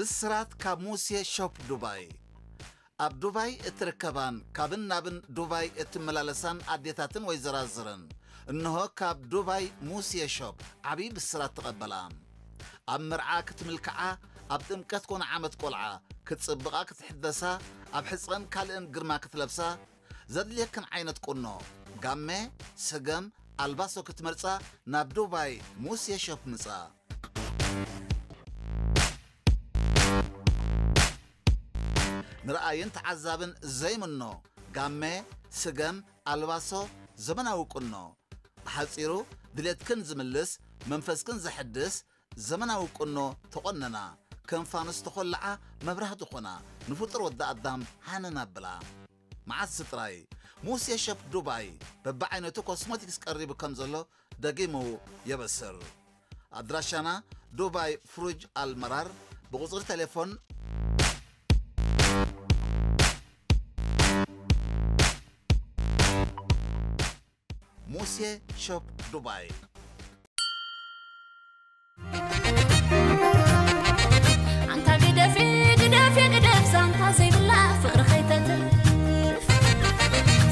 ብስራት ካብ ሙሴ ሾፕ ዱባይ። ኣብ ዱባይ እትርከባን ካብን ናብን ዱባይ እትመላለሳን ኣዴታትን ወይዘራዝርን፣ እንሆ ካብ ዱባይ ሙሴ ሾፕ ዓብዪ ብስራት ተቐበላ። ኣብ መርዓ ክትምልክዓ፣ ኣብ ጥምቀት ኮነ ዓመት ቆልዓ ክትጽብቓ ክትሕደሳ፣ ኣብ ሕጽረን ካልእን ግርማ ክትለብሳ፣ ዘድልየክን ዓይነት ቁኖ፣ ጋመ፣ ስገም፣ ኣልባሶ ክትመርጻ ናብ ዱባይ ሙሴ ሾፕ ምጻ። ንረኣይን ተዓዛብን ዘይምኖ ጋመ፣ ስገም፣ ኣልባሶ፣ ዘመናዊ ቁኖ። ብሓጺሩ ድሌትክን ዝምልስ፣ መንፈስክን ዘሐድስ ዘመናዊ ቁኖ ተቖነና። ከም ፋኑስ ተኾልዓ መብራህቲ ኾና፣ ንፍጡር ወዲ ኣዳም ሃነን ኣብላ። መዓስ ጥራይ ሙሴ ሸፕ ዱባይ በብዓይነቱ ኮስሞቲክስ ቀሪቡ ከም ዘሎ ደጊሙ የበስር። ኣድራሻና ዱባይ ፍሩጅ ኣልመራር፣ ብቁጽሪ ቴሌፎን ሙሴ ሾፕ ዱባይ። ኣንታ ግደፊ ግደፊ ግደፍ ዛንታ ዘይብላ ፍቕሪ ከይተትርፍ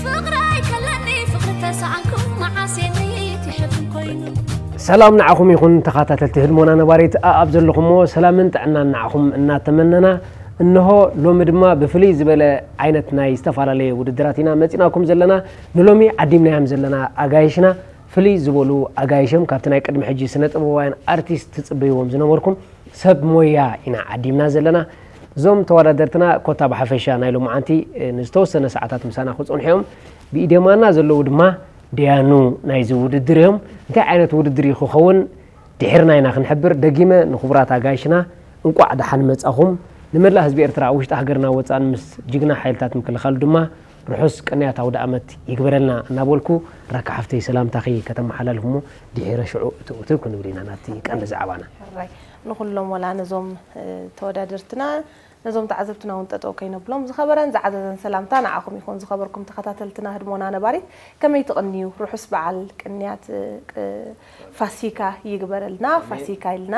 ፍቕሪ ኣይከለኒ ፍቕሪ ተሰኣንኩ መዓስ የነይት ይሕብን ኮይኑ ሰላም ንዓኹም ይኹን ተኸታተልቲ ህድሞና ነባሪት ኣኣብ ዘለኹሞ ሰላምን ጥዕናን ንዓኹም እናተመነና እንሆ ሎሚ ድማ ብፍልይ ዝበለ ዓይነት ናይ ዝተፈላለየ ውድድራት ኢና መፂናኩም ዘለና ንሎሚ ዓዲምናዮም ዘለና ኣጋይሽና ፍልይ ዝበሉ ኣጋይሽ እዮም። ካብቲ ናይ ቅድሚ ሕጂ ስነ ጥበባውያን ኣርቲስት ትጽበይዎም ዝነበርኩም ሰብ ሞያ ኢና ዓዲምና ዘለና። እዞም ተወዳደርትና ኮታ ብሓፈሻ ናይ ሎማዓንቲ ንዝተወሰነ ሰዓታት ምሳና ክጸንሑ እዮም። ብኢድ የማና ዘለዉ ድማ ደያኑ ናይዚ ውድድር እዮም። እንታይ ዓይነት ውድድር እዩ ክኸውን ድሒርና ኢና ክንሕብር። ደጊመ ንክቡራት ኣጋይሽና እንቋዕ ደሓን መጻኹም። ንመላእ ህዝቢ ኤርትራ ኣብ ውሽጢ ሃገርና ወጻእን ምስ ጅግና ሓይልታት ምክልኻሉ ድማ ርሑስ ቅንያት ኣውደኣመት ይግበረልና እናበልኩ ራካ ሓፍተይ ሰላምታኺ ከተመሓላልፍ እሞ ድሒረ ሽዑ እትው እትው ክንብል ኢና ናብቲ ቀንዲ ዛዕባና። ሕራይ ንኹሎም ወላ ነዞም ተወዳደርትና ነዞም ተዓዘብትና እውን ጠጠው ከይነብሎም ዝኸበረን ዝዓዘዘን ሰላምታ ንዓኹም ይኹን። ዝኸበርኩም ተኸታተልትና ህድሞና ነባሪት ከመይ ትቕንዩ? ርሑስ በዓል ቅንያት ፋሲካ ይግበረልና። ፋሲካ ኢልና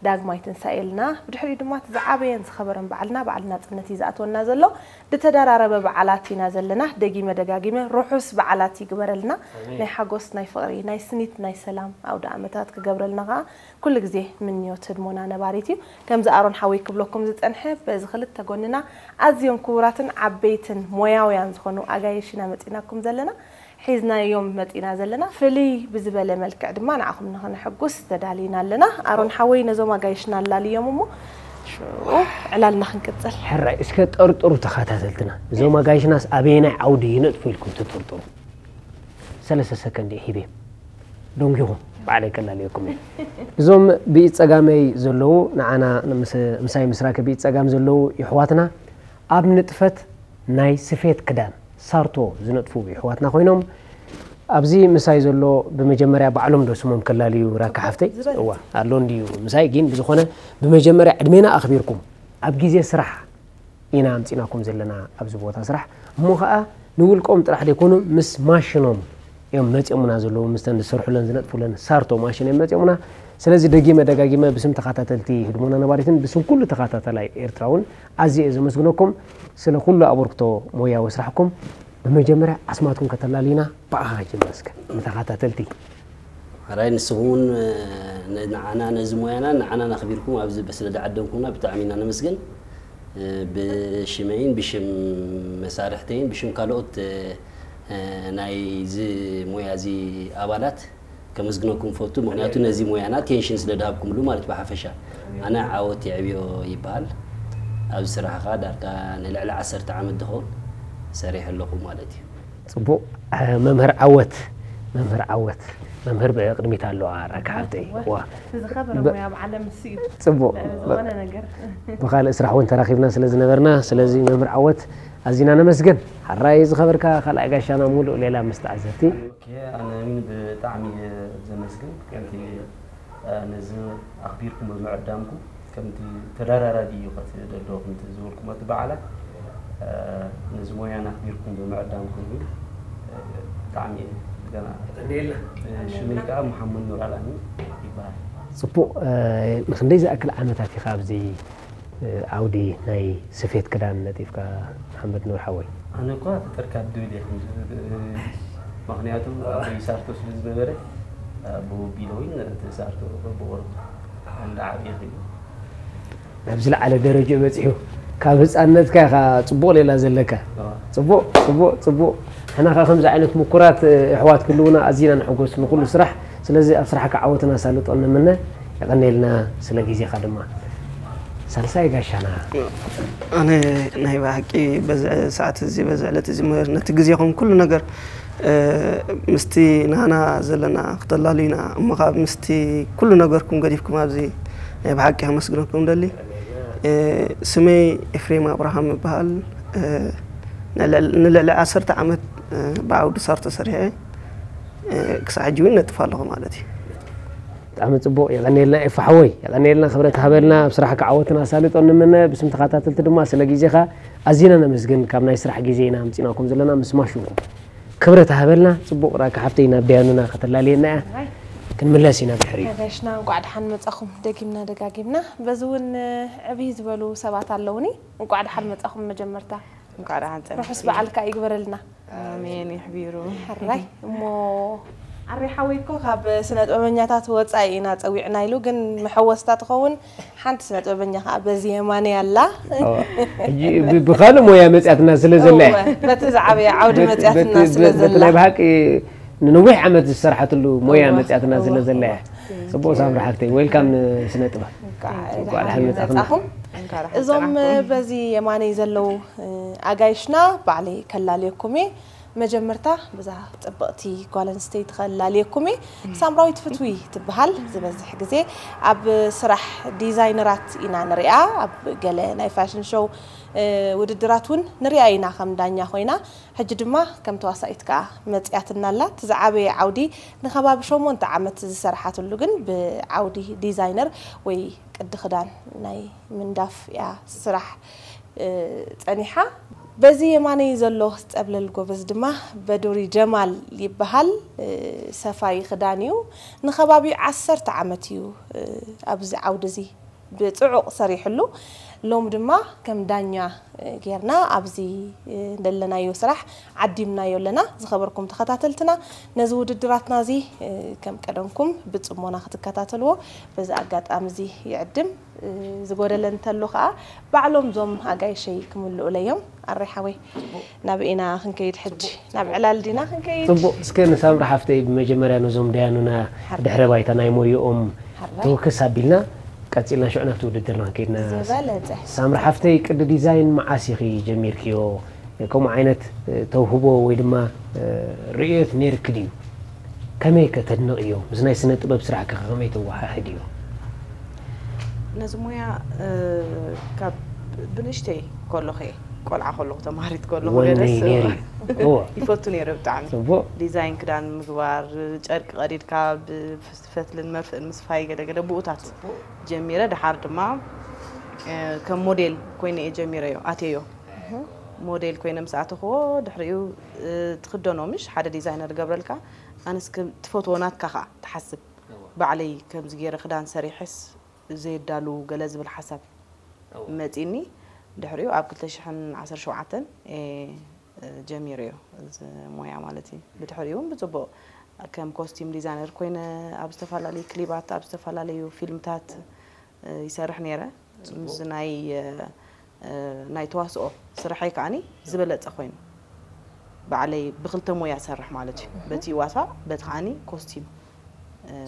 ዳግማይ ትንሳኤ ኢልና ብድሕሪኡ ድማ እቲ ዝዓበየን ዝኸበረን በዓልና በዓል ናፅነት እዩ ዝኣትወና ዘሎ። ዝተደራረበ በዓላት ኢና ዘለና። ደጊመ ደጋጊመ ርሑስ በዓላት ይግበረልና። ናይ ሓጎስ፣ ናይ ፍቕሪ፣ ናይ ስኒት፣ ናይ ሰላም ኣውደ ኣመታት ክገብረልና ከዓ ኩሉ ግዜ ምንዮት ህድሞና ነባሪት እዩ። ከምዚ ኣሮን ሓወይ ክብለኩም ዝፀንሐ በዚ ክልተ ጎንና ኣዝዮም ክቡራትን ዓበይትን ሞያውያን ዝኾኑ ኣጋይሽ ኢና መፂናኩም ዘለና። ሒዝናዮም መፂና ዘለና ፍልይ ብዝበለ መልክዕ ድማ ንዓኹም ንኽነሐጉስ ተዳሊና ኣለና። ኣሮን ሓወይ ነዞም ኣጋይሽና ኣላልዮም እሞ ሽዑ ዕላልና ክንቅፅል። ሕራይ እስከ ጠርጥሩ ተኸታተልትና፣ እዞም ኣጋይሽናስ ኣበየናይ ዓውዲ ይነጥፉ ኢልኩም ትጥርጥሩ? ሰለስተ ሰከንድ እየ ሂበ ደንጊኹም ባዕለይ ከላልየኩም እየ። እዞም ብኢድ ፀጋመይ ዘለዉ ንዓና ምሳይ ምስራከ ብኢድ ፀጋም ዘለዉ የሕዋትና ኣብ ንጥፈት ናይ ስፌት ክዳን ሳርቶ ዝነጥፉ የሕዋትና ኮይኖም ኣብዚ ምሳይ ዘሎ ብመጀመርያ ባዕሎም ዶ ስሞም ከላልዩ ራካ ሓፍተይ እዋ ኣሎ እንድዩ ምሳይ ግን ብዝኾነ ብመጀመርያ ዕድሜና ኣኽቢርኩም ኣብ ግዜ ስራሕ ኢና ኣምፂናኩም ዘለና ኣብዚ ቦታ ስራሕ እሞ ከዓ ንውልቆም ጥራሕ ዘይኮኑ ምስ ማሽኖም እዮም መፂኦምና ዘለዉ ምስተን ዝሰርሑለን ዝነጥፉለን ሳርቶ ማሽን እዮም መፂኦምና ስለዚ ደጊመ ደጋጊመ ብስም ተኸታተልቲ ህድሞና ነባሪትን ብስም ኩሉ ተኸታተላይ ኤርትራ እውን ኣዝየ እየ ዘመስግነኩም ስለ ኩሉ ኣበርክቶ ሞያዊ ስራሕኩም ብመጀመርያ ኣስማትኩም ከተላልዩና ብኣኻ ክጅምር እስከ ንተኸታተልቲ ሕራይ ንስኹም እውን ንዓና ነዚ ሞያና ንዓና ኣኽቢርኩም ኣብዚ ስለ ዝዓደምኩምና ብጣዕሚ ኢና ነመስግን። ብሽመይን ብሽም መሳርሕተይን ብሽም ካልኦት ናይዚ ሞያ እዚ ኣባላት ከመስግነኩም ፈቱ። ምኽንያቱ ነዚ ሞያና ኣቴንሽን ስለ ዝሃብኩምሉ ማለት ብሓፈሻ። ኣነ ዓወት የዕብዮ ይበሃል። ኣብዚ ስራሕ ኸዓ ዳርጋ ንልዕሊ ዓሰርተ ዓመት ዝኸውን ሰሪሐ ኣለኹ ማለት እዩ። ፅቡቕ መምህር ዓወት መምህር ዓወት መምህር ብቅድሚት ኣለዋ ራካ ሓብተይ ዋ ዝኸበረ ሙያ ኣብ ዓለም እሱ እዩ ፅቡቕ ዝኾነ ነገር ብካልእ ስራሕ እውን ተራኺብና ስለ ዝነበርና ስለዚ መምህር ዓወት ኣዚና ነመስግን ሓራይ ዝኸበርካ ካልኣይ ጋሻና ሙሉእ ሌላ ምስ ተዓዘብቲ ኣነ እውን ብጣዕሚ እየ ዘመስግን ከምቲ ነዚ ኣኽቢርኩም ብምዕዳምኩም ከምቲ ተደራራቢ እዩ ቀፂሉ ዘሎ ከምቲ ዝበልኩሞ እቲ በዓላት ነዚ ሞያና ኣኽቢርኩም ብምዕዳምኩም ግን ብጣዕሚ ገና ሽመይ ከዓ መሓመድ ኑር ኣልኣሚን ይበሃል። ፅቡቕ ንክንደይ ዝኣክል ዓመታት ኢኻ ኣብዚ ዓውዲ ናይ ስፌት ክዳን ነጢፍካ መሓመድ ኑር ሓወይ? ኣነ እኳ ፍጥር ካብ ድብል እየ። ምኽንያቱ ኣቦይ ሳርቶ ስለ ዝነበረ ብወቢለዊን እቲ ሳርቶ ብቑሩብ እንዳዓብየ ኸይዱ። ናብ ዝለዓለ ደረጃ በፂሑ ካብ ህፃንነትካ ኢኻ ፅቡቕ ሌላ ዘለካ። ፅቡቕ ፅቡቕ ፅቡቕ። ንሕና ከ ከምዚ ዓይነት ምኩራት ኣሕዋት ክህልውና ኣዚና ንሕጎስ ንኩሉ ስራሕ። ስለዚ ኣብ ስራሕካ ዓወትን ኣሳልጦን ንምነ። የቐንየልና ስለ ግዜኻ ድማ። ሳልሳይ ጋሻና። ኣነ ናይ ብሓቂ በዚ ሰዓት እዚ በዚ ዕለት እዚ ነቲ ግዜኹም ኩሉ ነገር ምስቲ ናና ዘለና ክተላልዩና እሞ ካብ ምስቲ ኩሉ ነገርኩም ገዲፍኩም ኣብዚ ናይ ብሓቂ ከመስግነኩም ደሊ። ስመይ ኤፍሬም ኣብርሃም ይበሃል። ንልዕሊ ዓሰርተ ዓመት ብዓውዲ ሳርቶ ሰሪሐ ክሳዕ ሕጂ እውን ነጥፍ ኣለኹ ማለት እዩ። ብጣዕሚ ፅቡቕ። የቐንየልና ኤፋ ሓወይ፣ የቐንየልና፣ ክብረት ሃበልና። ኣብ ስራሕካ ዓወትን ኣሳልጦን ንምነ። ብስም ተኸታተልቲ ድማ ስለ ግዜኻ ኣዚና ነመስግን። ካብ ናይ ስራሕ ግዜ ኢና ኣምፂናኩም ዘለና ምስ ማሽንኩም። ክብረት ሃበልና። ፅቡቕ ራኪ ሓፍተይ ናብ ደያኑና ከተላልየና እያ። ክንምለስ ኢና ድሕሪ። ጋሽና እንቋዕ ደሓን መጻኹም። ደጊምና ደጋጊምና በዚ እውን ዕብይ ዝበሉ ሰባት ኣለውኒ። እንቋዕ ደሓን መጻኹም። መጀመርታ እንቋዕ ደሓን ጸናሕኪ። ርሑስ በዓልካ ይግበረልና። ኣሜን ይሕቢሩ። ሕራይ እሞ ኣሬ ሓወይ እኮ ካብ ስነ ጥበበኛታት ወጻኢ ኢና ጸዊዕና ኢሉ፣ ግን መሐወስታ ትኸውን ሓንቲ ስነ ጥበበኛ ከኣ በዚ የማነ ኣላ። ሕጂ ብ- ብኻልእ ሞያ መጽያትና ስለ ዘላ እያ። እወ፣ በቲ ዝዓበየ ዓውዲ በቲ- መጽያትና በቲ- ስለ በቲ ዘላ። ናይ ብሓቂ ንነዊሕ ዓመት ዝሰርሓትሉ ሞያ እወ፣ መጽያትና እወ፣ ስለ ዘላ እያ። እወ። ጽቡቕ ሳምሪ ሓፍተይ፣ ዌልካም ንስነ ጥበብ። እንኳዕ እንኳዕ ደሓን ደሓን መጻኹም። መጻኹም። እንኳዕ ደሓን እዞም ጸናሕኩም። በዚ የማነይ ዘለዉ ኣጋይሽና ባዕለይ ከላልየኩም እየ። መጀመርታ ብዛ ጽብቕቲ ጓል ኣንስተይቲ ከላልየኩም እየ። ሳምራዊት ፍትዊ ትበሃል። ዝበዝሕ ግዜ ኣብ ስራሕ ዲዛይነራት ኢና ንሪኣ። ኣብ ገለ ናይ ፋሽን ሾው ውድድራት እውን ንሪኣ ኢና ከም ዳኛ ኮይና። ሕጂ ድማ ከም ተዋሳኢት ከኣ መጺኣትና ኣላ። እቲ ዝዓበየ ዓውዲ ንከባቢ ሸሞንተ ዓመት ዝሰርሓትሉ ግን ብዓውዲ ዲዛይነር ወይ ቅዲ ክዳን ናይ ምንዳፍ እያ ስራሕ ጸኒሓ። በዚ የማነይ ዘሎ ጸብለል ጎበዝ ድማ በዱሪ ጀማል ይበሃል። ሰፋይ ክዳን እዩ። ንከባቢ ዓሰርተ ዓመት እዩ ኣብዚ ዓውዲ እዚ ብጽዑቕ ሰሪሕሉ። ሎም ድማ ከም ዳኛ ጌርና ኣብዚ ደለናዮ ስራሕ ዓዲምናዮ ኣለና። ዝኸበርኩም ተኸታተልትና፣ ነዚ ውድድራትና እዚ ከም ቀደምኩም ብጽሞና ክትከታተልዎ በዚ ኣጋጣሚ እዚ ይዕድም። ዝጎደለ እንተሎ ከኣ ባዕሎም ዞም ኣጋይሸይ ክምልኡለዮም። ኣሬ ሓወይ፣ ናብ ኢና ክንከይድ ሕጂ? ናብ ዕላል ዲና ክንከይድ? ጽቡቕ። እስከ ንሳምሪ ሓፍተይ ብመጀመርያ ነዞም ደያኑና ሓር- ድሕረ ባይታ ናይ ሞይኦም ሓራይ። ተወከስ ኣቢልና፣ ቀጺልና ሽዑ ናብቲ ውድድርና ክንከይድ ና። ዝበለጸ። ሳምሪ ሓፍተይ፣ ቅዲ ዲዛይን መዓስ ኢኺ ጀሚርክዮ? ከምኡ ዓይነት ተውህቦ ወይ ድማ ርእዮት ነይርክ ድዩ? ከመይ ከ ተድንቕዮ? ምስ ናይ ስነ ጥበብ ስራሕከ ከመይ ተወሃህድዮ? ነዚ ሞያ ካብ ብንእሽተይ ከለኹ እየ፣ ቆልዓ ከለኹ፣ ተማሃሪት ከለኹ እየ ወነይ ደስ ነይሩ። እዎ። ይፈቱ ነይረ ብጣዕሚ። ጽቡቕ። ዲዛይን ክዳን ምግባር፣ ጨርቂ ቀዲድካ ብፈትልን መርፍእን ምስፋይ ገለ ገለ ብኡታት ጀሚረ። ድሓር ድማ ከም ሞዴል ኮይነ እየ ጀሚረዮ፣ ኣትየዮ። ሞዴል ኮይነ ምስ ኣተኽዎ ድሕሪኡ ትኽደኖ ምሽ ሓደ ዲዛይነር ገብረልካ፣ ኣነስ ከም ትፈትዎ ናትካ ኸኣ ትሓስብ። እዎ። ባዕለይ ከምዚ ገይረ ክዳን ሰሪሐስ ዘየዳሉ ገለ ዝብል ሓሳብ እዎ። መጺኒ። ድሕሪኡ ኣብ ክልተ ሽሕን ዓሰርተ ሸውዓተን እየ ጀሚረዮ እዚ ሞያ ማለት እዩ። ብድሕሪኡ እውን ብጽቡቕ ከም ኮስቲም ዲዛይነር ኮይነ ኣብ ዝተፈላለዩ ክሊባት፣ ኣብ ዝተፈላለዩ ፊልምታት ይሰርሕ ነይረ። ጽቡቕ። ምስ ናይ፣ ናይ ተዋስኦ ስራሐይ ከኣኒ ዝበለጸ ኮይኑ፣ ባዕለይ ብክልተ ሞያ ሰርሕ ማለት እዩ። በቲ ዋሳ፣ በቲ ከኣኒ ኮስቲም፣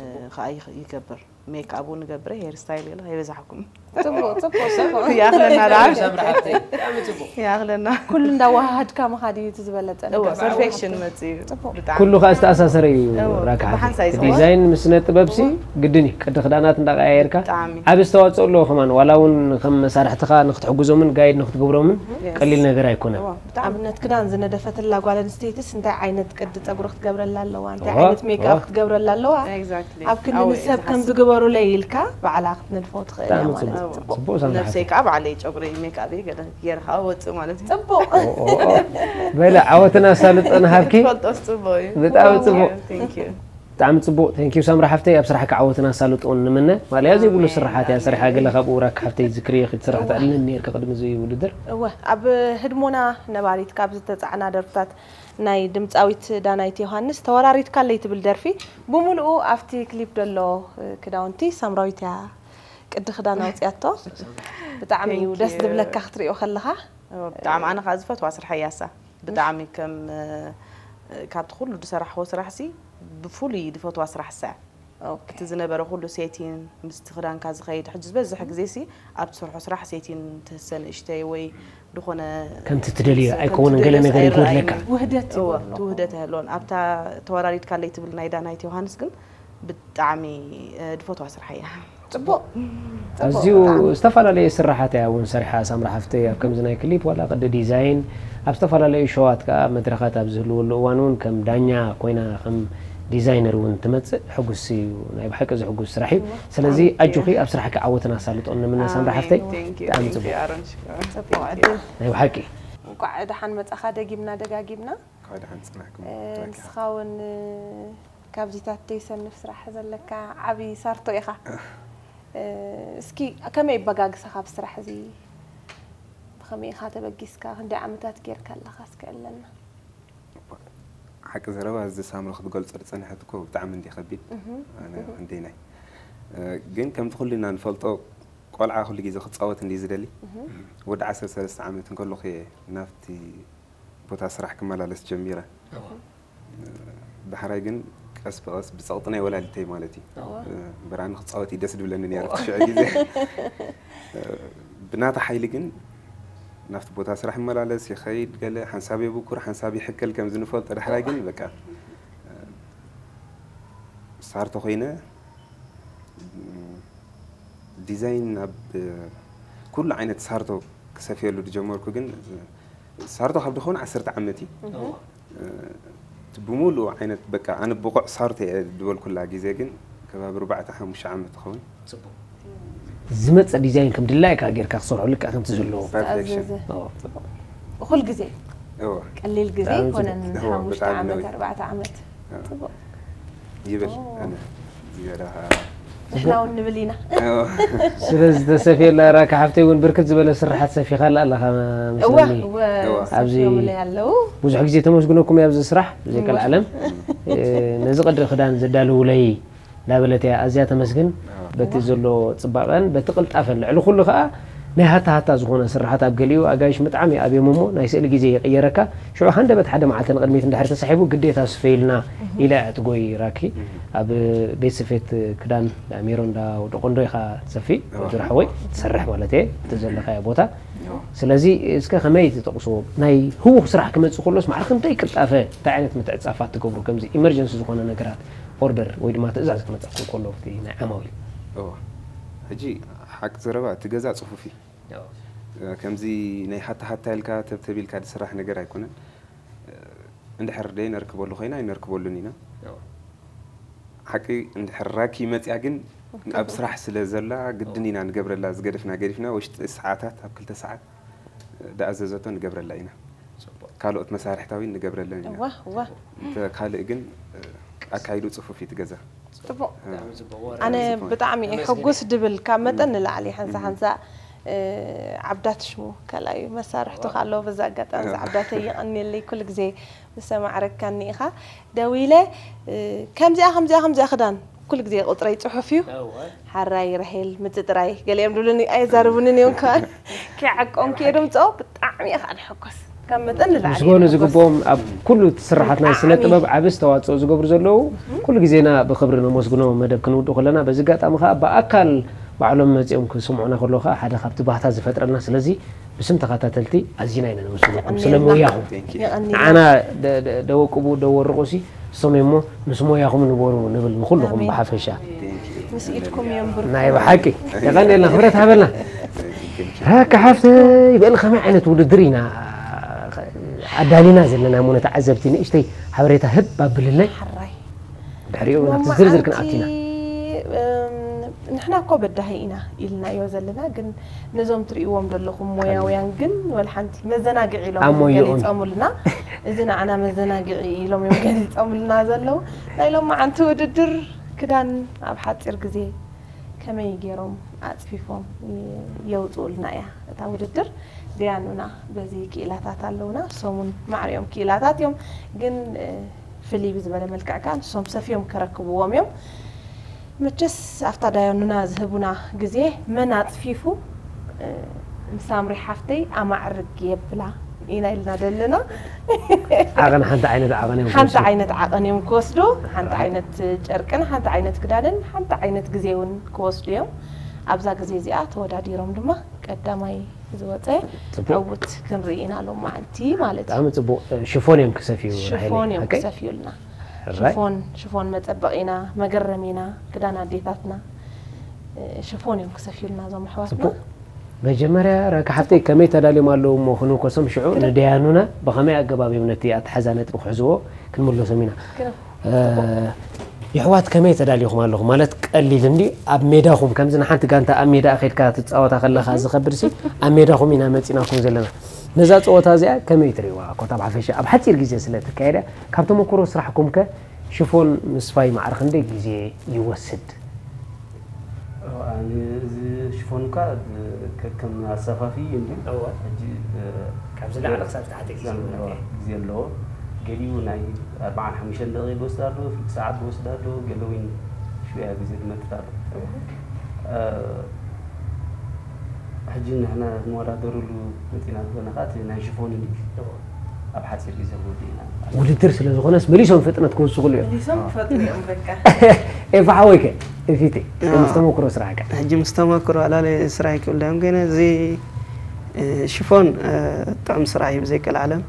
ጽቡቕ። ከኣ ይኽ-፣ ይገብር። ሜክኣፕ እውን እገብር፣ ሄር ስታይል ገለ ከይበዛሕኩም። ጽቡቕ፣ ጽቡቕ፣ ጽቡቕ። ይኣኽለና ደኣ። ሳምሪ ሓፍተይ፣ ብጣዕሚ ጽቡቕ። ይኣኽለና። ኩሉ እንዳወሃሃድካ ምኻድ እዩ እቲ ዝበለጸ እወ፣ ነገር። ፐርፌክሽን መጽእ እዩ። ጽቡቕ። ብጣዕሚ። ኩሉ ከኣ ዝተኣሳሰረ እዩ እወ፣ ራካ ሓፍተይ። ብሓንሳእ እዩ። ዲዛይን ምስ ስነ ጥበብሲ ግድን እዩ። ቅዲ ክዳናት እንዳቀያየርካ ብጣዕሚ። ዓቢ ዝተዋጽኦ ኣለዎ ከማን። ዋላ እውን ከም መሳርሕትኻ ንክትሕግዞምን ጋይድ ንክትገብሮምን የስ። ቀሊል ነገር ኣይኮነን። እወ፣ ብጣዕሚ። ኣብነት ክዳን ዝነደፈትላ ጓል ኣንስተይትስ እንታይ ዓይነት ቅዲ ጸጉሪ ክትገብረላ ኣለዋ? እንታይ እወ፣ ዓይነት ሜክኣፕ እወ። ክትገብረላ ኣለዋ? ኤግዛክትሊ። ኣብ ክንዲ ኣዎ፣ ንሰብ ከም ዝሓስብ። ዝግበሩለይ ኢልካ ባዕላ ክትነድፎ ትኽእል እያ ብጣዕሚ ማለት ጽቡቕ። እዩ። ጽቡቕ ሳምሪ ነብሰይ ሓፍተይ። ከኣ ባዕለይ ጨጉሪ ሜክኣፕ ገለ ገይረ ከኣ ወጽእ ማለት እዩ። ጽቡቕ። ኦ፣ ኦ፣ ኦ። በለ፣ ዓወትን ኣሳልጦን ሃብኪ። ክትፈልጦስ ጽቡቕ እዩ። ብጣዕሚ ጽቡቕ። Thank you። ብጣዕሚ ጽቡቕ። Thank you ሳምራ ሓፍተይ፣ ኣብ ስራሕካ ዓወትን ኣሳልጦን ንምነ። ማለያ ዘይብሉ ስራሓት እያ ሰሪሓ፣ ገለ ካብኡ ራካ ሓፍተይ ዝክሪ ክትስራሕ ትዕድልን ነርካ ቅድሚ እዚ ውድድር። እወ፣ ኣብ ህድሞና ነባሪት ካብ ዝተጻዕና ደርፍታት ናይ ድምጻዊት ዳናይት ዮሃንስ ተወራሪድካለይ ትብል ደርፊ ብምሉኡ ኣብቲ ክሊፕ ዘሎ ክዳውንቲ ሳምራዊት እያ ቅዲ ክዳን ኣውጽያቶ። ብጣዕሚ እዩ ደስ ዝብለካ ክትሪኦ ከለኻ። ብጣዕሚ ኣነ ከዓ ዝፈትዋ ስራሕ እያ እሳ። ብጣዕሚ ከም ካብቲ ኩሉ ዝሰራሕዎ ስራሕ ሲ ብፍሉይ ዝፈትዋ ስራሕ እሳ እያ። እቲ ዝነበረ ኩሉ ሴቲን ምስቲ ክዳንካ ዝኸይድ ሕጂ ዝበዝሕ ግዜ ሲ ኣብ ትሰርሖ ስራሕ ሴቲን ትህሰ ንእሽተይ ወይ ዝኾነ ከምቲ ትደልዮ ኣይከውንን ገለ ነገር ይጎድለካ። ውህደት እወ፣ ይጎድሎ። እቲ ውህደት ኣይህልዎን። ኣብታ ተወራሪድካለይ ትብል ናይ ዳናይት ዮሃንስ ግን ብጣዕሚ እ፣ ድፈትዋ ስራሕ እያ። ጽቡቕ። ኣዝዩ ዝተፈላለየ ስራሓት እያ እውን ሰሪሓ ሳምራ ሓፍተይ፣ ኣብ ከምዚ ናይ ክሊፕ ዋላ ቅዲ ዲዛይን፣ ኣብ ዝተፈላለዩ ሸዋት ከዓ መድረኻት ኣብ ዝህልወሉ እዋን እውን ከም ዳኛ ኮይና ከም ዲዛይነር እውን ትመጽእ። ሕጉስ እዩ፣ ናይ ብሓቂ ዘሕጉስ ስራሕ እዩ። ስለዚ ኣጆኺ ኣብ ስራሕኪ ዓወትን ኣሳልጦን ንምነ ሳምራ ሓፍተይ። Thank you, ብጣዕሚ thank you, ጽቡቕ። ኣሮን ሽኮር። ጽቡቕ ዕድል። ናይ ብሓቂ። እንቋዕ ደሓን መጻኻ ደጊምና ደጋጊምና። እንኳዕ ደሓን ጽናሕኩም። እ፣ ተባኪኻ። ንስኻ እውን፣ እ፣ ካብዚታት ዘይሰንፍ ስራሕ ዘለካ ዓቢ ሳርቶ ኢኻ። እ፣ እስኪ ከመይ ኣበጋግሳኻ ኣብ ስራሕ እዚ? ብኸመይ ኢኻ ተበጊስካ? ክንደይ ዓመታት ጌርካ ኣለኻ? እስኪ ዕለና። ሓቂ ዘረባ እዚ ሳምሪ ክትገልጾ ዝጸንሐት እኮ ብጣዕሚ እንዲ ከቢድ። እህ፣ ኣነ እህ። ክንደይናይ። እ፣ ግን ከምቲ ኩልና ንፈልጦ ቆልዓ ኩሉ ግዜ ክጻወት እንዲ ዝደሊ። እህ። ወዲ ዓሰርተ ሰለስተ ዓመት እንከለኹ እየ ናብቲ ቦታ ስራሕ ክመላለስ ጀሚረ። እዋ። ዳሕራይ ግን ቀስ ብቐስ ብጸቕጢ ናይ ወላዲተይ ማለት እዩ። እዋ። እምበር ኣነ ክጻወት እዩ ደስ ድብለኒ ነይሩ እቲ ሽዑ ግዜ። ብናታ ሓይሊ ግን ናብቲ ቦታ ስራሕ ይመላለስ፣ ይኸይድ፣ ገለ ሓንሳብ የብኩር፣ ሓንሳብ ይሕከል ከም ዝንፈልጦ። ዳሕራይ ግን በቃ ሳርቶ ኮይነ ዲዛይን ኣብ ኩሉ ዓይነት ሳርቶ ክሰፍየሉ ዝጀመርኩ ግን ሳርቶ ካብ ድኸውን ዓሰርተ ዓመት እዩ። እዋ። እቲ ብምሉእ ዓይነት በቃ ኣነ ብቑዕ ሳርቶ እየ ዝበልኩላ ግዜ ግን ከባቢ ኣርባዕተ ሓሙሽተ ዓመት ትኸውን። ጽቡቕ። ዝመጸ ዲዛይን ከም ድላይካ ጌርካ ክሰርሖ ልክዕ ከምቲ ዘለዎ። ፐርፌክሽን። ዝተኣዘዘ። እዎ። ጽቡቕ። እኹል ግዜ። እዎ። ቀሊል ግዜ ብጣዕሚ ኣይኮነን፣ ጽቡቕ። እዎ፣ ሓሙሽተ ብጣዕሚ ዓመት፣ ነዊሕ። ኣርባዕተ ዓመት። እዎ። ጽቡቕ። ይብል፣ ኦ። ኣነ ዝያዳ ኸዓ ንሕና እውን ንብል ኢና። እዎ። ስለ ዝተሰፍየላ ራካ ሓፍተይ እውን ብርክት ዝበለ ስራሓት ሰፊኻላ ኣለኻ እወ፣ መስለኒ። እወ፣ እወ። ኣብዚ ሰፊዮምለይ ኣለዉ። ብዙሕ ግዜ ተመስግነኩም እያ ኣብዚ ስራሕ፣ ብዘይካ እወ። ለዓለም። እ፣ ነዚ ቅዲ ክዳን ዘዳለውለይ እንዳበለት እያ ኣዝያ ተመስግን። እወ። በቲ ዘሎ ጽባቐን በቲ ቅልጣፈን፣ ልዕሊ ኩሉ ከኣ ናይ ሃታ ሃታ ዝኾነ ስራሓት ኣብ ገሊኡ ኣጋይሽ ምጥዓም ይኣብዮም እሞ ናይ ስእሊ ግዜ ይቕየረካ። ሽዑ ሃንደበት ሓደ መዓልቲ ንቕድሚት እንድሕር ተሳሒቡ ግዴታ ስፈይልና እህ። ኢላ እያ ትጎይ ራኪ። እህ። ኣብ ቤት ስፌት ክዳን ሜሮን እንዳ ወዲ ቆንዶ ኢኻ ትሰፊ፣ እወ። ጆርሓወይ ትሰርሕ ማለት እየ፣ እቲ ዘለኻዮ ቦታ። እወ። ስለዚ እስከ ከመይ ትጠቕስዎ? ናይ ህዉኽ ስራሕ ክመጽእ ከሎስ ማዕረ ክንደይ ቅልጣፈ፣ እንታይ ዓይነት ምትዕጻፋት ትገብሩ? ከምዚ ኢመርጀንሲ ዝኾነ ነገራት፣ ኦርደር ወይ ድማ ትእዛዝ ክመጸኩም ከሎ፣ ኣብቲ ናይ ዓማዊል። እወ። ሕጂ ሓቂ ዘረባ፣ እቲ ገዛ ጽፉፍ እዩ። እወ። ከምዚ ናይ ሃታ ሃታ ኢልካ፣ ተብተብ ኢልካ ዝስራሕ ነገር ኣይኮነን። እንድሕር ደይነርክበሉ ኮይና ኣይነርክበሉን ኢና። እወ። ሓቂ እንድሕር ራኪ መጽያ ግን ኣብ ስራሕ ስለ ዘላ ግድን ኢና ንገብረላ፣ ዝገደፍና ገዲፍና ውሽጢ ሰዓታት ኣብ ክልተ ሰዓት ዝኣዘዘቶ ንገብረላ ኢና። ጽቡቕ። ካልኦት መሳርሕታዊ ንገብረለን ኢና። እዋ፣ እዋ። እንተ ካልእ ግን ኣካይዱ ጽፉፍ እዩ እቲ ገዛ። ጽቡቕ። እ። ኣነ ጽቡቕ። ብጣዕሚ እየ ሕጉስ ድብል፣ ካብ መጠን ንላዕሊ ሓንሳ ሓንሳ፣ እ፣ ዓብዳት ሽሙ ካልኣዩ መሳርሕቱ ኣሎ። በዛ ኣጋጣሚ እዚ ዓብዳተይ የቐንየለይ፣ ኩሉ ግዜ ምስ ኣማዕረግካኒ ኢኻ። ደዊለ፣ እ፣ ከምዚኣ፣ ከምዚኣ፣ ከምዚኣ ክዳን ኩሉ ግዜ ቁጽረይ ጽሑፍ እዩ። እወ። ሓራይ ራሄል ምጥጥራይ ገሊኦም ድብሉኒ፣ ኣየዛርቡንን እዮም ከማን። ክዓቆም ክየ ድምጾ ብጣዕሚ እየ ከዓ ድሕጎስ። ካብ መጠን ንላዕሊ ምስጋኑ እየ ድሕጎስ። ዝግብኦም ኣብ ኩሉ እቲ ስርሓት ናይ ስነ ብጣዕሚ። ጥበብ ዓቢ ኣስተዋጽኦ ዝገብሩ ዘለዉ ኩሉ ግዜና ብኽብሪ ነመስግኖም። መደብ ክንውድእ ከለና በዚ ኣጋጣሚ ከዓ ብኣካል ባዕሎም መጺኦም ክስምዑና ከለዉ ከዓ ሓደ ካብቲ ባህታ ዝፈጥረልና። ስለዚ ብስም ተኸታተልቲ ኣዚና ኢና ነመስግነኩም ስለ የቐንየልና። ሞያኹም። Thank you። የቐንየልና። ንዓና ደ-፣ ደ-፣ ደወቅቡ ደወርቑ ሲ እሶም እሞ ምስ ሞያኹም ንበሩ ንብል ንኹልኹም ኣሜን። ብሓፈሻ። Thank you። ምስ ኢድኩም የንብርኩም። ናይ ብሓቂ የቐንየልና፣ ክብረት ሃበልና። Thank you። ራካ ሓፍተይ በል ከመይ ዓይነት ውድድር ኢና ኣዳሊና ዘለና እሞ ነተዓዘብቲ ንእሽተይ ሓበሬታ ህብ ኣብልለይ። ሓራይ። ድሕሪኡ ናብቲ ሎማዓንቲ፣ ዝርዝር ክንኣቱ ኢና። እም፣ ንሕና እኮ በዳሂ ኢና ኢልናዮ ዘለና፣ ግን ነዞም ትርእይዎም ዘለኹም ሞያውያን ግን ወላ ሓንቲ መዘናግዒ ኢሎም ኣብ ሞያኦም። ገሊጾምልና። እዚ ንዓና መዘናግዒ ኢሎም እዮም ገሊጾምልና ዘለዉ። ናይ ሎማዓንቲ ውድድር ክዳን ኣብ ሓጺር ግዜ ከመይ ገይሮም ኣጽፊፎም ይ-፣ የውጽኡልና እያ እታ ውድድር። ደያኑና በዚ ክኢላታት ኣለውና፣ እሶም እውን ማዕሪኦም ክኢላታት እዮም። ግን፣ እ፣ ፍልይ ብዝበለ መልክዕ ከኣ ንሶም ሰፍዮም ከረክብዎም እዮም። መቸስ ኣብታ ዳያኑና ዝህቡና ግዜ መን ኣጽፊፉ፣ እ፣ ንሳምሪ ሓፍተይ ኣማዕርግ የብላ ኢና ኢልና ዘለና። ዓቐን ሓንቲ ዓይነት ዓቐን እዮም ሓንቲ ክወስዱ። ዓይነት ዓቐን እዮም ክወስዱ፣ ሓንቲ ዓይነት ጨርቅን ሓንቲ ዓይነት ክዳንን ሓንቲ ዓይነት ግዜ እውን ክወስዱ እዮም። ኣብዛ ግዜ እዚኣ ተወዳዲሮም ድማ ቀዳማይ ዝወፀ ጽቡቅ። ዕውት ክንርኢ ኢና ሎማዓንቲ ማለት እዩ። ብጣዕሚ ጽቡቅ። ሽፎን እዮም ክሰፍዩ፣ ሽፎን ራሄለይ። እዮም ኦኬ። ክሰፍዩልና። ሕራይ። ሽፎን፣ ሽፎን መጸበቒና፣ መገረሚና፣ ክዳን ኣዴታትና፣ ሽፎን እዮም ክሰፍዩልና እዞም ኣሕዋትና። ጽቡቅ። መጀመርያ ራካ ሓፍተይ ከመይ ተዳልዮም ኣለዉ እሞ ክንውከሶም፣ ሽዑ ንደያኑና ብኸመይ ኣገባብ እዮም ነቲ ኣተሓዛ ነጥቢ ክሕዝዎ ክንምለሶም ኢና። ግርም። እ፣ የሕዋት ከመይ ተዳሊኹም ኣለኹም? ማለት ቀሊል እንዲ ኣብ ሜዳኹም ከምዚ ንሓንቲ ጋንታ ኣብ ሜዳ ከድካ ትጻወታ ከለኻ ዝኸብድ ሲ ኣብ ሜዳኹም ኢና መጺናኩም ዘለና። ነዛ ጸወታ እዚኣ ከመይ ትርእይዋ? ኮታ ብሓፈሻ ኣብ ሓጺር ግዜ ስለ ትካየድ እያ። ካብ ተመኩሮ ስራሕኩም ከ ሽፎን ምስፋይ ማዕረ ክንደይ ግዜ ይወስድ? ኣነ እዚ ሽፎን እኳ ከከም ኣሰፋፊ እዩ እንዲ እወ። ሕጂ፣ እ፣ ካብዚ ላዕሊ ክሳብ ታሕቲ ግዜ ክሳብ ይህልዎ። ግዜ ኣለዎ። ገሊኡ ናይ ኣርባዓን ሓሙሽተን ደቂቕ ይወስድ ኣሎ፣ ፍርቂ ሰዓት ይወስድ ኣሎ፣ ገለ እውን ሽውያ ግዜ ዝመጥጥ ኣሎ። እ፣ ሕጂ ንሕና ክንወዳደረሉ መፂና ዘለና ከዓ እቲ ናይ ሽፎን እንዲ እወ። ኣብ ሓፂር ግዜ ክንወድእ ኢና። ውድድር ስለ ዝኾነስ መሊሶም ፍጥነት ክውስኹሉ እዮም። መሊሶም ክፈጥኑ እዮም በቃ። ኤፋ ሓወይ ከ፣ ኤፊቴ፣ እ። ምስ ተመክሮ ስራሕካ። ሕጂ ምስ ተመክሮ ኣላለ ስራሕ ይክእል ዳዮም፣ ግን እዚ፣ እ፣ ሽፎን፣ እ፣ ጥዑም ስራሕ እዩ ብዘይቀልዓለም።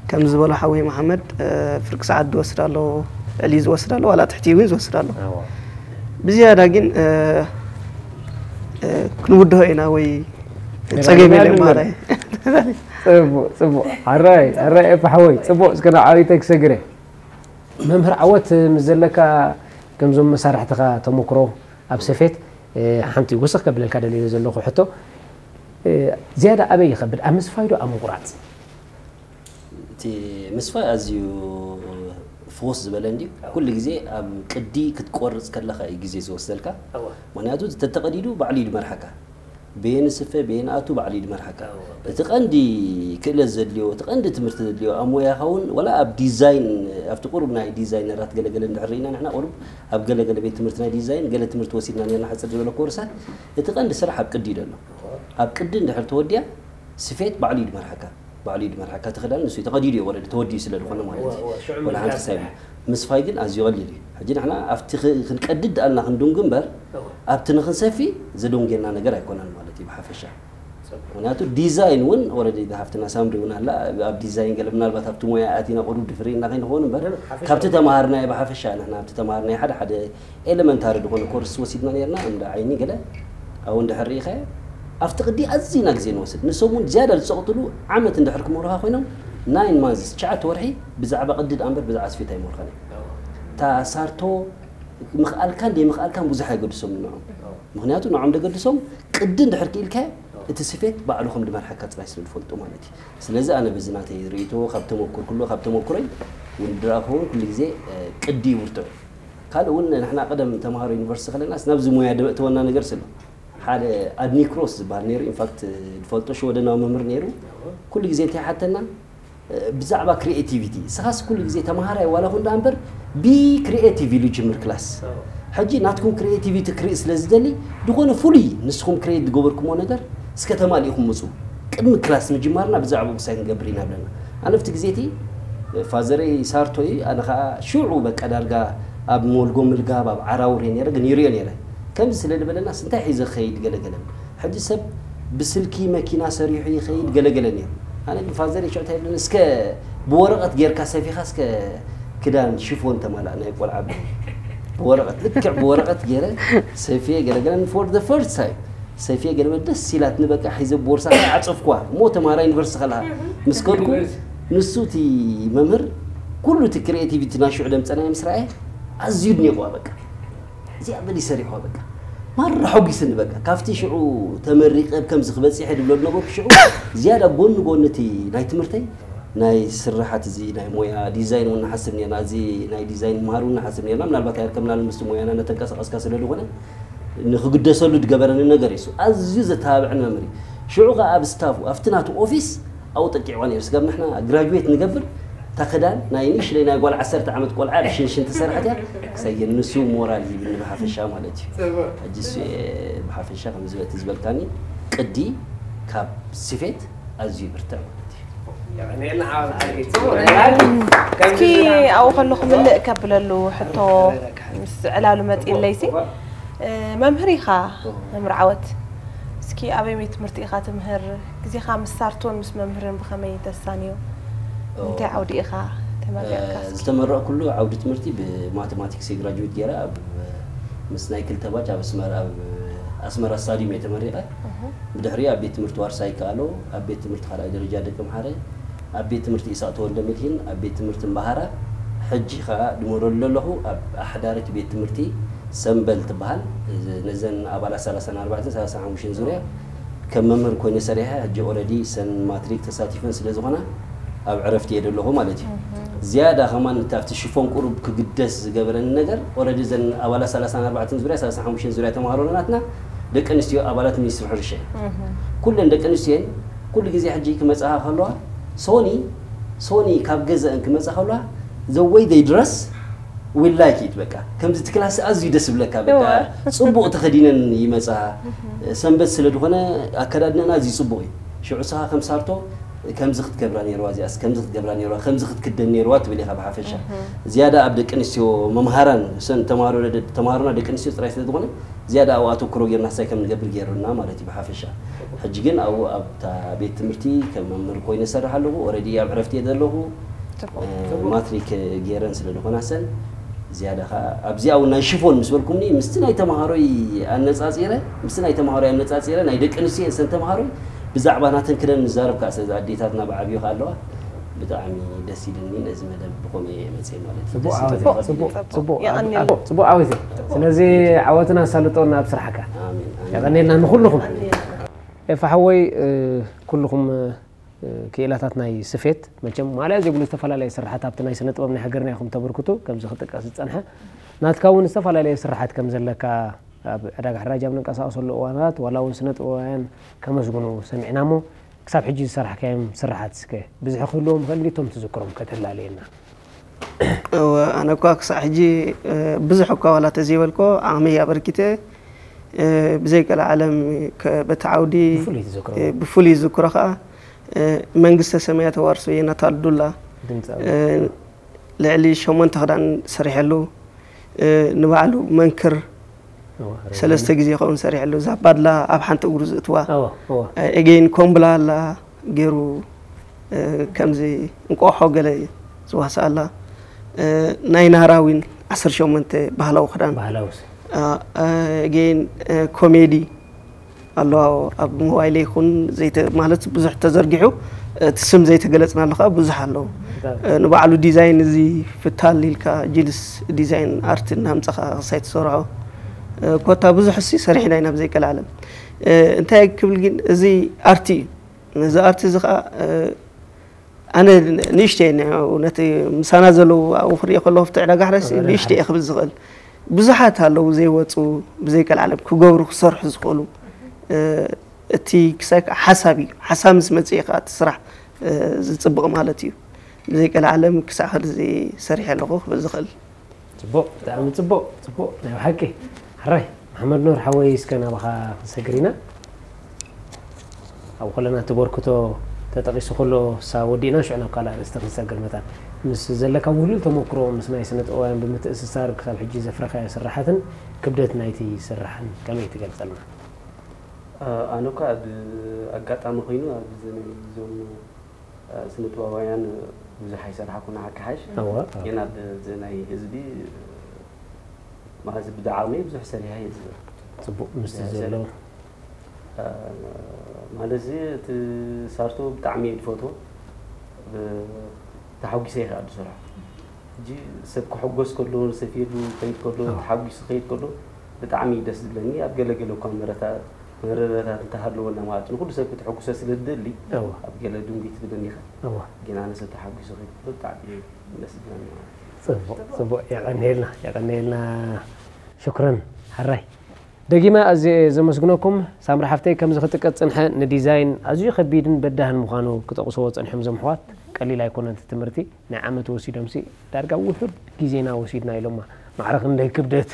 ከም ዝበሎ ሓወይ መሓመድ፣ እ፣ ፍርቂ ሰዓት ዝወስድ ኣሎ፣ ልዕሊ ዝወስድ ኣሎ፣ ዋላ ትሕቲ እውን ዝወስድ ኣሎ። ኣዎ። ብዝያዳ ግን፣ እ፣ እ፣ ክንውድሆ ኢና ወይ ገና ጸገም ገና የለን ንበር። ማለት እዩ። ጽቡቕ፣ ጽቡቕ። ሕራይ፣ ሕራይ ኤፋ ሓወይ፣ ጽቡቕ። እስከ ንዓዊተይ ክሰግረ። መምህር ዓወት፣ ምስ ዘለካ ከምዞም መሳርሕትኻ ተመክሮ ኣብ ሰፌት፣ እ፣ ሓንቲ ውስኽ ከብለልካ ደልየ ዘለኹ ሕቶ፣ እ፣ ዝያዳ ኣበይ ይኸብድ? ኣብ ምስፋይ ዶ ኣብ ምቑራጽ? እቲ ምስፋይ ኣዝዩ ፍኹስ ዝበለ እንድዩ። ኩሉ ግዜ ኣብ ቅዲ ክትቆርጽ ከለኻ እዩ ግዜ ዝወስደልካ። እወ። ምኽንያቱ ተተቐዲዱ ባዕሉ እዩ ዝመርሓካ። በየን ስፈ፣ በየን ኣቱ ባዕሉ እዩ ዝመርሓካ። እወ። እቲ ቀንዲ ክእለት ዘድልዮ፣ እቲ ቀንዲ ትምህርቲ ዘድልዮ፣ ኣብ ሞያኻ እውን፣ ወላ ኣብ ዲዛይን፣ ኣብቲ ቁሩብ ናይ ዲዛይነራት ገለገለ እንድሕር ርኢና፣ ንሕና ቁሩብ ኣብ ገለገለ ቤት ትምህርቲ ናይ ዲዛይን ገለ ትምህርቲ ወሲድና ነርና፣ ሓጽር ዝበለ ኮርሳት። እቲ ቀንዲ ስራሕ ኣብ ቅዲ እዩ ዘሎ። እወ። ኣብ ቅዲ እንድሕር ተወዲያ፣ ስፌት ባዕሉ እዩ ዝመርሓካ። ባዕሉ እዩ ዝመርሓካ። እቲ ክዳን ንሱ እዩ ተቐዲዱ እዩ፣ ወረዲ ተወዲኡ ስለ ዝኾነ ማለት እዩ። እወ፣ እወ፣ ሽዑ ወላ ሓንቲ ምልካት ሳይድ። ምስፋይ ግን ኣዝዩ ቀሊል እዩ። ሕጂ ንሕና ኣብቲ ክ-፣ ክንቀድድ ደኣልና ክንድንጉ እምበር፣ እወ። ኣብቲ ንኽንሰፊ ዘደንጉየና ነገር ኣይኮነን ማለት እዩ ብሓፈሻ። ጽቡቕ። ምኽንያቱ ዲዛይን እውን ወረዲ ሃፍትና ሳምሪ እውን ኣላ። ኣብ ዲዛይን ገለ ምናልባት ኣብቲ ሞያ ኣቲና ቁሩብ ድፍር ኢልና ከይንኸውን እምበር፣ ሓፈሻ ካብቲ እውን። ተማሃርናዮ ብሓፈሻ ንሕና ኣብቲ ተማሃርናዮ ሓደ ሓደ ኤለመንታሪ ዝኾነ ኮርስ ወሲድና ነርና፣ እንዳ ዓይኒ ገለ። ኣብኡ እንድሕር ርኢኻዮ፣ ኣብቲ ቅዲ ኣዝና ግዜ ንወስድ። ንሶም እውን ዝያዳ ዝጸቕጥሉ ዓመት እንድሕር ክመሩኻ ኮይኖም፣ ናይን ማንዝስ፣ ትሽዓተ ወርሒ፣ ብዛዕባ ቅዲ ደኣ እምበር ብዛዕባ ስፌት ኣይመርኻን እዮም። እታ ሳርቶ ምኽኣልካን ዘይምኽኣልካን ብዙሕ ኣይገድሶም ንዕኦም። ምኽንያቱ ንዕኦም ደገድሶም ቅዲ እንድሕር ክኢልካዮ፣ እቲ ስፌት ባዕሉ ከም ድመርሓካ ጥራይ ስለ ዝፈልጡ ማለት እዩ። ስለዚ ኣነ በዚ ናተይ ርእይቶ፣ ካብ ተመኩር-፣ ኩሉ ካብ ተመኩሮይ እውን ድኣ ክኸውን ኩሉ ግዜ፣ እ፣ ቅዲ ይብርትዑ። ካልእ እውን ንሕና ቀደም ተምሃሮ ዩኒቨርሲቲ ከለናስ ናብዚ ሞያ ደበእተወና ነገር ስለ ሓደ ኣድኒ ክሮስ ዝበሃል ነይሩ። ኢንፋክት ዝፈልጦ ሽወደናዊ መምህር ነይሩ። ኩሉ ግዜ እንታይ ሓተና? እ፣ ብዛዕባ ክሪኤቲቪቲ። ንስኻስ ኩሉ ግዜ ተምሃራይ ዋላ ኩን ደኣ እምበር ብክሪኤቲቭ ኢሉ ጅምር ክላስ። ሕጂ ናትኩም ክሪኤቲቪቲ ክርኢ ስለ ዝደሊ፣ ዝኾነ ፍሉይ ንስኹም ክሪኤት ዝገበርኩሞ ነገር እስከ ተማሊእኩም ምጹ። ቅድሚ ክላስ ምጅማርና ብዛዕባኡ ምሳይ ክንገብር ኢና ብለና። ኣነ ኣብቲ ግዜ እቲ ፋዘረይ ሳርቶ እዩ፣ ኣነ ኸኣ ሽዑ በቃ ዳርጋ ኣብ ሞልጎ ምልጋብ ኣብ ዓራውር እየ ነይረ፣ ግን ይርእዮ ነይረ። ከምዚ ስለ ዝበለናስ እንታይ ሒዘ ክኸይድ ገለገለ። ሕጂ ሰብ ብስልኪ መኪና ሰሪሑ ይኸይድ ገለገለ ነይሩ። ኣነ ግን ፋዘረይ ሽዑ እንታይ ይብለኒ፣ እስከ ብወረቐት ጌርካ ሰፊኻ እስከ ክዳን ሽፎን ተማላእ ናይ ቆልዓ ብ-፣ ብወረቐት፣ ልክዕ ብወረቐት ገይረ ሰፍየ ገለገለን for the first time። ሰፍየ ገለመ ደስ ኢላትኒ፣ በቃ ሒዘ ቦርሳ ዓጸፍኩዋ። እሞ ተማሃራይ ዩኒቨርሲቲ ከለኻ ምስ ከድኩ፣ ዩኒቨርሲቲ። ንሱ እቲ መምህር ኩሉ እቲ ክሪኤቲቪቲ ናይ ሽዑ ደምጸናዮ ምስ ረኣየ ኣዝዩ ድኒቕዋ በቃ። እዚኣ በሊ ሰሪሕዋ በቃ። ማራ ሐጒስኒ በቃ። ካብቲ ሽዑ ተመሪቐ ከምዚ ክበጽሕ እየ ድብሎ ዝነበርኩ ሽዑ ዝያዳ ጎኒ ጎኒ እቲ ናይ ትምህርተይ ናይ ስራሓት እዚ ናይ ሞያ ዲዛይን እውን ንሓስብ ነርና። እዚ ናይ ዲዛይን ምሃር እውን ንሓስብ ነርና። ምናልባት ኣይርከብናሉ ምስቲ ሞያና እናተንቀሳቐስካ ስለ ዝኾነ ንኽግደሰሉ ዝገበረኒ ነገር እዩ። ኣዝዩ ዘተባብዐኒ መምህር እዩ። ሽዑ ኸዓ ኣብ ስታፉ ኣብቲ ናቱ ኦፊስ ኣብኡ ጠቂዕዋ ነይሩ። ስጋብ ንሕና ግራጁዌት ንገብር እታ ክዳን ናይ ንእሽለይ ናይ ጓል ዓሰርተ ዓመት ቆልዓ ብሽንሽን ተሰርሐት እያ። ክሳየን ንሱ ሞራል ሂብኒ ብሓፈሻ ማለት እዩ። ሕጂ እሱ እየ ብሓፈሻ ከምዚ በቲ ዝበልካኒ ቅዲ ካብ ስፌት ኣዝዩ ይብርትዕ ማለት እዩ። እስኪ ኣብኡ ከለኹ ምልእ ከብለሉ ሕቶ ምስ ዕላሉ መፂእለይሲ መምህር ኢኻ መምህር ዓወት እስኪ ኣበይ ቤት ትምህርቲ ኢኻ ትምህር ግዜኻ ምስ ሳርቶን ምስ መምህርን ብኸመይ ተሳንዮ እንታይ ዓውዲ ኢኻ ተመሪቕካ ዝተመረቕኩሉ ዓውዲ ትምህርቲ ብማቴማቲክስ ግራጁዌት ገይረ ኣብ ምስ ናይ ክልተ ባች ኣብ ኣስመራ ኣብ ኣስመራ ስታዲየም እየ ተመሪቐ ብድሕሪ ኣብ ቤት ትምህርቲ ዋርሳይ ከኣሎ ኣብ ቤት ትምህርቲ ካልኣይ ደረጃ ደቂ ምሓረ ኣብ ቤት ትምህርቲ ኢሳቅ ተወልደ መድሂን ኣብ ቤት ትምህርቲ እምባሃራ ሕጂ ከዓ ድመረሉ ዘለኹ ኣብ ኣሕዳሪት ቤት ትምህርቲ ሰምበል ትበሃል ነዘን ኣባላት ሰላሳን ኣርባዕተን ሰላሳን ሓሙሽተን ዙርያ ከም መምህር ኮይነ ሰሪሐ ሕጂ ኦረዲ ሰን ማትሪክ ተሳቲፈን ስለ ዝኾና ኣብ ዕረፍቲ እየ ዘለኹ ማለት እዩ ዝያዳ ከማን ኣብቲ ሽፎን ቁሩብ ክግደስ ዝገበረኒ ነገር ኦረዲ ዘን ኣባላት ሰላሳን ኣርባዕተን ዙርያ ሰላሳን ሓሙሽተን ዙርያ ተምሃሮ ናትና ደቂ ኣንስትዮ ኣባላት ሚኒስትሪ ሕርሻ ኩለን ደቂ ኣንስትዮ ኩሉ ግዜ ሕጂ ክመጻኻ ከለዋ ሶኒ ሶኒ ካብ ገዘአን ክመጻ ከለዋ the way they dress we like it በቃ ከምዚ እቲ ክላስ ኣዝዩ ደስ ይብለካ በቃ ጽቡቕ ተኸዲነን ይመጻ ሰንበት ስለ ዝኾነ ኣከዳድነና ኣዝዩ ጽቡቕ እዩ ሽዑ ስኻ ከም ሳርቶ ከምዚ ክትገብራ ነይርዋ እዚኣስ ከምዚ ክትገብራ ነይርዋ ከምዚ ክትክደን ነይርዋ ትብል ኢኻ ብሓፈሻ ዝያዳ ኣብ ደቂ ኣንስትዮ መምሃራን ሰን ተማሃሮና ደቂ ኣንስትዮ ጥራይ ስለ ዝኾነ ዝያዳ ኣብኡ ኣተኩሮ ጌርና ሳይ ከም ንገብር ጌሩና ማለት እዩ ብሓፈሻ ሕጂ ግን ኣብኡ ኣብታ ቤት ትምህርቲ ከም መምህር ኮይነ ሰርሕ ኣለኹ ኦረዲ ኣብ ዕረፍቲ እየ ዘለኹ ማትሪክ ጌረን ስለ ዝኾና ሰን ዝያዳ ከዓ ኣብዚኣ እውን ናይ ሽፎን ምስ በልኩምኒ ምስቲ ናይ ተምሃሮይ ኣነፃፂረ ምስቲ ናይ ተምሃሮይ ኣነፃፂረ ናይ ደቂ ኣንስትዮ ሰን ተምሃሮይ ብዛዕባ ናተን ክደን ንዛረብ ከዓ ስለዚ ኣዴታትና ብዓብዩ ከዓ ኣለዋ ብጣዕሚ ደስ ኢልኒ ነዚ መደብ ብኸመይ እየ መፅእ ማለት እዩ ደስ ኢልኒ። ጽቡቕ ጽቡቕ ጽቡቕ ጽቡቕ ዓወት እዩ። ስለዚ ዓወትን ኣሳልጦን ኣብ ስራሕካ። ኣሜን ኣሜን። የቐንየልና ንኹልኹም። ኤፋ ሓወይ ኩልኹም ክኢላታት ናይ ስፌት መቸም ማልያ ዘይብሉ ዝተፈላለየ ስራሓት ኣብቲ ናይ ስነ ጥበብ ናይ ሃገርና ኢኹም ተበርክቱ ከምዚ ክጥቀስ ዝፀንሐ ናትካ እውን ዝተፈላለየ ስራሓት ከም ዘለካ ኣብ ዕዳጋ ሕራጃ ኣብ ንንቀሳቀሰሉ እዋናት ዋላ እውን ስነ ጥበባውያን ከመስግኑ ሰሚዕና እሞ ክሳብ ሕጂ ዝሰራሕካዮም ስራሓት እስከ ብዝሒ ክህልዎም ይኽእል ድዩ እቶም ትዝክሮም ከተላልየና? እወ ኣነ እኳ ክሳዕ ሕጂ ብዙሕ እኳ ዋላ ተዘይበልኮ ዓቕመይ ኣበርኪተ ብዘይቀልዓለም በቲ ዓውዲ ብፍሉይ ዝዝክሮ ከዓ መንግስተ ሰማያት ተዋርሶ የናታል ዱላ ልዕሊ ሸሞንተ ክዳን ሰሪሐሉ ንባዕሉ መንክር ሰለስተ ግዜ ከውን ሰሪሐሉ እዛ ባድላ ኣብ ሓንቲ እግሩ ዝእትዋ ኤጌን ኮምብላ ኣላ ገይሩ ከምዚ እንቆሖ ገለ ዝዋሳ ኣላ ናይ ናራዊን ዓሰርተ ሸሞንተ ባህላዊ ክዳን ኤጌን ኮሜዲ ኣለዋ ኣብ ሞባይለ ይኹን ማለት ብዙሕ ተዘርጊሑ እቲ ስም ዘይተገለፅና ኣሎ ከዓ ብዙሕ ኣለዉ ንባዕሉ ዲዛይን እዚ ፍታል ኢልካ ጂንስ ዲዛይን ኣርት እናምፀኻ ክሳይ ትሰርሖ ኮታ ብዙሕ ሲ ሰሪሕና ኢና ብዘይቀልዓለም እንታይ ክብል ግን እዚ ኣርቲ እዩ ነዚ ኣርቲ እዚ ከዓ ኣነ ንእሽተይ ነቲ ምሳና ዘለዉ ኣብኡ ክሪኦ ከለኹ ፍቲ ዕዳጋ ሕረስ ንእሽተይ ክብል ዝኽእል ብዙሓት ኣለዉ ዘይወፁ ብዘይቀልዓለም ክገብሩ ክሰርሑ ዝኽእሉ እቲ ክሳይ ከዓ ሓሳብ እዩ ሓሳብ ምስ መፅእ ከዓ እቲ ስራሕ ዝፅብቕ ማለት እዩ ብዘይቀልዓለም ክሳዕ ከዚ ሰሪሐ ኣለኹ ክብል ዝኽእል ፅቡቕ ብጣዕሚ ፅቡቕ ፅቡቕ ናይ ብሓቂ ሕራይ መሓመድ ኑር ሓወይ እስከ ናባኻ ክንሰግር ኢና ኣብ ከለና ተበርክቶ ተጠቒሱ ከሎ ሳ ወዲእና ሽዑ ናብ ካልእ ኣርእስቲ ክንሰግር መታን ምስ ዘለካ ውህሉል ተመክሮ ምስ ናይ ስነ ጥበባውያን ብምትእስሳር ክሳብ ሕጂ ዘፍረኻዮ ስራሓትን ክብደት ናይቲ ስራሕን ከመይ ትገልጸልና? ኣነ እኳ ኣብ ኣጋጣሚ ኮይኑ ኣብ እዞም ስነ ጥበባውያን ብዙሕ ኣይሰራሕኩን ሓቂ ሓሽ ግን ኣብ ናይ ህዝቢ ማለት ብዳዓቕሚ ብዙሕ ሰሪሐ እየ ዝብል ፅቡቅ ምስቲ ዘሎ ማለት እዚ እቲ ሳርቶ ብጣዕሚ እየ ዝፈትዎ ተሓጒሰ እየ ከዓ ዝሰርሖ ሕጂ ሰብ ክሕጎስ ከሎ ንሰፊሉ ከይድ ከሎ ተሓጒሱ ከይድ ከሎ ብጣዕሚ እዩ ደስ ዝብለኒ። ኣብ ገለገለ እኳ መረታ መረረታት እንተሃለወና ማለት ንኩሉ ሰብ ክትሐጉሰ ስለ ዝደሊ እዋ ኣብ ገለ ድንጉይ ትብለኒ ኢኻ። እዋ ግን ኣነ ሰብ ተሓጒሰ ከይትብሎ ብጣዕሚ እዩ ደስ ዝብለኒ ማለት እዩ። ጽቡቅ ጽቡቅ የቀንየልና የቀንየልና። ሽኩረን። ሕራይ ደጊመ ኣዝየ ዘመስግነኩም። ሳምሪ ሓፍተይ ከምዚ ክጥቀጥ ጽንሐ ንዲዛይን ኣዝዩ ከቢድን በዳህን ምዃኑ ክጠቕስዎ ጸኒሖም እዞም ኣሕዋት። ቀሊል ኣይኮነን እቲ ትምህርቲ። ናይ ዓመት ወሲዶምሲ ዳርጋ ውሑድ ግዜና ወሲድና ኢሎማ። ማዕረ ክንደይ ክብደት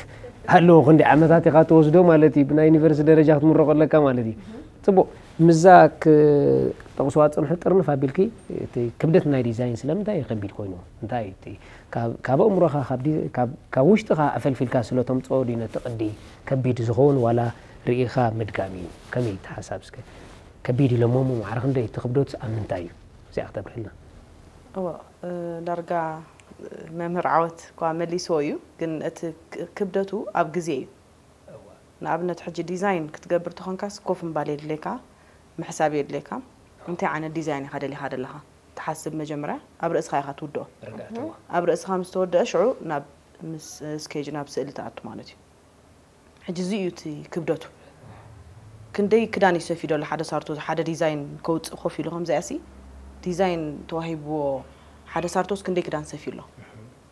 ኣለዎ ክንደይ ዓመታት ኢኻ ትወስዶ ማለት እዩ። ብናይ ዩኒቨርሲቲ ደረጃ ክትምረቆ ኣለካ ማለት እዩ። ጽቡቅ ምዛ ክጠቕስዋ ጽንሑ ጥርንፍ ኣቢልኪ እቲ ክብደት ናይ ዲዛይን ስለምንታይ እዩ ከቢድ ኮይኑ እንታይ እዩ እቲ ካብ ካብ ኣእምሮኻ ካብ ዲ- ካብ ካብ ውሽጥኻ ኣፈልፊልካ ስለ ተምጽኦ ድዩ ነቲ ቅዲ ከቢድ ዝኸውን ዋላ ርኢኻ ምድጋም እዩ ከመይ እቲ ሓሳብ እስከ ከቢድ ኢሎሞ ማዕረ ክንደይ እቲ ክብደት ኣብ ምንታይ እዩ እዚኣ ክተብርህልና እዎ እ፣ ዳርጋ እ፣ መምህር ዓወት እኳ መሊስዎ እዩ ግን እቲ ክ- ክብደቱ ኣብ ግዜ እዩ ንኣብነት ሕጂ ዲዛይን ክትገብር ተኾንካስ ኮፍ ምባል የድልየካ ምሕሳብ የድልየካ እንታይ ዓይነት ዲዛይን ኢኻ ደሊኻ ደለኻ ትሓስብ መጀመርያ ኣብ ርእስኻ ኢኻ ትውድኦ ኣብ ርእስኻ ምስ ተወደአ ሽዑ ናብ ምስ ስኬጅ ናብ ስእሊ ትኣቱ ማለት እዩ ሕጂ እዚ እዩ እቲ ክብደቱ ክንደይ ክዳን እዩ ሰፊ ደሎ ሓደ ሳርቶ ሓደ ዲዛይን ከውፅእ ኮፍ ኢሉ ከምዚኣ ሲ ዲዛይን ተዋሂብዎ ሓደ ሳርቶስ ክንደይ ክዳን ሰፊ ኣሎ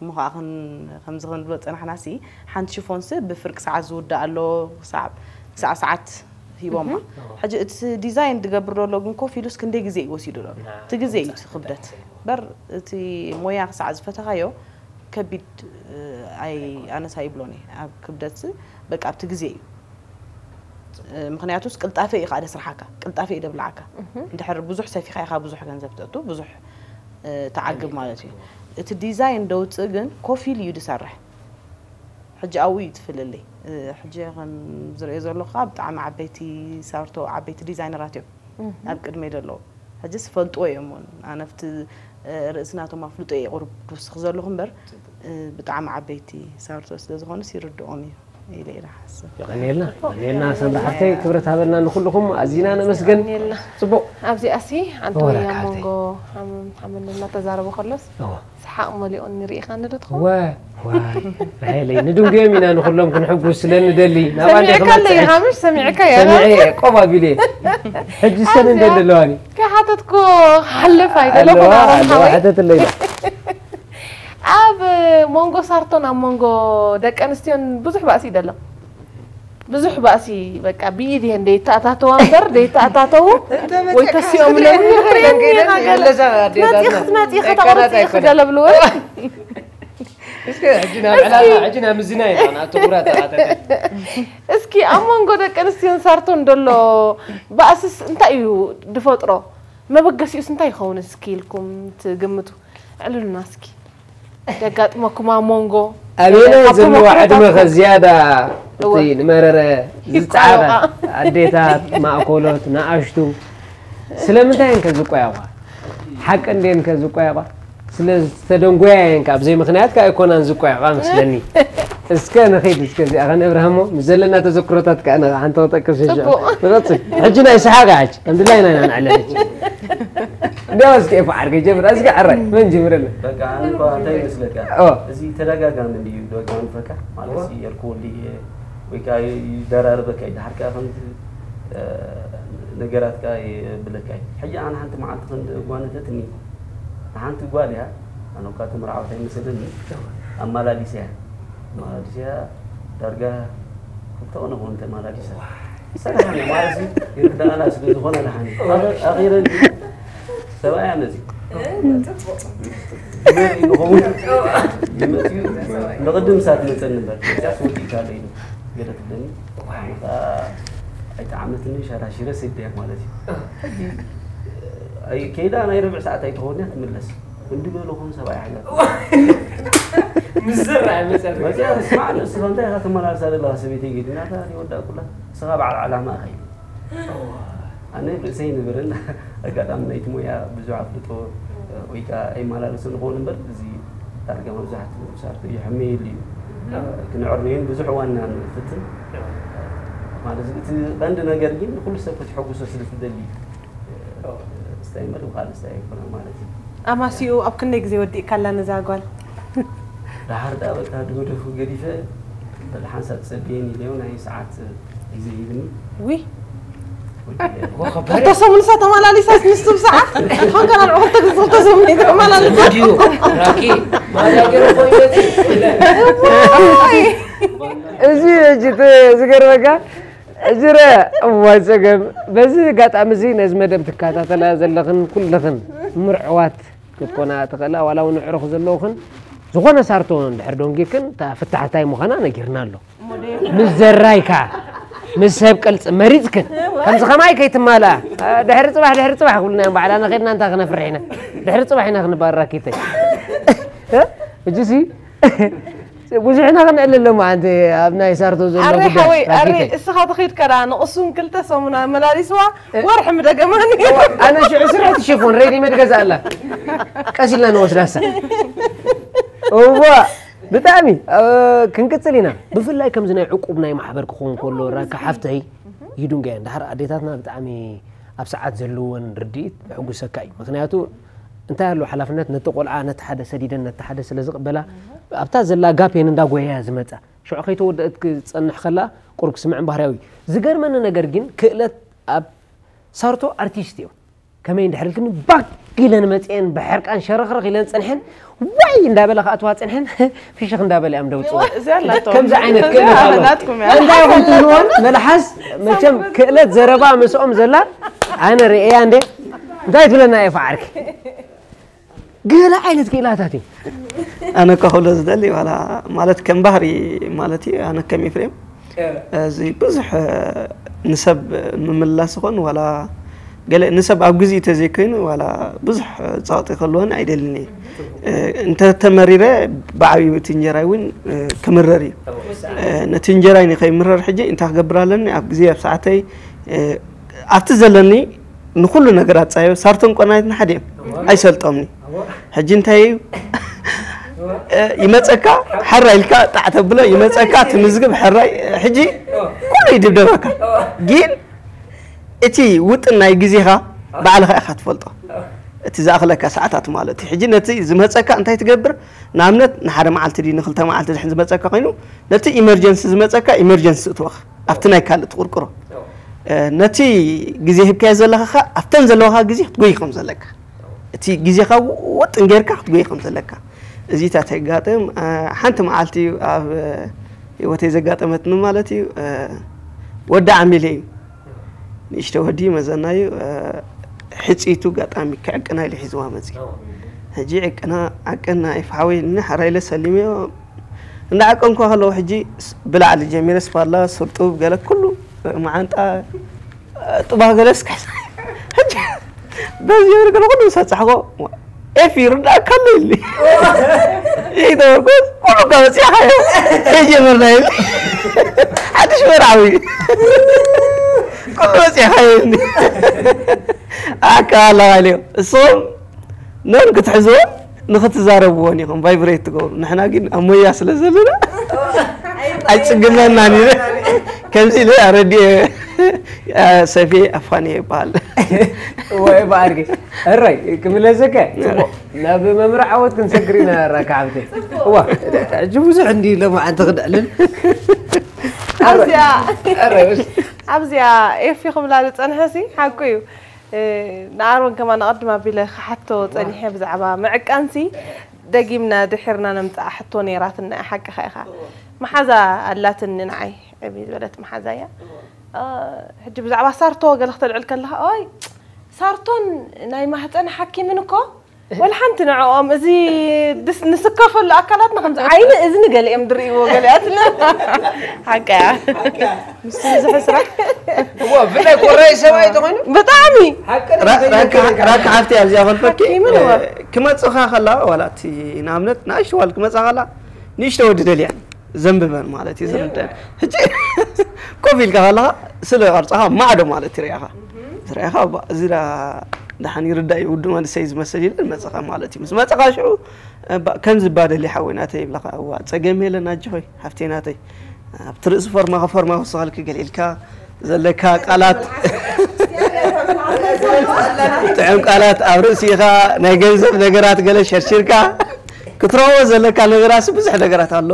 እሞ ከዓ ከምዚ ክንብሎ ፀናሕና ሲ ሓንቲ ሽፎን ሲ ብፍርቂ ሰዓት ዝውዳእ ኣሎ ክሳዕ ክሳዕ ሰዓት ሂቦማ ሕጂ እቲ ዲዛይን ዝገብር ዘሎ ግን ኮፍ ኢሉስ ክንደይ ግዜ እዩ ወሲዱ ዘሎ እቲ ግዜ እዩ እቲ ክብደት በር እቲ ሞያ ክሳዕ ዝፈተኻዮ ከቢድ ኣይ ኣነስ ኣይብሎን እየ ኣብ ክብደት በቃ ኣብቲ ግዜ እዩ ምክንያቱስ ቅልጣፈ እዩ ከዓ ደስርሓካ ቅልጣፈ እዩ ደብልዓካ እንድሕር ብዙሕ ሰፊኻ ኢኻ ብዙሕ ገንዘብ ተእቱ ብዙሕ ትዓግብ ማለት እዩ እቲ ዲዛይን ደውፅእ ግን ኮፍ ኢሉ እዩ ዝሰርሕ ሕጂ ኣብኡ እዩ ትፍልልይ ሕጂ ከም ዝሪኦ ዘለኹ ከዓ ብጣዕሚ ዓበይቲ ሳርቶ ዓበይቲ ዲዛይነራት እዮም ኣብ ቅድመይ ዘለዉ ሕጂ ዝፈልጥዎ እዮም እውን ኣነፍቲ ርእሲ ናቶም ኣፍልጦ እየ ቁሩብ ክውስኽ ዘለኹ እምበር ብጣዕሚ ዓበይቲ ሳርቶ ስለ ዝኾኑስ ይርድኦም እዩ ኢለ ኢለ ሓስብ የቐንየልና የቐንየልና ሰምሪ ሓፍተይ ክብረት ሃበልና ንኩልኹም ኣዚና ነመስገን ፅቡቅ ኣብዚኣሲ ሓንቲ ወረ ወያ ካብቲ። መንጎ ሓመልና ተዛረበ ከሎስ እወ ሰሓቕ መሊኦኒ ርኢኻኒ ዶ ትኸውን ወ ዋይ ራሄለይ ንድንጉዮም ኢና ንኩሎም ክንሕጉስ ስለ ንደሊ ናባ እንደ ሰሚዕካ ኣለይ ክመፅእ ሃምሽ ሰሚዕካ እያ ሰሚዐ እየ ቆብ ኣቢለ ሕጂ ሰን እንደ ኣለዋኒ ከሓተትኩ ክሓልፍ ኣይደለኹ ኣለዋ ናሮም ኣለዋ ሓወይ ሕተትለይ ኣብ መንጎ ሳርቶን ኣብ መንጎ ደቂ ኣንስትዮን ብዙሕ ባእሲ ይደሎ ብዙሕ ባእሲ በቃ ብኢድ እየን ደይተኣታተዋ እምበር ደይተኣታተዉ ወይ ተሲኦም ኢሎም ክትመፂ ክትመፂ ከተቆረፂ ገለ ብልወ እስከ ሕጂ ናብ ዕላማ ሕጂ ናብ ምዝና ኢና ናብ ትኩራት ኣተተ እስኪ ኣብ መንጎ ደቂ ኣንስትዮን ሳርቶን ደሎ ባእስስ እንታይ እዩ ዝፈጥሮ መበገሲኡስ እንታይ ይኸውን እስኪ ኢልኩም ትግምቱ ዕልልና እስኪ ደጋጥመኩም ኣብ መንጎ ኣበየናይ ካብ ዘለዋ ተመክሮታትኩም። ዕድመ ከ ዝያዳ እቲ እወ። ንመረረ ዝፀዓቐ ይቋወቓ። ኣዴታት ማእኮሎት ንኣሽቱ ስለምንታይ እየን ከ ዝቋየቋ ሓቂ እንድየን ከ ዝቋየቋ ስለ ዝተደንጎያ እየን ካብ ዘይ ምክንያት ከ ኣይኮናን ዝቋየቋ መስለኒ እስከ ንኺድ እስከ እዚኣ ከነብርሃሞ ምስ ዘለና ተዘክሮታት ከ ሓንቲ ክጠቅስ ይሻ ጽቡቕ። ንቐፅል ሕጂ ናይ ሰሓቕ እያ ሕጂ ከምድላይ ኢና ኢና ንዕለል ሕጂ እንዲያው እስኪ ኤፋ ዓርከይ ጀምር እስኪ ዓራይ መን ጀምረልና በቃ ኣነ እኳ እንታይ ይመስለካ ኦ። እዚ ተደጋጋሚ እንድዩ ደጋንፈካ ማለት ሲ የርክወሉ እየ ወይ ከዓ ይደራርበካ እዩ ድሓር ከዓ ከምዚ እ፣ ነገራት ከዓ የብለካ እዩ ሕጂ ኣነ ሓንቲ መዓልቲ ክንዲ እጓነተትኒ ንሓንቲ ጓል እያ ኣነ እኳ ተመርዓወት ኣይመሰለኒ ኣመላሊሰያ ኣመላሊሰያ ዳርጋ ክልተ ቅነ ክኾን ተመላሊሰ ሰላም ማለት ይርዳእና ስለ ዝኾነ ድሓን ኣኺረ ሰብኣያ መፂ ይመፅኡ ንቕድም ሳት መፀኒ እምበር እዚኣስ ወዲእካ ኣሎ ኢሉ ገለ ትብለኒ ኣይጠዓመትኒ ሸራሽረ ሰደያ ማለት እዩ ከይዳ ናይ ርብዕ ሰዓት ኣይትኸውን እያ ትምለስ እንዲ በለኹም ሰብኣይ ሓላት ምዝር ኣይመፀ መፅያ ስማዕ ንስኻ እንታይ ኢኻ ተመላልሳ ዘለኻ ሰበይተይ ገዲናታ ይወዳእኩላ ንስኻ በዓል ዓላማ ኢኻ ኢሉ ኣነ ርእሰይ ንብርን ኣጋጣሚ ናይቲ ሞያ ብዙሕ ኣፍልጦ ወይ ከዓ ኣይመላለስን ንኸውን እምበር እዚ ዳርጋ መብዛሕትኡ ሳርቶ ይሕመየሉ እዩ ክንዕርዩን ብዙሕ ዋና ንፍትን ማለት እዩ። እቲ ቀንዲ ነገር ግን ንኩሉ ሰብ ክትሐጉሶ ስለ ትደሊ ስታይ እምበር ብካልእ ስታይ ኣይኮነ ማለት እዩ። ኣማሲኡ ኣብ ክንደይ ግዜ ወዲእካላ ነዛ ጓል ደሓር ዳ በቃ ድገደፉ ገዲፈ ሓንሳብ ጸብየኒ ኢለዮ ናይ ሰዓት ግዜ ይብኒ። ውይ ክልተ ሰሙን እሳ ተመላሊሳስ ንሱ ብሰዓት ኾንካ ናብ ክልተ ግዜ ክልተ ሰሙን እየ ተመላልሳ። ቪድዮ ራኪ ማዳ ገይሩ ኮይኑ መፂ እዋይ! እዚ ሕጂ ት- ዝገርመካ ሕጂ ረ እዋይ ጸገም። በዚ ኣጋጣሚ እዚ ነዚ መደብ ትከታተላ ዘለኽን ኩልኽን ምርዕዋት ክትኮና ትኽእላ፣ ዋላ እውን ኣዕሩኽ ዘለውኽን ዝኾነ ሳርቶ እንድሕር ደንጊርክን እታ ፍታሕታይ ምዃና ነጊርና ኣሎ። ምስ ዘራይካ ምስ ሰብ ቅልጽ መሪጽክን ከምዚ ከማይ ከይትማልኣ ድሕሪ ጽባሕ ድሕሪ ጽባሕ ክብልና እዮም ባዕላና ከድና እንታይ ክነፍርሕ ኢና ድሕሪ ጽባሕ ኢና ክንባረር ራኪተይ እጅሲ ብዙሕና ክንዕልል ሎማዓንቲ ኣብ ናይ ሳርቶ ዘሎ ኣረ ጉዳይ ሓወይ ኣረ ራኪተይ እስኻ ተኺድካ ዳ ንቕሱን ክልተ ሰሙን ኣመላሊስዋ ወርሒ ምደገማኒ ኣነ ሽዑ ስርሕቲ ሽፎን ሬዲ መድ ገዛ ኣላ ቀስ ኢልና ንወስዳሳ እዋ ብጣዕሚ እ፣ ክንቅጽል ኢና ብፍላይ ከምዚ ናይ ዕቁብ ናይ ማሕበር ክኸውን ከሎ ራካ ሓፍተይ ይዱንጋ እየን ድሓር ኣዴታትና ብጣዕሚ ኣብ ሰዓት ዘለወን ርድኢት ሕጉሰካ እዩ ምክንያቱ እንታይ ኣሎ ሓላፍነት ነቲ ቆልዓ ነቲ ሓደ ሰዲደን ነቲ ሓደ ስለ ዝቕበላ ኣብታ ዘላ ጋፔን እንዳጎያ ዝመጻ ሽዑ ከይተወደአት ክጸንሕ ከላ ቁሩብ ክስምዕን ባህርያዊ እዩ ዝገርመኒ ነገር ግን ክእለት ኣብ ሳርቶ ኣርቲስት እዮም ከመይ እንድሕር ኢልክኒ ባክ ኢለን መፅአን ብሕርቃን ሸረኽረኽ ኢለን ፀንሐን ዋይ እንዳበለ ክኣትዋ ፀንሐን ፍሽኽ እንዳበለ እዮም ደውፅዋ እዚ ኣላቶ ከምዚ ዓይነት ክእለት ኣሎ ናትኩም እያ እንታይ ይኹን ትብልዎን መልሓስ መቸም ክእለት ዘረባ ምስኦም ዘላ ኣነ ርእያ እንደ እንታይ ትብለና እየ ፈዓርኪ ገለ ዓይነት ክእላታት እዩ ኣነ እኳ ክብሎ ዝደሊ ዋላ ማለት ከም ባህሪ ማለት እዩ ኣነ ከም ኤፍሬም እዚ ብዙሕ ንሰብ ምምላስ ይኾን ዋላ ገለ ንሰብ ኣብ ግዜ ተዘይኮይኑ ዋላ ብዙሕ ጸቕጢ ከልወን ኣይደልን እየ እንተተመሪረ ብዓብዩ እቲ እንጀራይ እውን ክምረር እዩ ነቲ እንጀራይ ንኸይምረር ሕጂ እንታይ ክገብር ኣለኒ ኣብ ግዜ ኣብ ሰዓተይ ኣብቲ ዘለኒ ንኩሉ ነገር ኣጻዮ ሳርቶን ቆናይትና ሓደ እዮም ኣይሰልጦምኒ ሕጂ እንታይ እዩ ይመፀካ ሕራ ኢልካ ጣዕ ተብሎ ይመፀካ ትምዝግብ ሕራይ ሕጂ ኩሉ ይድብደበካ ግን እቲ ውጥን ናይ ግዜኻ ባዕልኻ ኢኻ ትፈልጦ እቲ ዝኣኽለካ ሰዓታት ማለት እዩ ሕጂ ነቲ ዝመፀካ እንታይ ትገብር ንኣብነት ንሓደ መዓልቲ ድዩ ንክልተ መዓልቲ ድሕን ዝመፀካ ኮይኑ ነቲ ኢመርጀንሲ ዝመፀካ ኢመርጀንሲ እትወኻ ኣብቲ ናይ ካልእ ትቁርቁሮ ነቲ ግዜ ሂብካዮ ዘለኻ ከ ኣብተን ዘለዋኻ ግዜ ክትጎይ ከም ዘለካ እቲ ግዜኻ ወጥን ጌርካ ክትጎይ ከም ዘለካ እዚታት የጋጥም ሓንቲ መዓልቲ ኣብ ህይወተይ ዘጋጠመትኒ ማለት እዩ ወዲ ዓሚለ እዩ ንእሽተ ወዲ መዘና እዩ ሕፅይቱ ጋጣሚ ክዕቅና ኢሉ ሒዝዋ መፅእ ሕጂ ዕቅና ዓቅና ይፍሓወይ እኒ ሓራይለ ሰሊመዮ እንዳዓቀንኳ ከለዉ ሕጂ ብላዕሊ ጀሚረ ስፓላ ስርጡብ ገለ ኩሉ መዓንጣ ጥባህ ገለ ስካሕ ሕጂ በዚ ይብል ገለ ኩሉ ሰጻሕኮ ኤፍ ይርዳእካ ኣሎ ኢልኒ ይተወርኩ ኩሉ ካ በፂሕካዮ የጀመርና ኢልኒ ሓድሽ መርዓዊ ኩሉ በፂሕካዮ ኢልኒ ኣካ ኣለካ ኢልዮ እሶም ነን ክትሕዝዎ ንክትዛረብዎን ኢኹም ቫይብሬት ትገብሩ ንሕና ግን ኣብ ሞያ ስለ ዘለና ኣይፅግመናን ኢለ ከምዚ ኢለ ኣረዲኤ ሰፌ ኣፋኒ ይበሃል ወይ በኣድጊ እራይ ክምለሰከ ፅቡቅ ናብ መምርዕ ዓወት ክንሰግር ኢና ራካ ሓብተይ እዋ ሕጂ ብዙሕ እንዲ ሎማዓንቲ ክድዕልን ኣብዚኣ ኣብዚኣ ኤፊ ክብላ ዝፀንሐ ሲ ሓቁ እዩ ንኣሮን ከማን ኣቐድም ኣቢለ ክሓቶ ፀኒሐ ብዛዕባ ምዕቃንሲ ደጊምና ድሒርና ነምፅኣ ሕቶ ነይራትና እያ ሓቅኻ ኢኻ መሓዛ ኣላትኒ ንዓይ ዕብይ ዝበለት መሓዛ እያ ሕጂ ብዛዕባ ሳርቶ ገለ ክተልዕል ከለኻ ኦይ ሳርቶን ናይ ማህፀን ሓኪምን እኮ ወላ ሓንቲ ንዕኦም እዚ ንስከፈሉ ኣካላትና ከምዚ ዓይኒ እዝኒ ገለ እዮም ዝርእይዎ ገሊኣትና ሓቀያ ምስ ብዙሕ ስራሕ ብፍላይ ቆራይ ሰብኣይ ተኾይኑ ብጣዕሚ ራካ ሓፍቲ ኣብዚኣ ፈልፈኪ ክመፅኻ ከላ ዋላ እቲ ንኣብነት ንኣሽተዋል ክመፃ ከላ ንእሽተ ወዲ ደልያ ዘንብበን ማለት እዩ ዝርደን ሕጂ ኮፍ ኢልካ ከለኻ ስለ ቅርፅኻ ማዕዶ ማለት ይርያኻ ዝርያኻ እዚ ደሓን ይርዳእ እዩ ውዱ መንሰይ ዝመስል ኢለ መፅኻ ማለት እዩ ምስ መፅኻ ሽዑ ከም ዝባደል ይሓወይ ናተይ ይብለኻ እዋ ፀገም የለን ኣጆኸይ ሓፍተይ ናተይ ኣብቲ ርእሲ ፎርማ ፎርማ ክወስኸልኪ ገለ ኢልካ ዘለካ ቃላት ጥዑም ቃላት ኣብ ርእሲኻ ናይ ገንዘብ ነገራት ገለ ሸርሽርካ ክትረኽቦ ዘለካ ነገራት ብዙሕ ነገራት ኣሎ።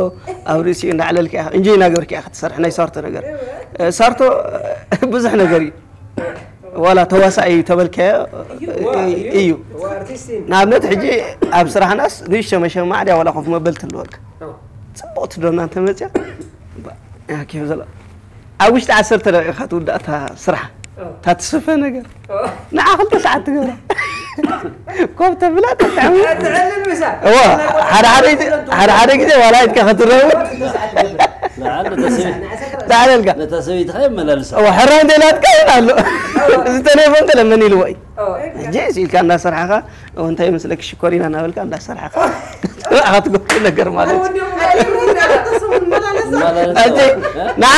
ኣብ ርእሲኡ እንዳዕለልካ ኢኻ፣ እንጆይ እናገበርካ ኢኻ ክትሰርሕ፣ ናይ ሳርቶ ነገር። እ፣ ሳርቶ፣ እ፣ ብዙሕ ነገር እዩ። ዋላ ተዋሳኢ ተበልካዮ፣ እዩ፣ እ፣ ዋ፣ እዩ። እዩ። ዋ፣ ኣርቲስት እዩ። ንኣብነት፣ ሕጂ ኣብ ስራሕናስ ንእሽቶ መሸማዕ ድያ ዋላ ኮፍ መበል ትልወልካ። ኦ። ጽቡቕ ትደና እንተመጽያ፣ ባ-፣ ያ፣ ኬፍ ዘላ። ኣብ ውሽጢ ዓሰርተ ደቂቓ ትውዳእ እታ ስራሕ። ኦ። እታ ትስፈ ነገር። ኦ። ንዓ ክልተ ሰዓት ትገብራ። ኮፍ ተብላ ተጥዕም። ትዕልል ምሳ። እዋ፣ ሓደ ሓደ ግዜ፣ ሓደ ሓደ ግዜ ዋላ ኢድካ ክትረው። ንዓ ነታ ሰበይቲ፣ ንዓ ነታ ሰበይትኻ የመላልሳ። እዋ፣ ሕራይ እንተ ኢላትካ ይን ኣሎ። እዚ ተሌፎን ከ ለመን ኢልዎ እዩ። ኦ። ሕጂ ኢልካ እንዳሰርሓኻ፣ ኦ፣ እንታይ ይመስለኪ ሽኮሪና እናበልካ እንዳሰርሓኻ፣ ኣኻ ትገብር ነገር ማለት እዩ። ማለት ኣቲ፣ ንዓ፣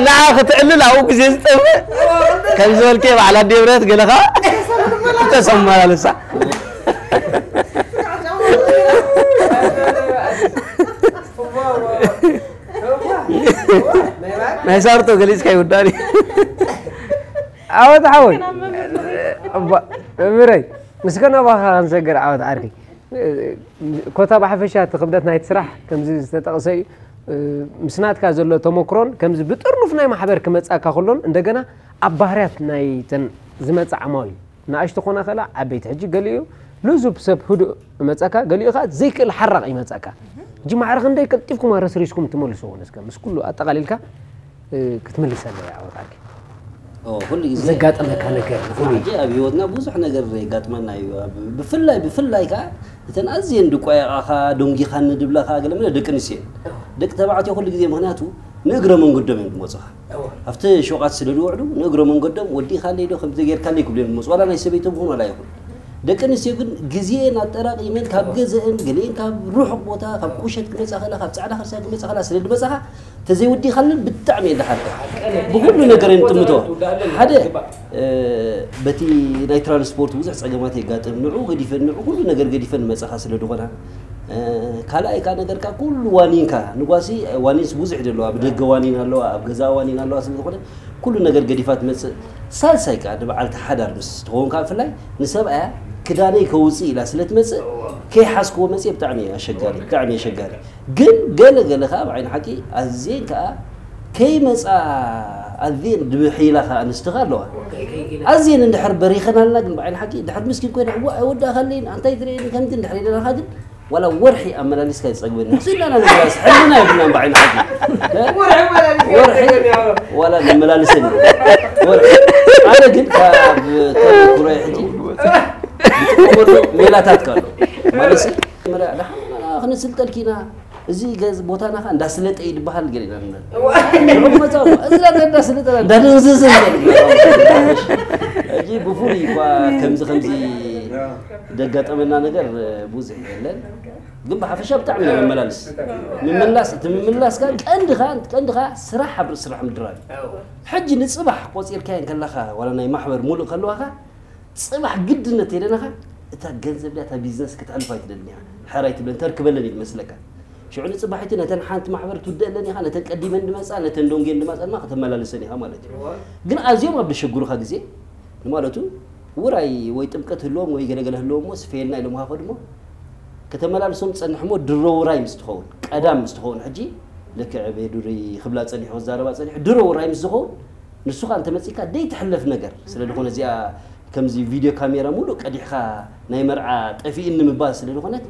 ንዓ ክትዕልል ኣብኡ ግዜ ዝጠፍእ። ከም ዝበልከ በዓል ኣዴ ብረት ገለኻ ተሰማላለሳ። ናይ ሳርቶ ገሊጽካ ይውዳኒ። ዓወት ሓወይ። እባ፣ መምህረይ፣ ምስከ ናባኻ ክንሰግር ዓወት ዓርኪ። ኮታ ብሓፈሻ እቲ ክብደት ናይቲ ስራሕ ከምዚ ዝተጠቕሰ እዩ። ምስ ናትካ ዘሎ ተመክሮን ከምዚ ብጥርኑፍ ናይ ማሕበር ክመጻካ ከሎን እንደገና ኣብ ባህርያት ናይተን ዝመጻ ዓማዊል ንኣሽቱ ኮና ከላ ዓበይቲ ሕጂ ገሊኡ ልዙብ ሰብ ህዱእ መጻካ ገሊኡ ከኣ ዘይክእል ሓራቕ ይመጻካ። ሕጂ ማዕረ ክንደይ ቀልጢፍኩም ኣረስሪስኩም ትመልስዎ እስከ ምስ ኩሉ ኣጠቓሊልካ እ፣ ክትምልሰለይ ዓወት ዓርኪ። ኦ፣ ኩሉ ግዜ ዘጋጠመካ ነገር ንኹሉ። ሕጂ ኣብ ህይወትና ብዙሕ ነገር የጋጥመና እዩ። ኣብ፣ ብፍላይ፣ ብፍላይ ከኣ እተን ኣዝየን ድቋየቓኻ፣ ዶንጊኻኒ ድብላኻ ገለ መለ ደቂ ኣንስትዮ እየን። ደቂ ተባዕትዮ ኩሉ ግዜ ምኽንያቱ ንእግረ መንገዶም እዮም ዝመጹኻ። ኣብቲ ሹቓት ስለ ዝውዕሉ ንእግረ መንገዶም ወዲኻለይ ዶ ከምዚ ጌርካለይ ክብሉ እዮም ዝመጹ። ዋላ ናይ ሰበይቶም ይኹን ዋላ ይኹን። ደቂ ኣንስትዮ ግን ግዜን ኣጠራቒመን ካብ ገዘአን ገሊአን ካብ ርሑቕ ቦታ ካብ ቁሸት ክመጻ ከላ ካብ ጻዕዳ ክርስትያን ክመጻ ከላ ስለ ዝመጻኻ ተዘይወዲኻለን ብጣዕሚ እየ ዝሓርቃ። ብኹሉ ነገር እየን ጥምቶ። ሓደ፣ እ፣ በቲ ናይ ትራንስፖርት ብዙሕ ጸገማት የጋጥም። ንዑ ገዲፈን፣ ንዑ ኩሉ ነገር ገዲፈን መጻኻ ስለ ዝኾና። እ፣ ካልኣይ እካ ነገርካ ኩሉ ዋኒንካ። ንጓሲ ዋኒንስ ብዙሕ እዩ ዘለዋ። ኣብ ደገ ዋኒን ኣለዋ፣ ኣብ ገዛ ዋኒን ኣለዋ ስለ ዝኾነ ኩሉ ነገር ገዲፋ ትመጽእ። ሳልሳይ ከኣ ንበዓልቲ ሓዳር ምስ ትኸውን ከኣ ብፍላይ ንሰብኣያ ክዳነይ ከውጽእ ኢላ ስለ ትመጽእ ከይሓዝክዎ መጽእ ብጣዕሚ ኣሸጋሪ፣ ብጣዕሚ ኣሸጋሪ። ግን ገለ ገለ ከኣ ብዓይኒ ሓቂ ኣዝየን ከኣ ከይመጻ ኣዝየን ድብሒላ ከኣ ኣንስቲ ከኣ ኣለዋ። ኣዝየን እንድሕር በሪኸናልና ግን ብዓይኒ ሓቂ ድሕር ምስኪን ኮይና፣ "እዋ፣ ኣይወዳእካለይን፣ ኣንታይ ትርእየኒ?" ከምቲ እንድሕር ኢለናኻ ግን ዋላ ወርሒ ኣመላሊስካ ይጸግበኒ። ሕዚ ኢልና ንመላስ ሕልና የብልናን ብዓይኒ ሓቂ። ወርሒ ኣመላሊስካ ወርሒ ይጸግበኒ፣ ኣዎ። ዋላ ንመላልሰኒ። ወርሒ። ኣነ ግን ካብ ተመኩሮይ ሕጂ ዝጥቀመሉ ሜላታት ካሎ። ማለት መጀመርያ ደሓን ክንስልጠልኪ ኢና። እዚ ገዝ-፣ ቦታና ኸኣ እንዳስለጠ እዩ ዝበሃል ገለ ኢና ንብል። እዋ። ንዕኡ መጻ፣ እዚ ናተ እንዳስለጠ እንዳደንዘዘ ንብል። ሕጂ ብፍሉይ እኳ ከምዚ፣ ከምዚ ደጋጠመና ነገር ብዙሕ የለን። ግን ብሓፈሻ ብጣዕሚ ኢና ነመላልስ። ምምላስ፣ እቲ ምምላስ ከኣ ቀንዲ ኸኣ፣ ቀንዲ ኸኣ ስራሕ ኣብ ርእሲ ስራሕ ምድራብ እዩ። ሕጂ ንጽባሕ ቆጺርካየን ከለኻ፣ ዋላ ናይ ማሕበር ሙሉእ ከለዋኻ፣ ጽባሕ ግድነት የደናኻ፣ እታ ገንዘብ ድያ፣ እታ ቢዝነስ ክትሕልፍ ኣይትደልን ኢኻ። ሕራይ ትብለን፣ ተርክበለን እዩ ዝመስለካ። ሽዑ ንጽባሒቲ ነተን ሓንቲ ማሕበር ትውደአለን ኢኻ፣ ነተን ቀዲመን ድመጻ፣ ነተን ዶንጌን ድመጻ ድማ ከተመላልሰን ኢኻ ማለት እዩ። እዋ። ግን ኣዝዮም ኣብ ደሸጉሩኻ ግዜ፣ ንማለቱ ውራይ ወይ ጥምቀት ህልዎም ወይ ገለገለ ህልዎም እሞ ስፈየልና ኢሎምኻ ከድሞ፣ ከተመላልሶም ትጸንሕ እሞ ድሮ ውራይ ምስ ትኸውን፣ ቀዳም ምስ ትኸውን፣ ሕጂ ልክዕ ቤዱሪ ክብላ ጸኒሑ፣ ክዛረባ ጸኒሑ፣ ድሮ ውራይ ምስ ዝኸውን፣ ንሱ ኸኣ እንተመጺእካ ደይትሕለፍ ነገር ስለ ዝኾነ፣ እዚኣ ከምዚ ቪድዮ ካሜራ ሙሉእ ቀዲሕኻ ናይ መርዓ ጠፊእኒ ምባል ስለ ዝኾነት፣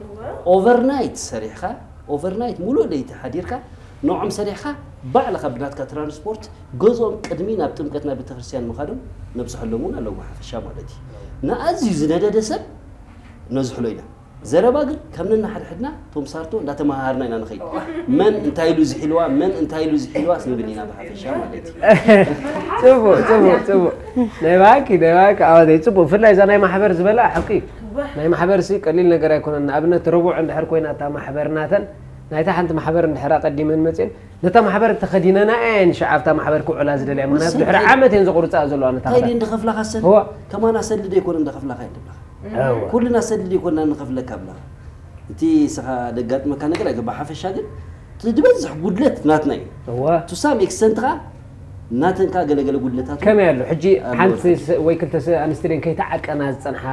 ኦቨርናይት ሰሪሕኻ፣ ኦቨርናይት ሙሉእ ለይቲ ሓዲርካ ንዖም ሰሪሕኻ፣ ባዕልኻ ብናትካ ትራንስፖርት ገዝኦም ቅድሚ ናብ ጥምቀት ናብ ቤተክርስትያን ምኻዶም ነብጽሐሎም እውን ኣለዎ፣ ሓፈሻ ማለት እዩ። ንኣዝዩ ዝነደደ ሰብ ነዝሕሎ ኢና። ዘረባ ግን ከም ነንሓድሕድና እቶም ሳርቶ እንዳተመሃሃርና ኢና ንኸይድ። መን እንታይ ኢሉ ዝሒልዋ፣ መን እንታይ ኢሉ ዝሒልዋስ ንብል ኢና ብሓፈሻ ማለት እዩ። ጽቡቕ፣ ጽቡቕ፣ ጽቡቕ። ናይ ባኪ፣ ናይ ባኪ፣ ኣወደይ፣ ጽቡቕ። ብፍላይ እዛ ናይ ማሕበር ዝበላ ሓቂ እዩ። ናይ ማሕበር ሲ ቀሊል ነገር ኣይኮነን። ንኣብነት፣ ረቡዕ እንድሕር ኮይና እታ ማሕበር ናተን፣ ናይታ ሓንቲ ማሕበር እንድሕር ኣቐዲመን መጺአን፣ ነታ ማሕበር ተኸዲነና እየን ሽዓ ኣብታ ማሕበር ክውዕላ ዝደልያ። ምኽንያቱ፣ ንሰን ድሕሪ እንታይ፣ ዓመት እየን ዘቑርጻ ዘለዋ ነታ እንታይ ክዳን። ድየን ዝኸፍላኻ ሰን? እዋ። ከማና ሰልዲ ኣይኮነን ዝኸፍላኻ የለን። እዋ። ኩልና ሰልዲ ኣይኮንና ንኸፍለካ ብላ። እቲ ስኻ ደጋጥመካ ነገር ኣይገባ። ሓፈሻ ግን እቲ ዝበዝሕ ጉድለት ናትና እዩ። እዋ። To some extent ኸኣ ናተን ከኣ ገለገለ ጉድለታት ከመይ ኣሎ? ሕጂ ኣሎ። ሓንቲ ስ-፣ ወይ ክልተ ስ-፣ ኣንስቲ ደን ከይተዓቀና ዝጸንሓ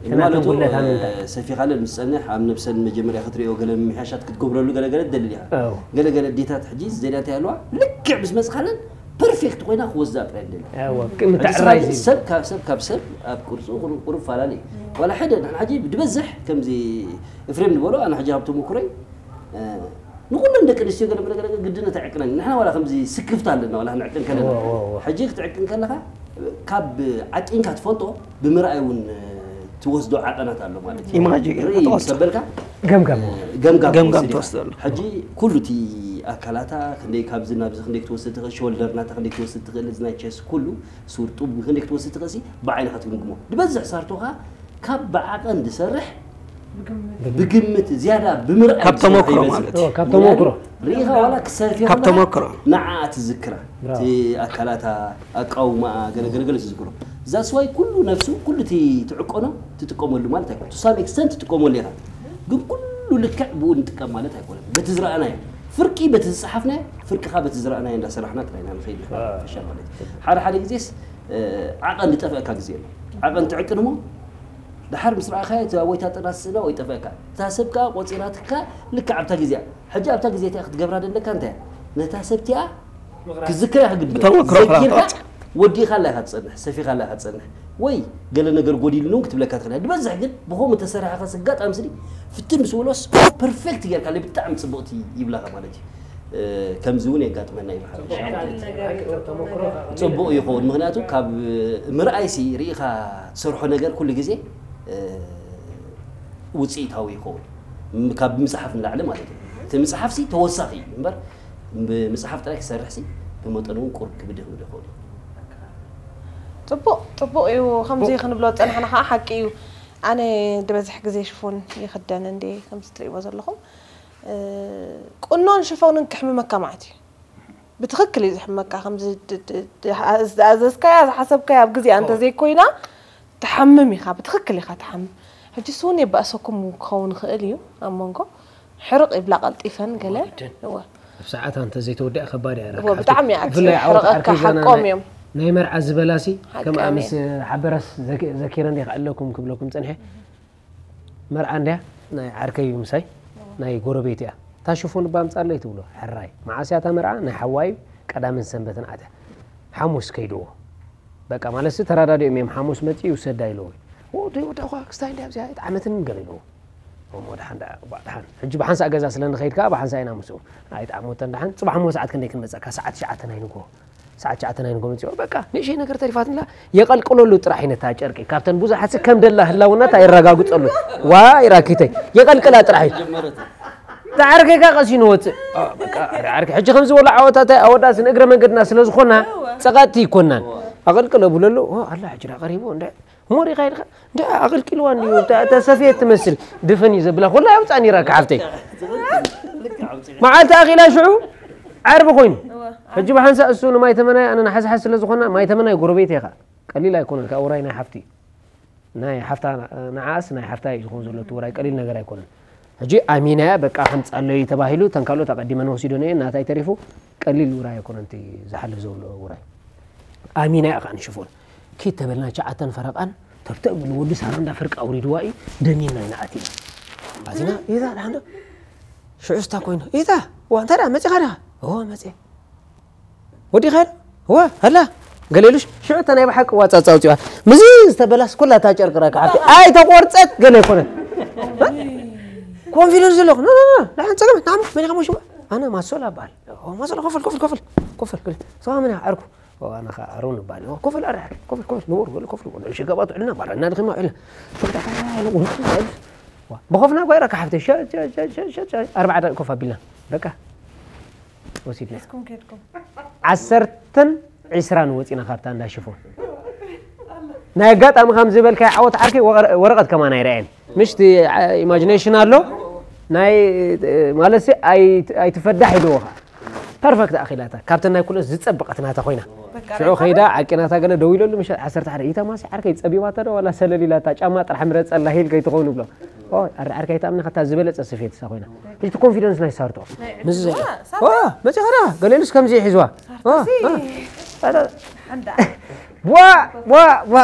እቲ ናቶም ማለቱ ጉድለት ኣብ ምንታይ? ሰፊኻለን ምስ ጸንሕ ኣብ ነብሰን መጀመርያ ክትሪኦ ገለ ምምሕያሻት ክትገብረሉ ገለገለ ትደሊ ኢኻ። ኣዎ። ገለገለ ኣዴታት ሕጂ ዝደልያታ ያለዋ ልክዕ ምስ መጽኻለን ፐርፌክት ኮይና ክወስዳ ጥራይ ትደሊ። ኣዎ፣ ሕጂ ምትዕርራይ ሰብ ሲ- ሰብ ካብ ሰብ ካብ ሰብ ኣብ ቅርጹ ቁሩብ ቁሩብ ፈላለ እዩ። ዋላ ሓደ ንሕና ሕጂ ብድበዝሕ ከምዚ እፍሬም ዝበሎ ኣነ ሕጂ ኣብ ተሞክሮይ እ፣ ንኩለን ደቂ ኣንስትዮ ገለ ገለ ገለ ግድነት ኣይዕቅነን። ንሕና ዋላ ከምዚ ስክፍታ ኣለና ዋላ ክንዕቅን ከለና እዎ፣ እዎ፣ እዎ። ሕጂ ክትዕቅን ከለኻ ካብ ዓቂንካ ትፈልጦ ብምርኣይ እውን እ፣ ትወስዶ ዓቀናት ኣሎ ማለት እዩ። ኢማጂን ርኢ ትወስዶ። ምስ ኣበልካ ገምጋም ገምጋም ገምጋም ትወስድ ኢኻ። ትወስደሉ። ሕጂ ኩሉ እቲ ኣካላታ ክንደይ ካብዚ ናብዚ ክንደይ ክትወስድ ትኽእል፣ ሾልደር ናታ ክንደይ ክትወስድ ትኽእል፣ እዚ ናይ ቸስ ኩሉ ሱር ጡብ ክንደይ ክትወስድ ትኽእል ሲ ብዓይንኻ ትግምግሞ። ዝበዝሕ ሳርቶኻ ካብ ብዓቐን ዝሰርሕ ብግምት ዝያዳ ብምርኣይ ካብ ዝሰርሕ ተመክሮ ይበዝሕ። ማለት እዎ፣ ካብ ተመክሮ። ርኢኻ ዋላ ክሰርሕ ካብ ተመክሮ። ንዓኣ ትዝክራ። ብራቮ። እቲ ኣካላታ ኣቃውማኣ ገለገለገለ ትዝክሮ። ዛስዋይ ኩሉ ነፍሱ ኩሉ እቲ ትዕቆኖ ትጥቀመሉ ማለት ኣይኮነ። ቱ ሳም ኤክስተንት ትጥቀመሉ ኢኻ። ግን ኩሉ ልክዕ ብኡ ንጥቀም ማለት ኣይኮነን። በቲ ዝረኣናዮ ፍርቂ በቲ ዝጸሓፍናዮ ፍርቂ ኻ በቲ ዝረኣናዮ እንዳሰራሕና ጥራይና ንኸይድ ኢኻ። ፈሻ ማለት እዩ። ሓደ ሓደ ግዜስ እ፣ ዓቐን ዝጠፍአካ ግዜ ኣሎ። ዓቐን ትዕቅን እሞ ድሓር ምስ ረኣኻዮ እቲ ኣቦይታ ጥና ስእና ወይ ጠፍአካ። እታ ሰብ ከኣ ቆጺራትካ ልክዕ ኣብታ ግዜኣ። ሕጂ ኣብታ ግዜ እቲኣ ክትገብራ ደለካ እንታይ እያ? ነታ ሰብ እቲኣ ክዝክራ ኢኻ ግድን። ብተመክሮ ዘኪርካ ክትረዳእ። ወዲእካ ኣላ ኢኻ ትጸንሕ፣ ሰፊኻ ኣላ ኢኻ ትጸንሕ። ወይ ገለ ነገር ጎዲሉኒ እውን ክትብለካ ትኽእል እያ። ዝበዝሕ ግን ብኸምኡ ተሰሪሓ ከስ ኣጋጣሚ ስዲ ፍትን ምስ በሎስ ፐርፌክት ጌርካ ብጣዕሚ ጽብቕቲ ይብላኻ ማለት እዩ። እ፣ ከምዚ እውን የጋጥመና እዩ ብሓፈሻ ማለት እዩ። ጽቡቕ ይኸውን። ምኽንያቱ ካብ ምርኣይሲ ርኢኻ ትሰርሖ ነገር ኩሉ ግዜ እ፣ ውጽኢታዊ ይኸውን። ም-፣ ካብ ምጽሓፍ ንላዕሊ ማለት እዩ። እቲ ምጽሓፍሲ ተወሳኺ እዩ እምበር ብምጽሓፍ ጥራይ ክሰርሕሲ ብመጠኑ እውን ቁሩብ ክብድህ ክብድህ ይኸውን እዩ። ጽቡቕ ጽቡቕ እዩ። ከምዚ ክንብሎ ዝጸናሕና ከዓ ሓቂ እዩ። ኣነ ዝበዝሕ ግዜ ሽፎን ይኽደን እንዴ ከምዚ ትርእይዎ ዘለኹም እ፣ ቁኖን ሽፎንን ክሕምመካ ማለት እዩ። ብትኽክል እዩ ዝሕመካ። ከምዚ ድ- ድ- ድ- ዝኣዘዝካያ ዝሓሰብካያ ኣብ ግዜኣ እንተዘይኮይና ትሓምም ኢኻ። ብትኽክል ኢኻ ትሓምም። ሕጂ ስውን የባእሰኩም ክኸውን ይኽእል እዩ ኣብ መንጎ ሕርቕ ይብላ ቀልጢፈን ገለ ወግደን። እወ ኣብ ሰዓታ እንተ ዘይተወዲኣ ከባድ እያ። እወ ብጣዕሚ እያ ብፍላይ ዓወት ሕርቐካ ዓርከይ ዛና ሓቆም ናይ- እዮም ናይ መርዓ ዝበላሲ ሓቂ ከምኣ ኣሜን። ምስ ሓበረስ ዘኪ- ዘኪረ እንዲኻ ኣለኩም ክብለኩም ጸኒሐ። መርዓ እንድያ ናይ ዓርከይ እዩ ምሳይ ናይ ጎረቤት እያ። እታ ሽፎን እባ ኣምጻለይ ትብሎ። ሕራይ መዓስ እያ እታ መርዓ? ናይ ሓዋይ ቀዳምን ሰንበትን ኣትያ። ሓሙስ ከይድዎ በቃ ማለትሲ ተራዳዲኦም እዮም። ሓሙስ መጺኡ ይውሰዳ ኢለዎ። ወዲ ወዲ ኳ ክስታይ እንድያ ኣብዚኣ ኣይጠዓመትን ገለ ኢለዎ። እሞ ደሓን ደኣ እባ ደሓን ሕጂ ብሓንሳእ ገዛ ስለ ንኸይድ ከኣ ብሓንሳእ ኢና ምስኡ ኣይጠዓመተን። ደሓን ጽባሕ እሞ ሰዓት ክንደይ ክንመጸካ? ሰዓት ትሽዓተ ናይ ንግሆ። ሰዓት ትሽዓተ ናይ ንግሆ መጺኦ በቃ ንእሽተይ ነገር ተሪፋትንላ የቐልቅለሉ ጥራሕ ይነታ ጨርቂ ካብተን ብዙሓት ከም ደላ ህላውነታ የረጋግጸሉ። ዋ ይራኪተይ የቐልቅላ ጥራሕ እዩ። ዳዕርከይካ ቀሲኑ ወፅእ በቃ ዳዕርከ ሕጂ ከምዚ ወላ ዓወታታይ ኣወዳእሲ ንእግረ መንገድና ስለ ዝኾና ፀቐጥቲ ይኮናን። ኣቐልቅለ ብለሉ ኣላ ሕጂ ዳ ቀሪቡ እንደ ሞሪኻ ኢልካ እንደ ኣቐልቂልዋ እንዲ ተሰፍየት ትመስል ድፍን እዩ ዘብላ ኮላ ያውፃኒ ይራካ ሓፍተይ። መዓልቲ ኣኺላ ሽዑ ዓርቢ ኮይኑ ሕጂ ብሓንሳ እሱ ንማይ ተመናይ ኣነ ንሓዝሓዝ ስለ ዝኾና ማይ ተመናይ ጎረቤት ኢኻ። ቀሊል ኣይኮነን ካብ ውራይ ናይ ሓፍቲ ናይ ሓፍታ ንዓኣስ ናይ ሓፍታ እዩ ዝኾን ዘሎ እቲ ውራይ ቀሊል ነገር ኣይኮነን። ሕጂ ኣሚናያ በቃ ከምፃለዩ ተባሂሉ እተን ካልኦት ኣቐዲመን ወሲዶን እየን ናታይ ተሪፉ ቀሊል ውራይ ኣይኮነን እቲ ዝሓልፍ ዘሎ ውራይ። ኣሚናያ ከዓ ንሽፎን ኪድ ተበልና ሸዓተን ፈረቓን ተብተብ ብሉ ወዲ ሳራ እንዳ ፍርቂ ኣውሪድዋ እዩ ደሚና ኢና ኣቲና ኣቲና ኢዛ ደሓን ዶ ሽዑ ስታ ኮይኑ ኢዛ እዋ እንታይ ደኣ መፂኻ ደኣ እዋ መፂ ወዲ ኸር እዋ ኣላ ገሌሉሽ ሽዑ እታ ናይ ብሓቂ ዋጻጻ ኣውፂዋ ምዚ ዝተበላስ ኩላ እታ ጨርቂ ረካ ሓፍቲ ኣይ ተቆርፀት ገለ ይኮነት ኮንፊደንስ ዘለኹ ኖ ኖ ኖ ደሓን ፀገም ናም መን ኢኻ መሽዋ ኣነ ማሶላ በሃል ማሶላ ኮፈል ኮፈል ኮፈል ኮፈል ኮፈል ሰባ መን ኢኻ ዓርኩ ኣነ ኸዓ ኣሮን እባል ኮፈል ኣረ ኮፈል ኮፈል ንቡር በሉ ኮፈል በሉ ሽጋባ ትዕልና ባራ እና ድኺማ ዕልና ብኸፍና ጓይራ ካሓፍተ ኣርባዓ ደቂ ኮፍ ኣቢልና በቃ ወሲድና እስኩም ከድኩም ዓሰርተን ዕስራን ወፂና ካብታ እንዳ ሽፎን ናይ ኣጋጣሚ ከም ዝበልካዮ ዓወት ዓርከይ ወረ- ወረቐት ከማን ኣይረኣየን ምሽቲ ኢማጂኔሽን ኣሎ ናይ ማለት ኣይትፈዳሕ ኢልዎ ከዓ ፐርፈክት ኣኺላታ ካብተን ናይ ኩለን ዝፀበቐት ናታ ኮይና ሽዑ ከይዳ ዓቂናታ ገለ ደው ኢለሉ ምሸት ዓሰርተ ሓደ ኢታ ማሲ ዓርከይ ፀቢባታ ዶ ዋላ ሰለል ኢላታ ጫማ ጥራሕ ምረፀላ ሂል ከይትኸውን ብሎ ኣረ ዓርከይ ኣይትኣምኒ ከታ ዝበለፀ ስፌት እሳ ኮይና እቲ ኮንፊደንስ ናይ ሳርቶ ምስ መፂኻ ዳ ገሌሉስ ከምዚ ሒዝዋ ዋ ዋ ዋ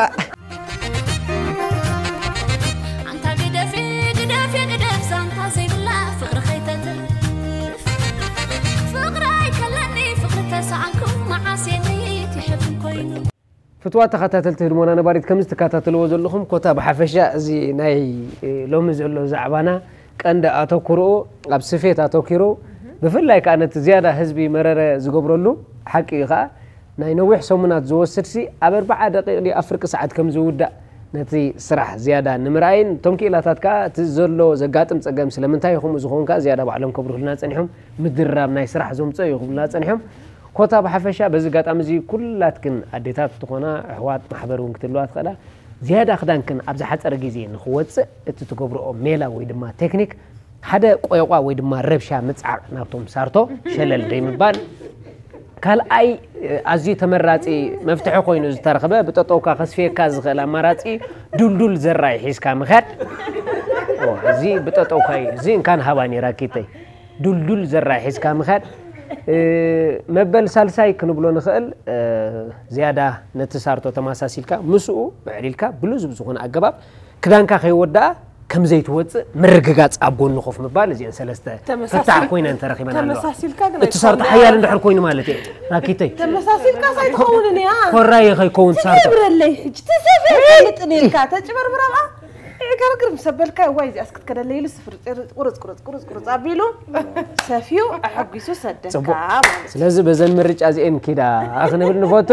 ክቡራት ተኸታተልቲ ህድሞና ነባሪት፣ ከምዚ ትከታተልዎ ዘለኹም ኮታ ብሓፈሻ እዚ ናይ እ፣ ሎሚ ዘሎ ዛዕባና ቀንዲ ኣተኩርኡ ኣብ ስፌት ኣተኪሩ፣ ብፍላይ ከዓ ነቲ ዝያዳ ህዝቢ መረረ ዝገብረሉ ሓቂ እዩ ከዓ ናይ ነዊሕ ሰሙናት ዝወስድሲ ኣብ ኣርብዓ ደቂቕ ድዩ ኣብ ፍርቂ ሰዓት ከም ዝውዳእ ነቲ ስራሕ ዝያዳ ንምርኣይን እቶም ክኢላታት ከዓ እቲ ዘሎ ዘጋጥም ፀገም ስለምንታይ እዩ ከምኡ ዝኸውን ከዓ ዝያዳ ባዕሎም ከብርሁልና ፀኒሖም። ምድራብ ናይ ስራሕ ዘምፅኦ እዩ ክብሉና ፀኒሖም። ኮታ ብሓፈሻ በዚ ኣጋጣሚ እዚ ኩላትክን ኣዴታት ትኾና ኣሕዋት ማሕበር እውን ክትህልዋ ትኽእላ። ዝያዳ ክዳንክን ኣብ ዝሓፀረ ግዜ ንክወፅእ እቲ ትገብርኦ ሜላ ወይ ድማ ቴክኒክ ሓደ ቆይቋ ወይ ድማ ረብሻ ምፅዓቕ ናብቶም ሳርቶ ሸለል ደይ ምባል። ካልኣይ ኣዝዩ ተመራፂ መፍትሒ ኮይኑ ዝተረኽበ ብጠጠውካ ከስፍየካ ዝኽእል ኣማራፂ ዱልዱል ዘራይ ሒዝካ ምኽያድ። ኦ፣ እዚ ብጠጠውካ እዩ። እዚ እንካን ሃባኒ ራኪተይ። ዱልዱል ዘራይ ሒዝካ ምኻድ። እ፣ መበል ሳልሳይ ክንብሎ ንኽእል። እ፣ ዝያዳ ነቲ ሳርቶ ተመሳሲልካ ምስኡ ምዕሊልካ ብልዙብ ዝኾነ ኣገባብ ክዳንካ ከይወድኣ ከም ዘይትወፅእ ምርግጋፅ ኣብ ጎኒ ኮፍ ምባል። እዚአን ሰለስተ ተመሳሲል- ፍታሕ ኮይነን ተረኺበን ኣለዋ። ተመሳሲልካ ግን እቲ ሳርቶ ኣይትኸውን ሓያል እያ። እንድሕር ኮይኑ ማለት እየ ራኪተይ። ተመሳሲልካ ሳይትኸውን እያ። ኮራይ ከይከውን ሳርቶ። ትገብረለይ ሕጂ ተሰፍያ ይፈልጥ ነርካ ተጭበርብራ። ዕገርግር ምስ ኣበልካ፣ እዋይ፣ እዚኣስ ክትከደለይ ኢሉ ስፍር ቁርጽ፣ ቁርጽ፣ ቁርጽ፣ ቁርጽ ኣቢሉ ሰፍዩ ኣሐጒሱ ሰደካ ጽቡቕ። ማለት እዩ። ስለዚ በዘን ምርጫ እዚኤን ኪዳ ክንብል ንፈቱ።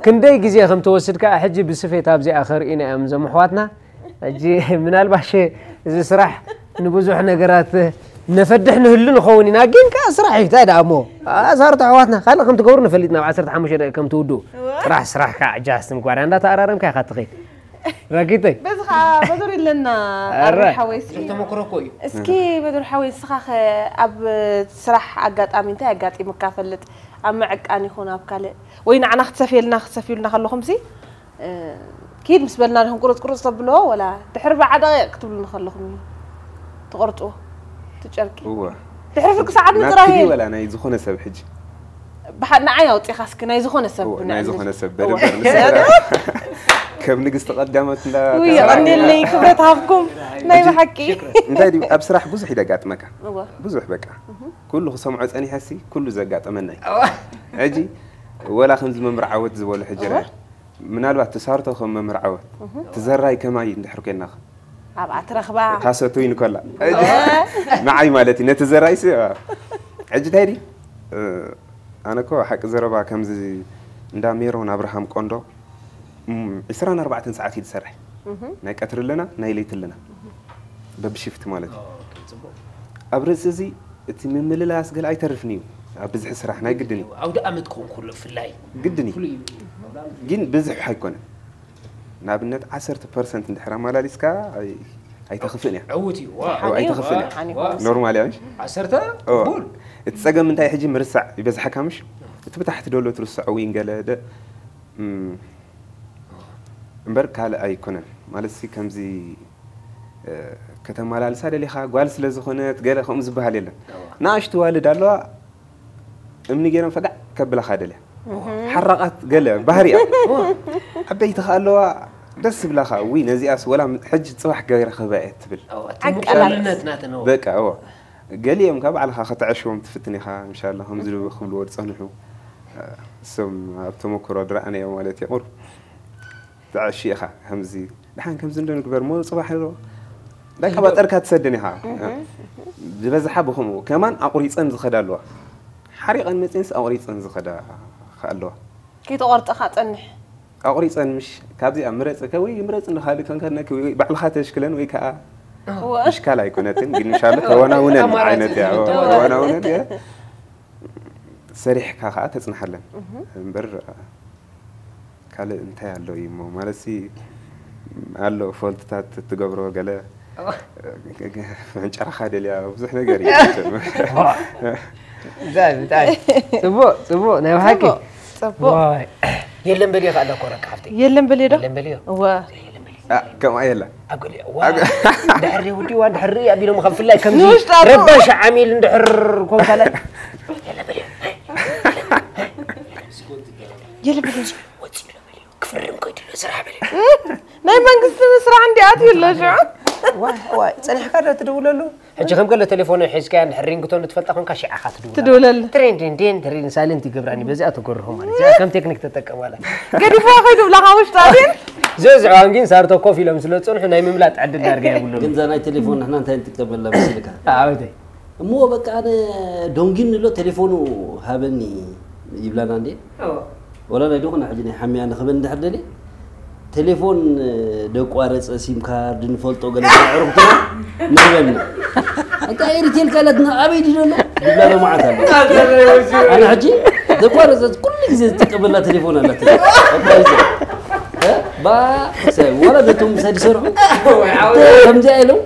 ክንደይ ግዜ ከም ትወስድ ከኣ ሕጂ ብስፌት ኣብዚኣ ከርእዩና እዮም እዞም ኣሕዋትና። ሕጂ ምናልባሽ እዚ ስራሕ ንብዙሕ ነገራት ነፈድሕ ንህሉ ንኸውን ኢና፣ ግን ከኣ ስራሕ እዩ፣ እንታይ ደኣ እሞ? ኣሳርቶ ኣሕዋትና ካልእ ከም ትገብሩ ንፈልጥ፣ ናብ ዓሰርተ ሓሙሽተ ደቂቕ ከም ትውድኡ። እዋ። ጥራሕ ስራሕ ከኣ ኣጃስት ምግባር እያ፣ እንዳተኣራረምካ ኢኻ ትኸይድ። ራኪተይ። በዚ ኸዓ በዞር የለና፣ ኣረ። ኣረ ሓወይ፣ እስኪ። ተመክሮ እኮ እዩ። እስኪ በዶር ሓወይ፣ ንስኻ ኸ ኣብ ስራሕ ኣጋጣሚ እንታይ ኣጋጢሙካ ፈልጥ? ኣብ ምዕቃን ይኹን ኣብ ካልእ? ወይ ንዓና ክትሰፍየልና፣ ክትሰፍዩልና ከለኹም ሲ፣ እ፣ ኪድ ምስ በልና ዲኹም ቁርጽ ቁርጽ ተብልዎ፣ ወላ ድሕሪ ኣርብዓ ደቂቕ ክትብሉኒ ከለኹም እዩ ትቆርጽዎ? እቲ ጨርቂ። እወ። ድሕሪ ፍርቂ ሰዓት ናትኪ ምጽራይ ድዩ እዩ። ወላ ናይ ዝኾነ ሰብ ሕጂ? ብሓ-፣ ንዓይ ኣውጺኻ እስኪ ናይ ዝኾነ ሰብ እወ፣ ናይ ንኣብነት። ዝኾነ ሰብ እወ። በደንብ ንስራ። ከም ንግስቲ ቀዳሞት እንዳ ውይ፣ ተሰራ-፣ የቐንየለይ፣ ክብረት ሃብኩም። ናይ ሕጂ ብሓቂ። እንታይ ድዩ፣ ኣብ ስራሕ ብዙሕ እዩ ዘጋጥመካ። እወ። ብዙሕ በቃ። እህ። ኩሉ ክሰምዖ ጸኒሐሲ፣ ኩሉ ዘጋጠመና እዩ። እወ። ሕጂ ወላ ከምዚ መምህር ዓወት ዝበሉ ሕጂ እወ። ረ-፣ ምናልባት ትሳርቶ ከም መምህር ዓወት፣ እህ። ትዘራይ ከማይ እንድሕር ኮይንና ከ? ኣብኣ ትረኽባ። ካሰቱ ይንከላ። እወ። ንዓይ ማለት እዩ፣ ነቲ ዘራይ ሲ-፣ ሕጂ እንታይ ድዩ? እ፣ ኣነ እኮ ሓቂ ዘረባ ከምዚ እንዳ ሜሮን ኣብርሃም ቆንዶ፣ እም፣ ዕስራን ኣርባዕተን ሰዓት እዩ ዝሰርሕ። እህ። ናይ ቀትሪ ኣለና፣ ናይ ለይቲ ኣለና። በብሽፍት ማለት እዩ። ኦ፣ ኦኬ፣ ጽቡቕ። ኣብ ርእሲ እዚ እቲ ምምልላስ ገለ ኣይተርፍን እዩ። ኣብ ብዝሒ ስራሕ ናይ ግድን እዩ። ኣውደ ኣመት ክኸውን ከሎ ብፍላይ ግድን እዩ። ፍሉይ እዩ። ግን ብዝሕ ኣይኮነን። ንኣብነት ዓሰርተ ፐርሰንት እንድሕር ኣመላሊስካ ኣይ-፣ ኣይተኽፍእን እያ። ዕዉት እዩ። ዋ። ሓኒ እዩ። ኣይተኽፍእን እያ። ሓኒ እዩ። ኖርማል እያ፣ ምሽ? ዓሰርተ ኦ። ቡል። እቲ ጸገም እንታይ ሕጂ ምርሳዕ ይበዝሓካ፣ ምሽ? እቲ ብታሕቲ ደሎ ትርስዖ ዊን ገለ ደ-፣ እም፣ እምበር ካልእ ኣይኮነን። ማለት ሲ ከምዚ፣ እ፣ ከተመላልሳ ደሊኻ ጓል ስለ ዝኾነት ገለ ከምኡ ዝበሃል የለን። እዋ። ንኣሽቱ ዋልድ ኣለዋ፣ እምኒ ገይረን ፈጋዕ ከብላኻ ደልያ። እህ። ሓራቓት ገለ ባህሪያ። ዓበይቲ ከ ኣለዋ ደስ ዝብላኻ፣ ውይ ነዚኣስ ወላ ሕጂ ጽባሕ ገይረ ክህባ እየ ትብል። እዋ፣ እቲ ዓቃላት። ምቁልነት ናተን፣ እዋ። በቃ፣ እዋ። ገሊኦም ካብ ባዕልኻ ከተዕሽዎም ትፍትን ኢኻ፣ እንሻላ፣ ከምዚ ዶ ክብልዎ ዝጸንሑ፣ እሶም ኣብ ተመክሮ ዝረኣናዮ ማለት እዩ፣ ቁሩብ ተዕሺ ኢኻ፣ ከምዚ፣ ደሓን ከምዚ እንዶ ንግበር፣ እሞ ጽባሕ ዶ፣ ዳካ ባጠርካ ትሰደን ኢኻ። እህ። ዝበዝሓ ብኸምኡ፣ ከማን ኣቑሪጸን ዝኸዳ ኣለዋ። ሓሪቐን መጺኤንስ ኣቑሪጸን ዝኸዳ ከ ኣለዋ። ከይተቖርጠ ከኣ ጸንሕ። ኣቑሪጸን ምሽ ካብዚኣ ምረጽ ከ ወይ ምረጽ ንኻልእ ከንከርነኪ ወይ ባዕልኻ ተሽክለን ወይ ከኣ እወ። ምሽካል ኣይኮነትን፣ ግን ምሻሉ ተወናውነን ኣማራጺ ዓይነት እያ። ዝህብ ተወናውነን። ተወናውነን እያ። ሰሪሕካ ከኣ ተጽንሓለን። እህ። እምበር ካልእ እንታይ ኣሎ እዩ እሞ? ማለትሲ ኣሎ ፎልትታት እትገብሮ ገለ እወ። ምዕንጨራኻ ደልያ ብዙሕ ነገር እዩ። ብጣዕሚ፣ ብጣዕሚ። ጽቡቕ፣ ጽቡቕ፣ ናይ ብሓቂ። ጽቡቕ፣ ጽቡቕ። ዋይ። የለን በልዮ ከኣ ኣለኮ ረካ ሓፍተይ። የለን በልዮ ዶ? የለን በልዮ። እወ። የለን በልዮ። ኣ፣ ከምኣ የላ። ኣብ ገሊኡ፣ ዋ፣ ኣብ ገ- ድሕሪ ውዲዋ፣ ድሕሪ ኣቢሎም ካብ ፍላይ ከምዚ ንውሽጣ ኣቶ። ረባሽ ዓሚል እንድሕር ኮንካለ፣ የለን በልዮ። የለን በልዮ። ወፂኡ ኢሎ በልዮ። ክፍርም ከይዱ ኢሎ ስራሕ በልዮ። ናይ መንግስቲ ምስራሕ እንዲ ኣትዩ ኣሎ ሽዑ። ዋይ ዋይ፣ ጸኒሕካ ዶ ትድውለሉ? ሕጂ ከም ገለ ቴሌፎን ሒዝካያ እንድሕር ሪንግቶን ትፈልጣ ኮንካ፣ ሽዓኻ ትድውላ። ትድውለሉ። ትሬን ዴን ዴን ትሬን ሳይለንት ይገብራኒ፣ በዚኣ ትጎርሆ ማለት እዚኣ ከም ቴክኒክ ትጠቀማላ። ገዲፎ ከይዱ ብላኻ ውሽጣ ዴን ዘዝዕዋን ግን ሳርቶ ኮፍ ኢሎም ስለ ዝጸንሑ ናይ ምምላጥ ዕድል ዳርጋ የብሉን። ግን እዛ ናይ ቴሌፎን ንሕና እንታይ ንጥቀመላ መሲልካ? ኣበተይ እሞ በቃ ኣነ ዶንጊን ንሎ ቴሌፎኑ ሃበኒ ይብላና እንዴ? ወላ ናይ ዶኾነ ሕጂ ናይ ሓሚያ ንኽበን እንድሕር ደልየ ቴሌፎን ደቋረፀ ሲም ካርድ ንፈልጦ ገለ ኣዕሩኽትና ንህበኒ። ኣታ ኤሪቴል ካላትና ኣበይ ድደሎ ይብላና መዓት ኣሎ። ኣነ ሕጂ ደቋረፀ ኩሉ ግዜ ዝጥቀመላ ቴሌፎን ኣላት። ኣባይዘ እ? ባ ሰብ ወላ ነቶም ምሳይ ዝሰርሑ ከምዚኣ ኢሎም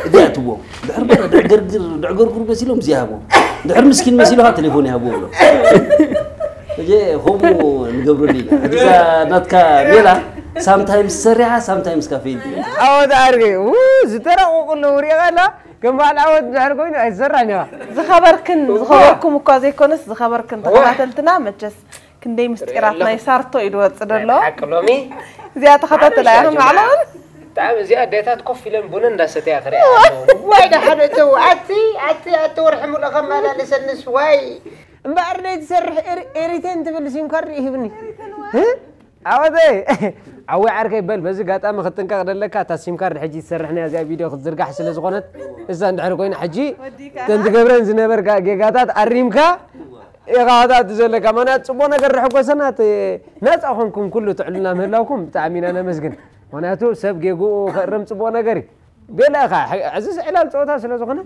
እዚኣ ትቦም ድሕር በረ ድዕገርግር ድዕገርግር መሲሎም እዚኣ ሃቦም ድሕር ምስኪን መሲሉ ካ ቴሌፎን ይሃብዎ ብሎ እጀ ከምኡ ንገብረሉ ኢና። ሕጂ እዛ ናትካ ሜላ ሳምታይምስ ሰሪሓ ሳምታይምስ ካ ፌል ትብል። ኣወት ዓርገ ዝተረቑቑ ኣለዉ ሪኢኻ ኣላ ከም በዓል ዓወት ድሕር ኮይኑ ኣይሰራን እያ። ዝኸበርክን ዝኸበርኩም እኳ ዘይኮነስ ዝኸበርክን ተኸታተልትና መቸስ ክንደይ ምስጢራት ናይ ሳርቶ እዩ ድወፅእ ዘሎ። ሓቂ ሎሚ እዚኣ ተኸታተላ ኢኹም ባዕሎም። ብጣዕሚ እዚኣ ኣዴታት ኮፍ ኢለን ቡን እንዳሰተያ ክሪኣ ኣለኹ። ዋይ ደሓን እተው ኣቲ ኣቲ ኣቲ ወርሒ ሙሉእ ከመላለሰንስ ዋይ እምበኣር ደይ ትሰርሕ ኤሪ- ኤሪቴን ትብል ሲም ካርድ ይህብኒ። እ? ዓወተይ ዓወይ ዓርከይ በል በዚ ጋጣሚ ክትጥንቀቕ ደለካ እታ ሲም ካርድ ሕጂ ትሰርሕ ናይ እዚኣ ቪድዮ ክትዝርጋሕ ስለ ዝኾነት እዛ እንድሕር ኮይና ሕጂ እተን ትገብረን ዝነበር ጋ- ጌጋታት ኣሪምካ ኢኻ ወታቱ ዘለካ። ምኽንያቱ ጽቡቕ ነገር ርሕጎሰና እቲ ነጻ ኮንኩም ኩሉ ትዕሉና ምህላውኩም ብጣዕሚ ኢና ነመስግን። ምኽንያቱ ሰብ ጌግኡ ክእርም ጽቡቕ ነገር እዩ። ቤላ ኢኻ ሕዚ ዕላል ጸወታ ስለ ዝኾነ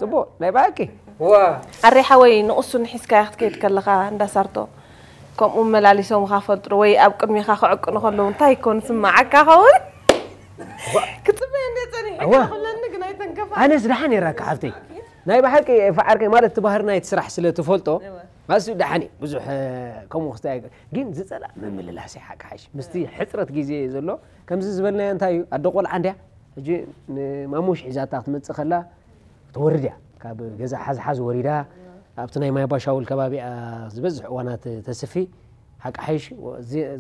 ጽቡቕ ናይ ብሓቂ ዋ ኣሬ ሓወይ ንቕሱን ሒዝካያ ክትከይድ ከለኻ እንዳሳርቶ ከምኡ መላሊሶምኻ ፈልጡ ዶ ወይ ኣብ ቅድሚኻ ክዕቅኑ ከለዉ እንታይ ይኮን ስምዓካ ኸውን? ክጽበየ እንደ ጸኒሕ እዋ። ኩለኒ ግን ኣይተንከፋ ኣነስ ደሓን ነራካ ሓፍተይ ናይ ብሓቂ ፍዓርከይ ማለት እቲ ባህሪ ናይቲ ስራሕ ስለ ትፈልጦ ማሱ ደሓን እዩ ብዙሕ ከምኡ ክስታይ ግን ዝፀላእ ምምልላስ እዩ ሓቂ ሓሽ ምስቲ ሕፅረት ግዜ ዘሎ ከምዚ ዝበልናዮ እንታይ እዩ ኣደ ቆልዓ እንድያ ሕጂ ንማሙሽ ሒዛታ ክትመፅእ ከላ ትወርድ እያ ካብ ገዛ ሓዝሓዝ ወሪዳ ኣብቲ ናይ ማይ ባሻውል ከባቢ እያ ዝበዝሕ እዋናት ተስፊ ሓቂ ሓይሽ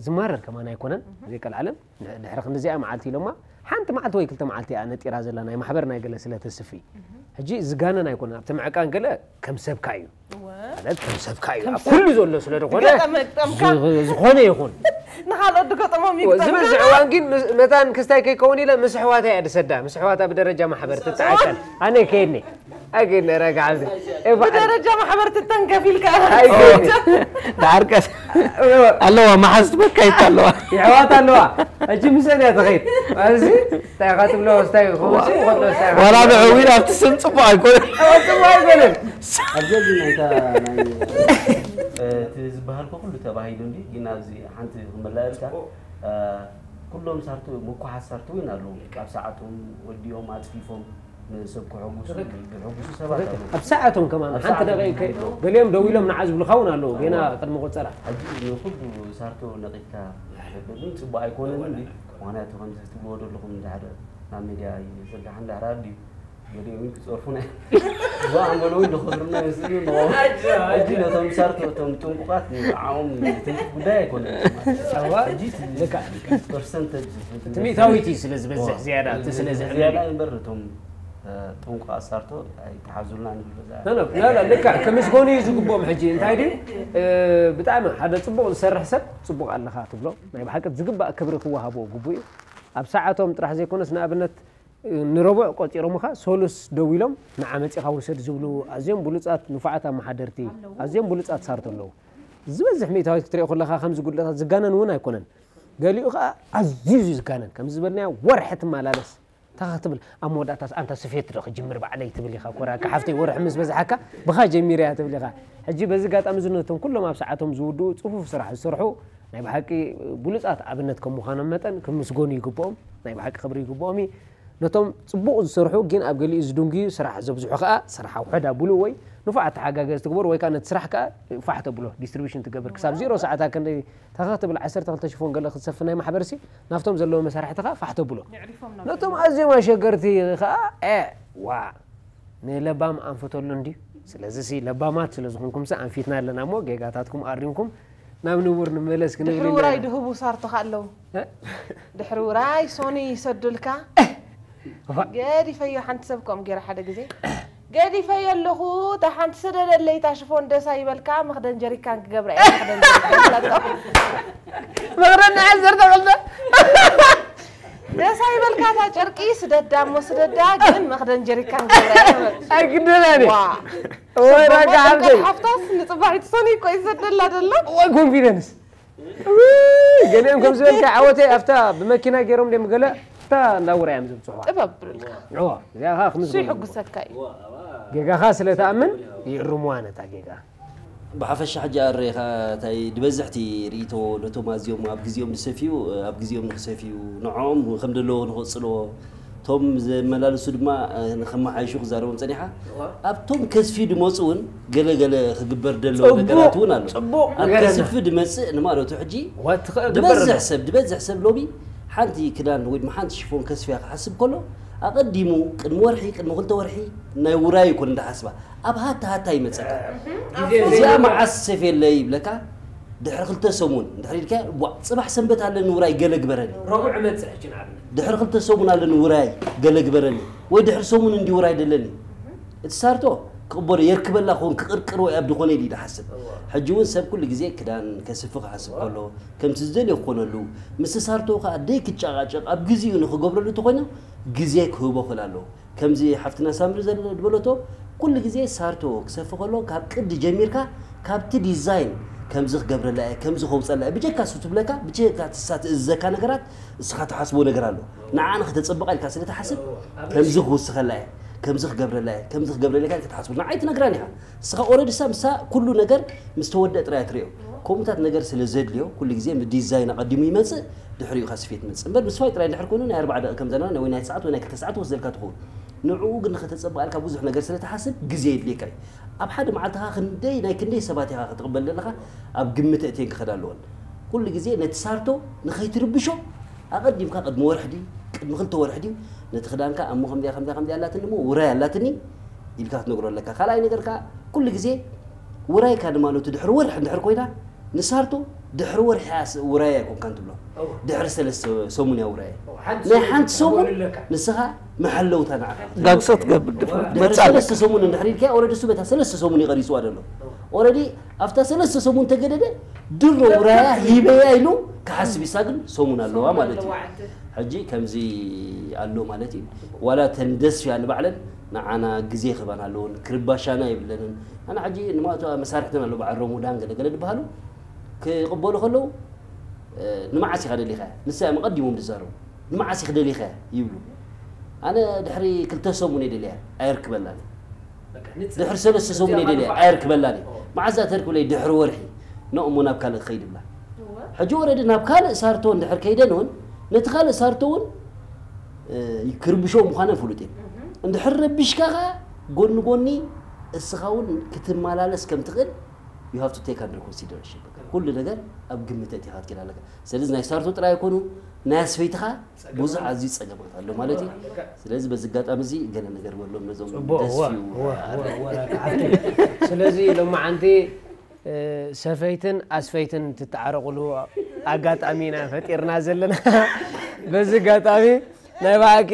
ዝማረር ከማን ኣይኮነን ዘይቀልዓለም ድሕሪ ክንዲዚኣ መዓልቲ ኢሎማ ሓንቲ መዓልቲ ወይ ክልተ መዓልቲ እያ ነጢራ ዘላ ናይ ማሕበር ናይ ገለ ስለ ተስፊ ሕጂ ዝጋነን ኣይኮነን ኣብቲ ምዕቃን ገለ ከም ሰብካ እዩ ማለት ከም ሰብካ እዩ ኣብ ኩሉ ዘሎ ስለ ዝኾነ ገጠመ ግጠምካ ዝ- ዝኾነ ይኹን ንኻልኦት ድገጠሞም ይግጠምካ ዝበዝሕ እዋን ግን ምስ- መታን ክስታይ ከይከውን ኢለ ምስ ኣሕዋታ እያ ድሰዳ ምስ ኣሕዋታ ብደረጃ ማሕበር ትተዓቀል ኣነ ከየድኒ ኣይከድኒ ረጋዓልቲ ብደረጃ ማሕበር ትተንከፍ ኢልካ ኣይከድኒ ዳርቀስ ኣለዋ መሓዝ ትበካይት ኣለዋ የሕዋት ኣለዋ ሕጂ ምሰን እያ ትኸይድ እዚ እንታይ ኢኻ ትብሎ ስታይ ይኸውን ሲ ይኸድሎ ስታይ ዋላ ንዕዊን ኣብቲ ስም ፅቡቅ ኣይኮነ ጽቡቅ ኣይኮነን ኣብዚ እዚ ናይታ ናይ እቲ ዝበሃልኮ ኩሉ ተባሂሉ እንዲ ግን ኣብዚ ሓንቲ ክመላለልካ ኩሎም ሳርቱ ምኩሓት ሳርቱ እውን ኣለዉ ኣብ ሰዓቶም ወዲኦም ኣፅፊፎም ንሰብ ክሕጉሱ ዝሕጉሱ ሰባት ኣለዉ ኣብ ሰዓቶም ከማን ሓንቲ ደቂቀ ገሊኦም ደው ኢሎም ንዓ ዝብሉካ እውን ኣለዉ ጌና ቅድሚ ቆፀራ ሕጂ ንኩሉ ሳርቶ ነቂፍካ ግን ፅቡቅ ኣይኮነን እንዲ ምክንያቱ ከምዚ ትብልዎ ዘለኹም እንድሕር ናብ ሚድያ ይዝርጋሕ እንድሕር ኣድዩ ገሊኦም ክፀርፉና ብኣንበሎ ወይ ዝኸብርና ይመስሉ ሕጂ ነቶም ሳርቶ እቶም ጥንቁቃት ንዓኦም ትንክፍ ጉዳይ ኣይኮነን ሕጂ ፐርሰንተጅ እቲ ሚእታዊት እዩ ስለ ዝበዝሕ ዝያዳ እቲ ስለ ዝዕብለል ዝያዳ እምበር እቶም ጥንቁቃት ሳርቶ ኣይተሓዙልና ንብል በዛ ልካ ክምስገኑ እዩ ዝግብኦም ሕጂ እንታይ ድዩ ብጣዕሚ ሓደ ፅቡቅ ዝሰርሕ ሰብ ፅቡቅ ኣለካ ትብሎ ናይ ብሓቂ ዝግባእ ክብሪ ክወሃቦ ግቡ እዩ ኣብ ሰዓቶም ጥራሕ ዘይኮነስ ንኣብነት ንረቡዕ ቆፂሮምኻ ሶሉስ ደው ኢሎም ንዓ መፂኻ ውሰድ ዝብሉ ኣዝዮም ብሉፃት ንፉዓት ኣመሓደርቲ ኣዝዮም ብሉፃት ሳርቶ ኣለዉ ዝበዝሕ ሚእታዊት ክትሪኦ ከለካ ከምዚ ጉድለታት ዝጋነን እውን ኣይኮነን ገሊኡ ከዓ ኣዝዩ እዩ ዝጋነን ከምዚ ዝበልናዮ ወርሒ ትመላለስ እንታይ ክትብል ኣብ መወዳእታስ ኣንታ ስፌት ዶ ክጅምር ባዕለይ ትብል ኢኻ ኮራካ ሓፍተይ ወርሒ ምስ በዝሓካ ብኻ ጀሚረ እያ ትብል ኢኻ ሕጂ በዚ ጋጣሚ እዚ ነቶም ኩሎም ኣብ ሰዓቶም ዝውድኡ ፅፉፍ ስራሕ ዝሰርሑ ናይ ብሓቂ ብሉፃት ኣብነት ከም ምዃኖም መጠን ክምስገኑ ይግብኦም ናይ ብሓቂ ክብሪ ይግብኦም እዩ ነቶም ፅቡቕ ዝሰርሑ ግን ኣብ ገሊኡ ዝድንጉዩ ስራሕ ዘብዝሑ ከዓ ስራሕ ውሕድ ኣብሉ ወይ ንፉዓት ተሓጋገዝቲ ግበሩ ወይ ከዓ ነቲ ስራሕ ከዓ ፋሕ ተብሎ ዲስትሪቢሽን ትገብር ክሳብ ዜሮ ሰዓታት ክንደይ ታኻ ትብል ዓሰርተ ክልተ ሽፎን ገለ ክትሰፊ ናይ ማሕበርሲ ናብቶም ዘለዉ መሳርሕትኻ ፋሕ ተብሎ ነቶም ኣዝዮም ኣሸገርቲ ከዓ ዋ ንለባም ኣንፍተሉ እንድዩ ስለዚ ሲ ለባማት ስለ ዝኾንኩም ሲ ኣንፊትና ኣለና እሞ ጌጋታትኩም ኣሪምኩም ናብ ንቡር ንመለስ ክንብል ድሕሪ ኢና ውራይ ኢና። ድህቡ ሳርቶኻ ኣለዉ ድሕሪ ውራይ ሶኒ ይሰዱልካ ገዲፈዮ። ሓንቲ ሰብ ከምኡ ገይረ ሓደ ግዜ ገዲፈዮ ኣለኹ። እታ ሓንቲ ስደደለይ እታ ሽፎን ደሳ ይበልካ፣ መኽደን ጀሪካን ክገብራ እየ። መኽደን ጀሪካን ትብለቶ። መኽደን ንዓይ ዘርተቐልተ። ደሳ ይበልካ እታ ጨርቂ ስደዳ እሞ ስደዳ፣ ግን መኽደን ጀሪካን ክገብራ እየ። ኣይግደናኒ። ዋ። ወራጋ ሓብተይ። ሓፍታስ ንፅባሒት ሶኒ እኮ ይሰደላ ደሎ። ወይ ኮንፊደንስ። ውይ፣ ገሊኦም ከም ዝበልካ ዓወተይ ኣብታ ብመኪና ገይሮም ደም ገለ እታ እንዳውራ እዮም ዘብፅሑዋ። ጥበብ ብልካ። እዋ፣ እዚኣ ኸዓ ክምስገን እሱ ይሕጉሰካ እዩ። ጌጋኻ ስለ ተኣምን ይእርሙዋ ነታ ጌጋ። ብሓፈሻ ሕጂ ኣረኻ እንታይ ዝበዝሕቲ ርእይቶ ነቶም ኣዝዮም ኣብ ግዜኦም ዝሰፍዩ ኣብ ግዜኦም ንክሰፍዩ ንዕኦም ከም ዘለዎ ንክቕጽልዎ እቶም ዘመላልሱ ድማ ንከመሓይሹ ክዛረቦም ጸኒሓ ኣብቶም ከስፍዩ ድመፁ እውን ገለ ገለ ክግበር ደለዎ ነገራት እውን ኣሎ ኣብ ከስፊ ድመፅእ ንማለቱ ሕጂ ዝበዝሕ ሰብ ዝበዝሕ ሰብ ሎሚ ሓንቲ ክዳን ወይ ድማ ሓንቲ ሽፎን ከስፍያ ክሓስብ ከሎ ኣቐዲሙ ቅድሚ ወርሒ ቅድሚ ክልተ ወርሒ ናይ ውራይ ይኮን እንዳሓስባ ኣብ ሃታ ሃታ ይመፀካ እዚኣ መዓስ ሰፍየለይ ይብለካ ድሕሪ ክልተ ሰሙን እንድሕር ኢልካ ዋ ፅባሕ ሰንበት ኣለኒ ውራይ ገለ ግበረኒ ረቡዕ መፅእ ሕጂ ንኣብነት ድሕሪ ክልተ ሰሙን ኣለኒ ውራይ ገለ ግበረኒ ወይ ድሕሪ ሰሙን እንዲ ውራይ ደለኒ እቲ ሳርቶ ክቕበሎ የርክበላ ክኸውን ክቕርቅሮ ኣብ ድኾነ ኢሉ ይሓስብ ሕጂ እውን ሰብ ኩሉ ግዜ ክዳን ከስፊ ክሓስብ ከሎ ከምቲ ዝደልዮ ክኾነሉ ምስ ሳርቶ ከዓ ደይ ክጫቃጨቅ ኣብ ግዜኡ ንክገብረሉ እንተኮይኑ ግዜ ክህቦ ክእል ኣለዎ ከምዚ ሓፍትና ሳምሪ ዝበለቶ ኩሉ ግዜ ሳርቶ ክሰፊ ከሎ ካብ ቅዲ ጀሚርካ ካብቲ ዲዛይን ከምዚ ክገብረላ እየ ከምዚ ከውፀላ እየ ብጀካ እሱ ትብለካ ብጀካ ትሳ ትእዝዘካ ነገራት እስኻ ትሓስቦ ነገር ኣሎ ንዓ ንክተፀብቃ ኢልካ ስለ ትሓስብ ከምዚ ክውስኸላ እየ ከምዚ ክገብረላ እየ ከምዚ ክገብረላ ኢልካ ክትሓስቦ ንዓይ ትነግራን ኢኻ እስኻ ኦረዲ ሳ ምሳ ኩሉ ነገር ምስ ተወደአ ጥራይ ትሪኦ ከምኡታት ነገር ስለ ዘድልዮ ኩሉ ግዜ ዲዛይን ኣቐዲሙ ይመፅእ ድሕሪኡ ኢኻ ስፌት መፅእ እምበር ምስፋይ ጥራይ እንድሕር ኮይኑ ናይ ኣርባዓ ደቂ ከም ዘለና ወይ ናይ ሰዓት ወይ ናይ ክልተ ሰዓት ወስደልካ ትኸውን ንዕኡ ግን ንኸተፀብቓልካ ብዙሕ ነገር ስለ ትሓስብ ግዜ የድልየካ እዩ ኣብ ሓደ መዓልትኻ ክንደይ ናይ ክንደይ ሰባት ኢኻ ክትቕበል ዘለኻ ኣብ ግምት እትየን ክኸዳ ኣለወን ኩሉ ግዜ ነቲ ሳርቶ ንኸይትርብሾ ኣቐዲምካ ቅድሚ ወርሒ ድዩ ቅድሚ ክልተ ወርሒ ድዩ ነቲ ክዳንካ ኣሞ ከምዚኣ ከምዚኣ ከምዚኣ ኣላትኒ እሞ ውራይ ኣላትኒ ኢልካ ክትነግሮ ኣለካ ካልኣይ ነገር ከዓ ኩሉ ግዜ ውራይካ ድማ ነቱ ድሕሪ ወርሒ እንድሕር ኮይና ንሳርቶ ድሕሪ ወርሒ እያ ውራይ ኣይኮንካን ትብሎ ድሕሪ ሰለስተ ሰሙን እያ ውራይ ናይ ሓንቲ ሰሙን ንስኻ መሐለውታ ንዓኻ ዳግሶ ትገብር ድፍረት ድሕሪ መጻል ሰለስተ ሰሙን እንድሕር ኢልካ ኦረዲ እሱ በታ ሰለስተ ሰሙን ይቐሪፅዋ ደሎ ኦረዲ ኣብታ ሰለስተ ሰሙን ተገደደ ድሮ ውራያ ሂበያ ኢሉ ክሓስብ ይሳ ግን ሰሙን ኣለዋ ማለት እዩ ሕጂ ከምዚ ኣሎ ማለት እዩ ዋላ ተንደስፍያ ንባዕለን ንዓና ግዜ ክህባና ኣለዎን ክርባሻና የብለንን ኣነ ሕጂ ንማእቶ መሳርሕተን ኣሎ በዓል ሮሙዳን ገለገለ ዝበሃሉ ክቕበሉ ከለዉ ንመዓስ ኢኻ ደሊኻያ ንሳ እዮም ኣቐዲሞም ዝዛረቡ ንመዓስ ኢኽ ደሊኻያ ይብሉ ኣነ ድሕሪ ክልተ ሰሙን እየ ደልያ ኣየርክበላን ድሕሪ ሰለስተ ሰሙን እየ ደልያ ኣየርክበላን እዩ መዓዛ ተርክብለይ ድሕሪ ወርሒ ኖ እሞ ናብ ካልእ ክኸይድ ብላ ሕጂ ወረዲ ናብ ካልእ ሳርቶ እንድሕር ከይደን እውን ነቲ ካልእ ሳርቶ እውን ክርብሾ ምዃነ ፍሉጥ እዩ እንድሕር ረቢሽካ ኸ ጎኒ ጎኒ እስኻ እውን ክትመላለስ ከም ትኽእል you have to take under consideration ኩሉ ነገር ኣብ ግምት ኣእቲኻ ክትከይድ ኣለካ ስለዚ ናይ ሳርቶ ጥራይ ኣይኮኑ ናይ ኣስፈይትኻ ብዙሕ ኣዝዩ ጸገማት ኣሎ ማለት እዩ ስለዚ በዚ ኣጋጣሚ እዚ ገለ ነገር በሎም ነዞም ደስዩ ስለዚ ሎማዓንቲ ሰፈይትን ኣስፈይትን ትተዓረቑሉ ኣጋጣሚ ኢና ፈጢርና ዘለና በዚ ኣጋጣሚ ናይ ብሓቂ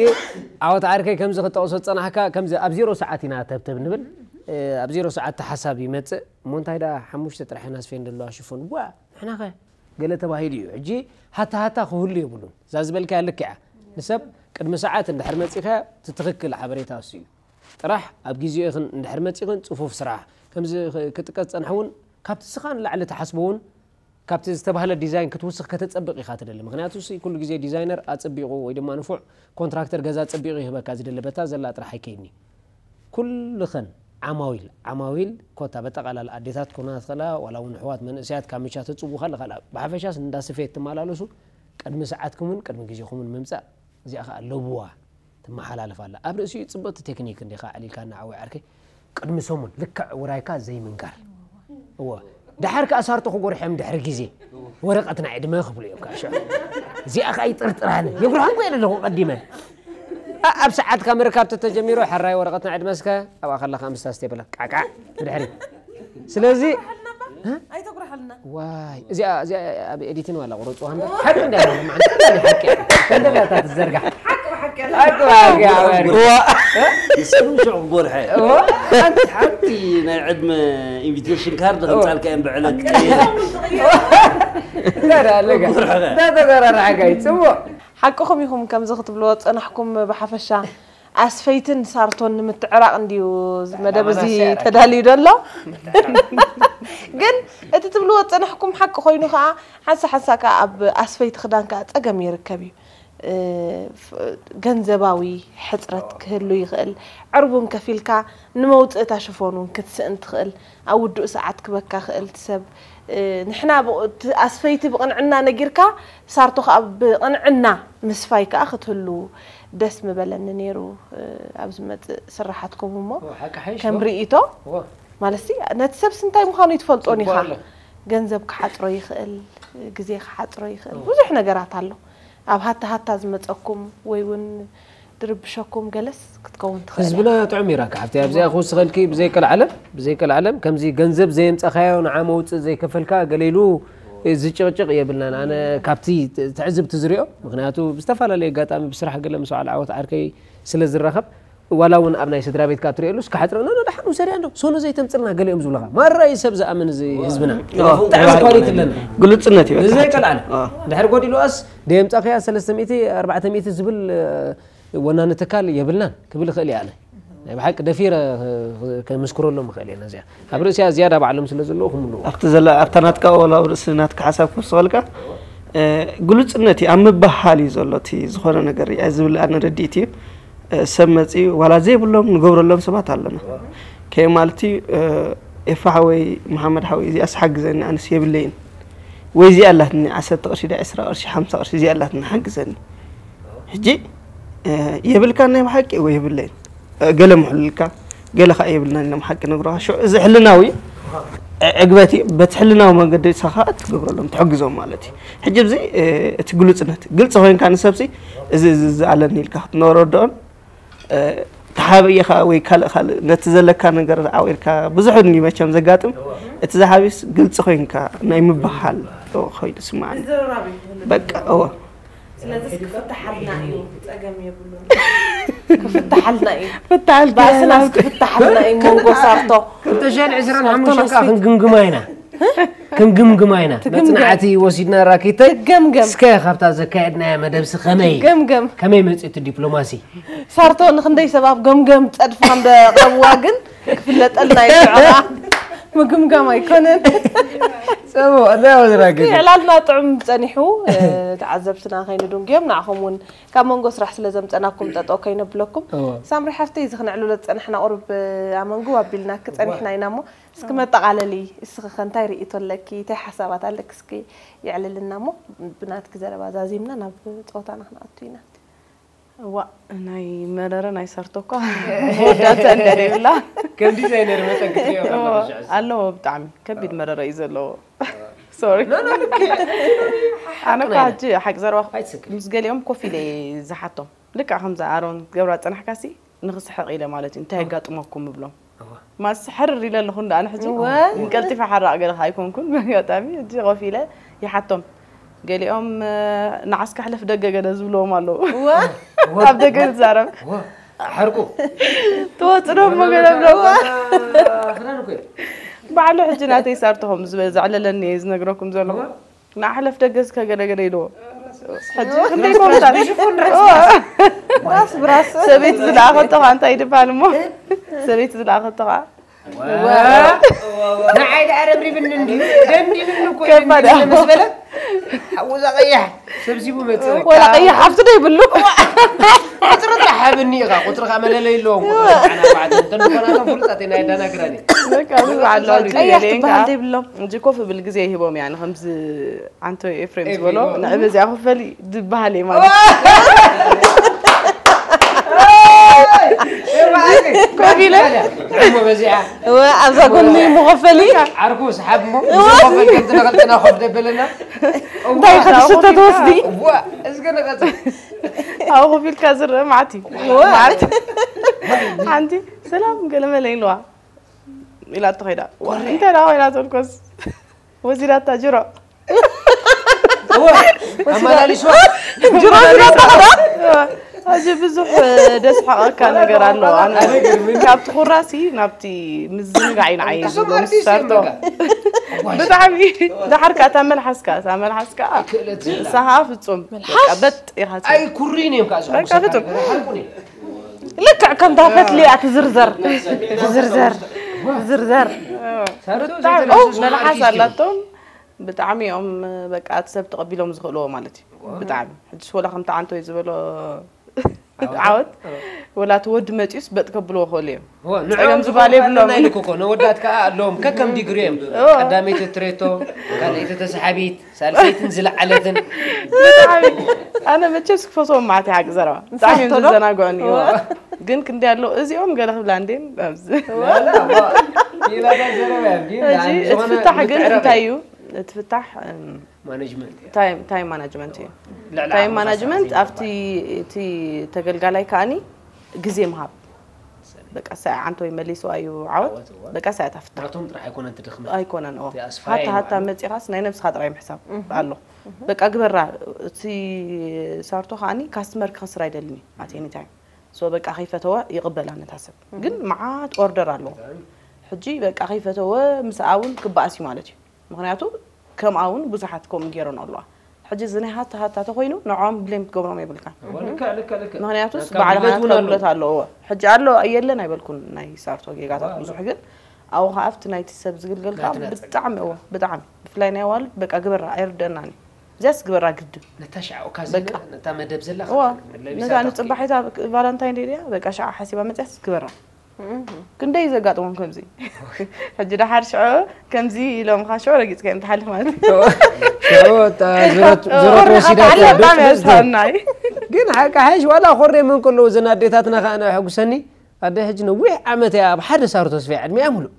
ዓወት ዓርከይ ከምዚ ክጠቕሶ ዝፀናሕካ ከምዚ ኣብ ዜሮ ሰዓት ኢና ተብተብ ንብል ኣብ ዜሮ ሰዓት ተሓሳብ ይመፅእ እሞ እንታይ ደኣ ሓሙሽተ ጥራሕ ኢና ስፌን ዘለዋ ሽፉን ዋ ንሕናኸ ገለ ተባሂሉ እዩ ሕጂ ሃታ ሃታ ክህሉ የብሉን እዛ ዝበልካያ ልክዓ ንሰብ ቅድሚ ሰዓት እንድሕር መፂኻዮ ትትኽክል ሓበሬታ እሱ እዩ ጥራሕ ኣብ ግዜኡ ኢኽን እንድሕር መፂኽን ፅፉፍ ስራሕ ከምዚ ክጥቀስ ፀንሐ እውን ካብቲ ስኻ ንላዕሊ ትሓስቦ እውን ካብቲ ዝተባህለ ዲዛይን ክትውስኽ ከተፀብቕ ኢኻ ትደሊ ምክንያቱ ሲ ኩሉ ግዜ ዲዛይነር ኣፀቢቑ ወይ ድማ ንፉዕ ኮንትራክተር ገዛ ኣፀቢቑ ይህበካ ዝደሊ በታ ዘላ ጥራሕ ኣይከይድኒ ኩልኸን ዓማዊል ዓማዊል ኮታ በጠቓላላ ኣዴታት ክኾና ትኽእላ ዋላ እውን ኣሕዋት መንእሰያት ካብ ምቻ ተፅውኻ ኣለኻ ብሓፈሻስ እንዳ ስፌት ትመላለሱ ቅድሚ ሰዓትኩምን ቅድሚ ግዜኹምን ምምፃእ እዚኣ ከዓ ለብዋ ትመሓላልፍ ኣላ ኣብ ርእሲኡ ፅብቕቲ ቴክኒክ እንዲኻ ኣዕሊልካ እናዓወይ ዓርከይ ቅድሚ ሰሙን ልክዕ ውራይካ ዘይምንጋር እወ ደሓር ከዓ ሳርቶ ክጎርሖም ድሕሪ ግዜ ወረቐት ናይ ዕድመ ክብሉ እዮም ከዓ ሽዑ እዚኣ ከዓ ይጥርጥራኒ የጉርሖም ኮ ኣለኹ ቀዲመ ኣብ ሰዓትካ ምርካብ ተተጀሚሩ ሕራይ ወረቐት ናይ ዕድመ እስከ ኣብኣ ከለካ ምስታ ስቴፕላ ቃቃዕ ብድሕሪ ስለዚ ኣይተጉርሓልና ዋይ እዚኣ እዚኣ ኣብ ኤዲቲን ዋላ ቁረፅዋ እምበር ሓቂ እንዳ ሓቂ ሓቂ ተዘርጋሕ ሓቂ ብሓቂ ኣግባብ፣ ኣግባብ። ንስኑ ሽዑ ክጎርሐ ሓንቲ ሓንቲ ናይ ዕድመ ኢንቪቴሽን ካርድ ከምፃልካ እዮም ብዕለት ተራለጋ ተተዘራርሓ ጋይ ፅቡቅ። ሓቅኹም ኢኹም ከምዚ ክትብልዎ ዝፀናሕኩም። ብሓፈሻ ኣስፈይትን ሳርቶን ንምትዕራቕ እንድዩ መደብ እዚ ተዳልዩ ዘሎ። ግን እቲ ትብልዎ ዝፀናሕኩም ሓቂ ኮይኑ ከዓ ሓንሳ ሓንሳ ከዓ ኣብ ኣስፈይቲ ክዳን ከዓ ፀገም ይርከብ እዩ። ገንዘባዊ ሕፅረት ክህሉ ይኽእል። ዕርቡን ከፊልካ ንመውፅእታ ሽፎን እውን ክትስእን ትኽእል። ኣብ ውዱእ ሰዓት ክበካ ክእል ትሰብ ንሕና ኣስፈይቲ ብቕንዕና ነጊርካ ሳርቶ ከዓ ብቕንዕና ምስፋይ ከዓ ክትህሉ ደስ ምበለኒ ነይሩ። ኣብ ዝመፅእ ስራሓትኩም እሞ ከም ርኢቶ ማለት ነቲ ሰብሲ እንታይ ምዃኑ ይትፈልጦን ኢኻ። ገንዘብ ክሓፅሮ ይኽእል፣ ግዜ ክሓፅሮ ይኽእል፣ ብዙሕ ነገራት ኣሎ። ኣብ ሃታ ሃታ ዝመፀኩም ወይ እውን ድርብሸኩም ገለስ ክትከውን ትኽእል። ህዝብና ጥዑም ይራካ ሓብቲ ኣብዚኣ ክውስኸልኪ ብዘይቀልዓለም ብዘይቀልዓለም ከምዚ ገንዘብ ዘየምፀኻዮ ንዓ መውፅእ ዘይከፈልካ ገሌሉ ዝጭቕጭቕ የብልናን። ኣነ ካብቲ ትዕዝብቲ ዝሪኦ ምክንያቱ ብዝተፈላለየ ኣጋጣሚ ብስራሕ ገለ ምስ በዓል ዓወት ዓርከይ ስለ ዝራኸብ ዋላ እውን ኣብ ናይ ስድራ ቤትካ ትሪእሉስ ክሓፅረ ኖ ደሓን ውሰድያ እንዶ ሶኖ ዘይተምፅልና ገሊኦም ዝብለኻ ማራ እዩ ሰብ ዝኣምን እዚ ህዝብና። ብጣዕሚ ኳሊቲ ኣለና። ግሉፅነት እዩ በቃ። ዘይቀልዓለ ድሕር ጎዲሉኣስ ደየምፃኽያ ሰለስተ ሚእቲ ኣርባዕተ ሚእቲ ዝብል ወናኒ ትካል የብልናን ክብል ይኽእል እየ ኣነ ናይ ብሓቂ ደፊረ ከምስክረሎም ይኽእል እየ ነዚኣ ኣብ ርእሲያ ዝያዳ ባዕሎም ስለ ዘለዉ ክምልዎ ኣብቲ ዘላ ኣብታ ናትካ ወላ ኣብ ርእሲ ናትካ ሓሳብ ክወስኸልካ ግሉፅነት እዩ ኣብ ምበሃል እዩ ዘሎ እቲ ዝኾነ ነገር እያ ዝብል ኣነ ረድኢት እዩ ሰብ መፅኡ ዋላ ዘይብሎም ንገብረሎም ሰባት ኣለና ከይ ማለት እዩ ኤፋ ሓወይ መሓመድ ሓወይ እዚኣስ ሓግዘኒ ኣነስ የብለይን ወይ እዚኣ ኣላትኒ ዓሰርተ ቅርሺ ዳ ዕስራ ቅርሺ ሓምሳ ቅርሺ እዚኣ ኣላትኒ ሓግዘኒ ሕጂ የብልካ ናይ ብሓቂ ወይ የብለይን ገለ ምሕሉልካ ገለ ከዓ የብልና ኢሎም ሓቂ ነግሮኻ ሽዑ እዚ ሕልናዊ ዕግበት እዩ በቲ ሕልናዊ መንገዲ ሰኻ ትገብረሎም ትሕግዞም ማለት እዩ ሕጂ ብዚ እቲ ግሉፅነት ግልፂ ኮይንካ ንሰብሲ እዚ እዚ ኣለኒ ኢልካ ክትነረድኦን ተሓብእኻ ወይ ካልእ ካልእ ነቲ ዘለካ ነገር ዓዊርካ ብዙሕ እዩ መቸም ዘጋጥም እቲ ዝሓቢስ ግልፂ ኮይንካ ናይ ምበሃል ኮይኑ ስማዓኒ በቃ እወ ስለዚስ ክፍታሓልና እዩ ፀገም የብሉን ክፍታሓልና እዩ ባእስናስ ክፍታሓልና እዩ መንጎ ሳርቶ ክልተ ሽሕን ዕስራን ሓሙሽተን ከዓ ክንግምግማ ኢና ክንግምግማ ኢና መፅናዕቲ ወሲድና ራኪተይ ገምገም እስከ ካብታ ዘካየድናያ መደብሲ ከመይ ገምገም ከመይ መፅእ እቲ ዲፕሎማሲ ሳርቶ ንክንደይ ሰብ ኣብ ገምገም ፀድፍካ እንደቅረብዋ ግን ክፍለጠልና ይስዕራ ምግምጋም ኣይኮነን ፅቡቅ እንታይ ወዝራግብ ዕላልና ጥዑም ፀኒሑ ተዓዘብትና ከይንድንጉዮም ንዓኹም እውን ካብ መንጎ ስራሕ ስለ ዘምፀናኩም ጠጠው ከይነብለኩም ሳምሪ ሓፍተይ እዚ ክነዕልሎ ዝፀናሕና ቁርብ ኣመንጉ ኣቢልና ክፀኒሕና ኢና እሞ እስኪ መጠቃለሊ እስኺ ከ እንታይ ርእይቶ ኣለኪ እንታይ ሓሳባት ኣለኪ እስኪ የዕልልና እሞ ብናትኪ ዘረባ ዛዚምና ናብ ፀወታና ክንኣቱ ኢና እዋእ ናይ መረረ ናይ ሰርቶ እኳ መወዳእታ እንድያ ዘይብላ ከም ዲዛይነር መጠን ክትሪኦ ከለኻ ሽዑ ኣለዎ ብጣዕሚ ከቢድ መረረ እዩ ዘለዎ ሶሪ ኣነ እኳ ሕጂ ሓቂ ዘረባ ምስ ገሊኦም ኮፍ ኢለ እየ ዝሓቶም ልክዕ ከምዛ ኣሮን ክትገብራ ዝፀናሕካሲ ንኽስሕቕ ኢለ ማለት እዩ እንታይ የጋጥመኩም እብሎም ማስ ሕርር ኢለ ኣለኹ እንዳ ኣነ ሕጂ እወ። ቀልጢፈ ሓራቕ ገለ ኣይኮንኩን ኣጋጣሚ ሕጂ ኮፍ ኢለ ይሓቶም ገሊኦም ንዓስካ ሕለፍ ደገ ገለ ዝብልዎም ኣለዉ እወ። ኣብ ደገ ዝዛረብ እወ። ሓርቁ ትወፅዶ እሞ ገለ ብለዋ ክዳን እኮ እዩ ባዕሉ ሕጂ ናተይ ሳርትኹም ዝበ- ዘዕለለኒ እየ ዝነግረኩም ዘለኹ ንኣሕለፍ ደገ ዝከገለገለ ኢልዎ ሕጂ ክንደይ ኮምታት ብራስ ብራስ ሰበይቲ ዝለኣኸቶ ከዓ እንታይ ይድበሃል እሞ ሰበይቲ ዝለኣኸቶ ከዓ ንዓይ ደኣ ረብሪብኒ እንድዩ ደንዲንኒ እኮ ከባድ እዩ። ምስ በለ ሓውዛ ቀያሕ ሰብሲቡ መፅእ ወላ ቀይሕ ሓፍቲ ዶ ይብሉ ቁፅሪ ጥራሕ ሃብኒ ኢኻ ቁፅርኻ መለለይ ኣለዎም ቁፅሪ ንዓና ባዕዲ እንተንኾናቶም ፍሉጣት ኢና የዳናግራኒ በቃ ብዙ ኣሎ ቀያሕ ትበሃል ዶ ይብሎም እንጂ ኮፍ ብል ግዜ ይህቦም እያ ንከምዚ ኣንቶ ኤፍሬም ዝበሎ ንዕበዚኣ ክፈሊ ዝበሃል እየ ማለት ኮፍ ኢለ እሞ በዚኣ እወ ኣብዛ ጎኒ መኸፈሊ ዓርኩ ሰሓብ እሞ መኸፈል ከምቲ ነኸልተና ኮፍ ደበለና እንታይ ኢኻ ትስተ ትወስዲ እዋ እስከ ንቐጽ ኣብኡ ኮፍ ኢልካ ዝረአ ማዕት እዩ ማዕት ሓንቲ ሰላም ገለመለ ኢልዋ ኢላቶ ከይዳ እንታይ ዳ ኮይና ተልኮስ ወሲዳታ ጅሮ ኣመላሊስዋ ጅሮ ወሲዳታ ከይዳ ሕጂ ብዙሕ ደስሓቐካ ነገር ኣሎ። ኣነ ካብቲ ኩራሲ ናብቲ ምዝንጋዕ እዩ ንዓይ ዝብሎ ምስ ሰርቶ። ብጣዕሚ ደሓር ከኣ እታ መልሓስካ፣ እታ መልሓስካ ንስኻ ፍጹም በጥ ኢኻ ትብል። ኣይኩሪን እዮም ከኣ በቃ ፍጹም። ልክዕ ከምታ ፈትሊ እያ ትዝርዘር። ትዝርዘር። ትዝርዘር። ብጣዕሚ መልሓስ ኣላቶም። ብጣዕሚ እዮም በቃ እቲ ሰብ ተቐቢሎም ዝኽእልዎ ማለት እዩ። ብጣዕሚ። ሕጅስ ወላ ከምቲ ዓንቶይ ዝበሎ ዓወት፣ ወላ እቲ ወዲ መጺኡስ በጥ ከብልዎ ክኽእሉ እዮም። እወ፣ ንዕኦም ጸገም ዝባል ዝኸውን የብሎም። ኣለና ኢሉ እኮ፣ ነወዳት ከኣ ኣለዎም፣ ከከም ዲግሪ እዮም። እወ። ቀዳመይቲ ትሬቶ፣ ካልኣይቲ ተሰሓቢት፣ ሳልሰይትን ዝለዓለትን። ብጣዕሚ። ኣነ መቸስ ክፈትዎም ማለት እዩ ሓቂ ዘረባ። ብጣዕሚ እዮም ሳሕቶ ዶ? ዘዘናግዑኒ፣ እወ። እወ። ግን ክንደይ ኣለዉ፣ እዚኦም ገለ ክብላ እንዴን፣ ኣብዚ። ላላ፣ እወ። ኢላታ ዘረባ እዮም፣ ግን ሕጂ፣ ዝኾነ እቲ ፍታሕ ግን ምትዕራቕ እንታይ እዩ። እዩ? እቲ ፍታሕ፣ እም፣ ማኔጅመንት እዩ። ታይም፣ ታይም ማናጅመንት እዩ። ልዕሊ ታይም ዓቕምኻ ማናጅመንት ስራሕ ኣብቲ፣ ዘይምግባር። እቲ ተገልጋላይ ከኣኒ ግዜ ምሃብ። በቃ፣ ሳይ ዓንቶይ መሊስዋ እዩ ዓወት። ዓወት፣ እወ። በቃ፣ ሳይ ኣታ ፍታሕ። ናቶም ጥራሕ ኣይኮነን እቲ ድኽመት። ኣይኮነን፣ እወ። እቲ ኣስፋይ ሃታ፣ ሃታ ማለት። መጺኻስ ናይ ነብስኻ ጥራይ ምሕሳብ እህ። ኣሎ። እህ። በቃ፣ ግበራ። እቲ ሳርቶ ከኣኒ ካስተመር ክኸስር ኣይደልን እዩ፣ at any time። So፣ በቃ፣ ከይፈተወ ይቕበላ ነታ ሰብ። እህ። ግን መዓት ኦርደር ኣለዎ። ብጣዕሚ። ሕጂ፣ በቃ፣ ከይፈተወ ምስኣ እውን ክበኣስ እዩ ማለት እዩ። ምኽንያቱ፣ ከምኣ እውን ብዙሓት ከምኡ ገይረን ኣለዋ። ሕጂ፣ እዚ ናይ ሃታ ሃታ ተኾይኑ፣ ንዕኦም ብሌም ክትገብሮም የብልካን። እወ፣ ልክዕ፣ ልክዕ፣ ልክዕ። ምኽንያቱስ፣ በቃ፣ ባዕልኻ ጉድለት እውን ናትካ ኣሎ። ጉድለት ኣለዎ። እወ። ሕጂ፣ ኣሎ የለን ኣይበልኩን፣ ናይ ሳርቶ ጌጋታት እወ፣ ብዙሕ፣ እወ። ግን ኣብኡ ኸኣ ኣብቲ ናይቲ ሰብ ዝግልገል ከኣ ናትና ጸገም። ብጣዕሚ፣ እወ፣ ብጣዕሚ። ብፍላይ ናይ ኣዋልድ፣ በቃ፣ ግበራ፣ ኣይርደናን እዩ። እዚያስ ግበራ ግድን። ነታ ሻዕ ኦካዝን፣ በቃ። ነታ መደብ ዘላ እዋ፣ ለቢሳ ነታ ታኽቲ። ንጽባሒታ ቫላንታይን ደይ ድያ? በቃ፣ ሻዕ ሓሲባ መጽያስ ግበራ። እህ። ክንደይ ዘጋጥሞም ከምዚ። ሕጂ ደሓር ሽዑ ከምዚ ኢሎምኻ ሽዑ ረጊጽካዮም ትሓልፍ ማለት እዩ። ሽዑ እታ ዙረት፣ ኦ፣ ዙረት ወሲዳ ኣላ ትወስድ። ብጣዕሚ የስሓና እዩ። ግን ሓቂ ሓይሽ ዋላ ኮሬ ምን ከለዉ እዘን ኣዴታትና ከኣ የሐጉሰኒ። ኣደ ሕጂ ነዊሕ ዓመት እያ ኣብ ሓደ ሳርቶ ተስፋ ዕድሚኣ ሙሉእ።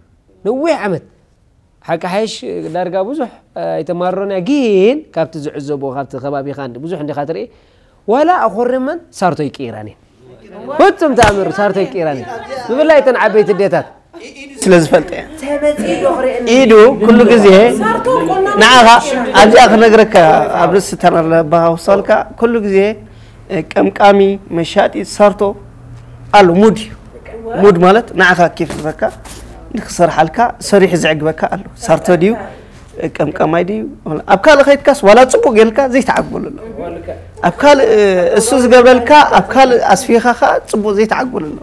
ነዊሕ ዓመት። ሓቂ ሓይሽ ዳርጋ ብዙሕ፣ እ፣ ኣይተማርሮን እያ፣ ግን ካብቲ ዝዕዘቦ፣ ካብቲ ከባቢኻ እንዲ-፣ ብዙሕ እንዲኻ ትርኢ፣ ዋላ ኣኾርመን ሳርቶ ይቅይራን እየን። ፍጹም ተኣምር ሳርቶ ይቅይራን እየን። ብፍላይ እተን ዓበይቲ ኣዴታት። ስለ ዝፈልጥ እየ። ኢዱ ኩሉ ግዜ ንዓኻ ኣብዚኣ ክነግረካ፣ ኣብ ርእሲ ተናለ ባሃውሳልካ ኩሉ ግዜ ቀምቃሚ፣ መሻጢ፣ ሳርቶ ኣሎ። ሙድ እዩ። ሙድ ማለት ንዓኻ ኬፍ ዝበካ፣ ንክሰርሓልካ፣ ሰሪሑ ዘዕግበካ ኣሎ። ሳርቶ ድዩ፣ ቀምቃማይ ድዩ? ኣብ ካልእ ከይድካስ ዋላ ጽቡቕ ጌርካ ዘይተዓግበሉ ኣሎ። ኣብ ካልእ እሱ ዝገብረልካ፣ ኣብ ካልእ ኣስፊኻ ኸኣ ጽቡቕ ዘይተዓግበሉ ኣሎ።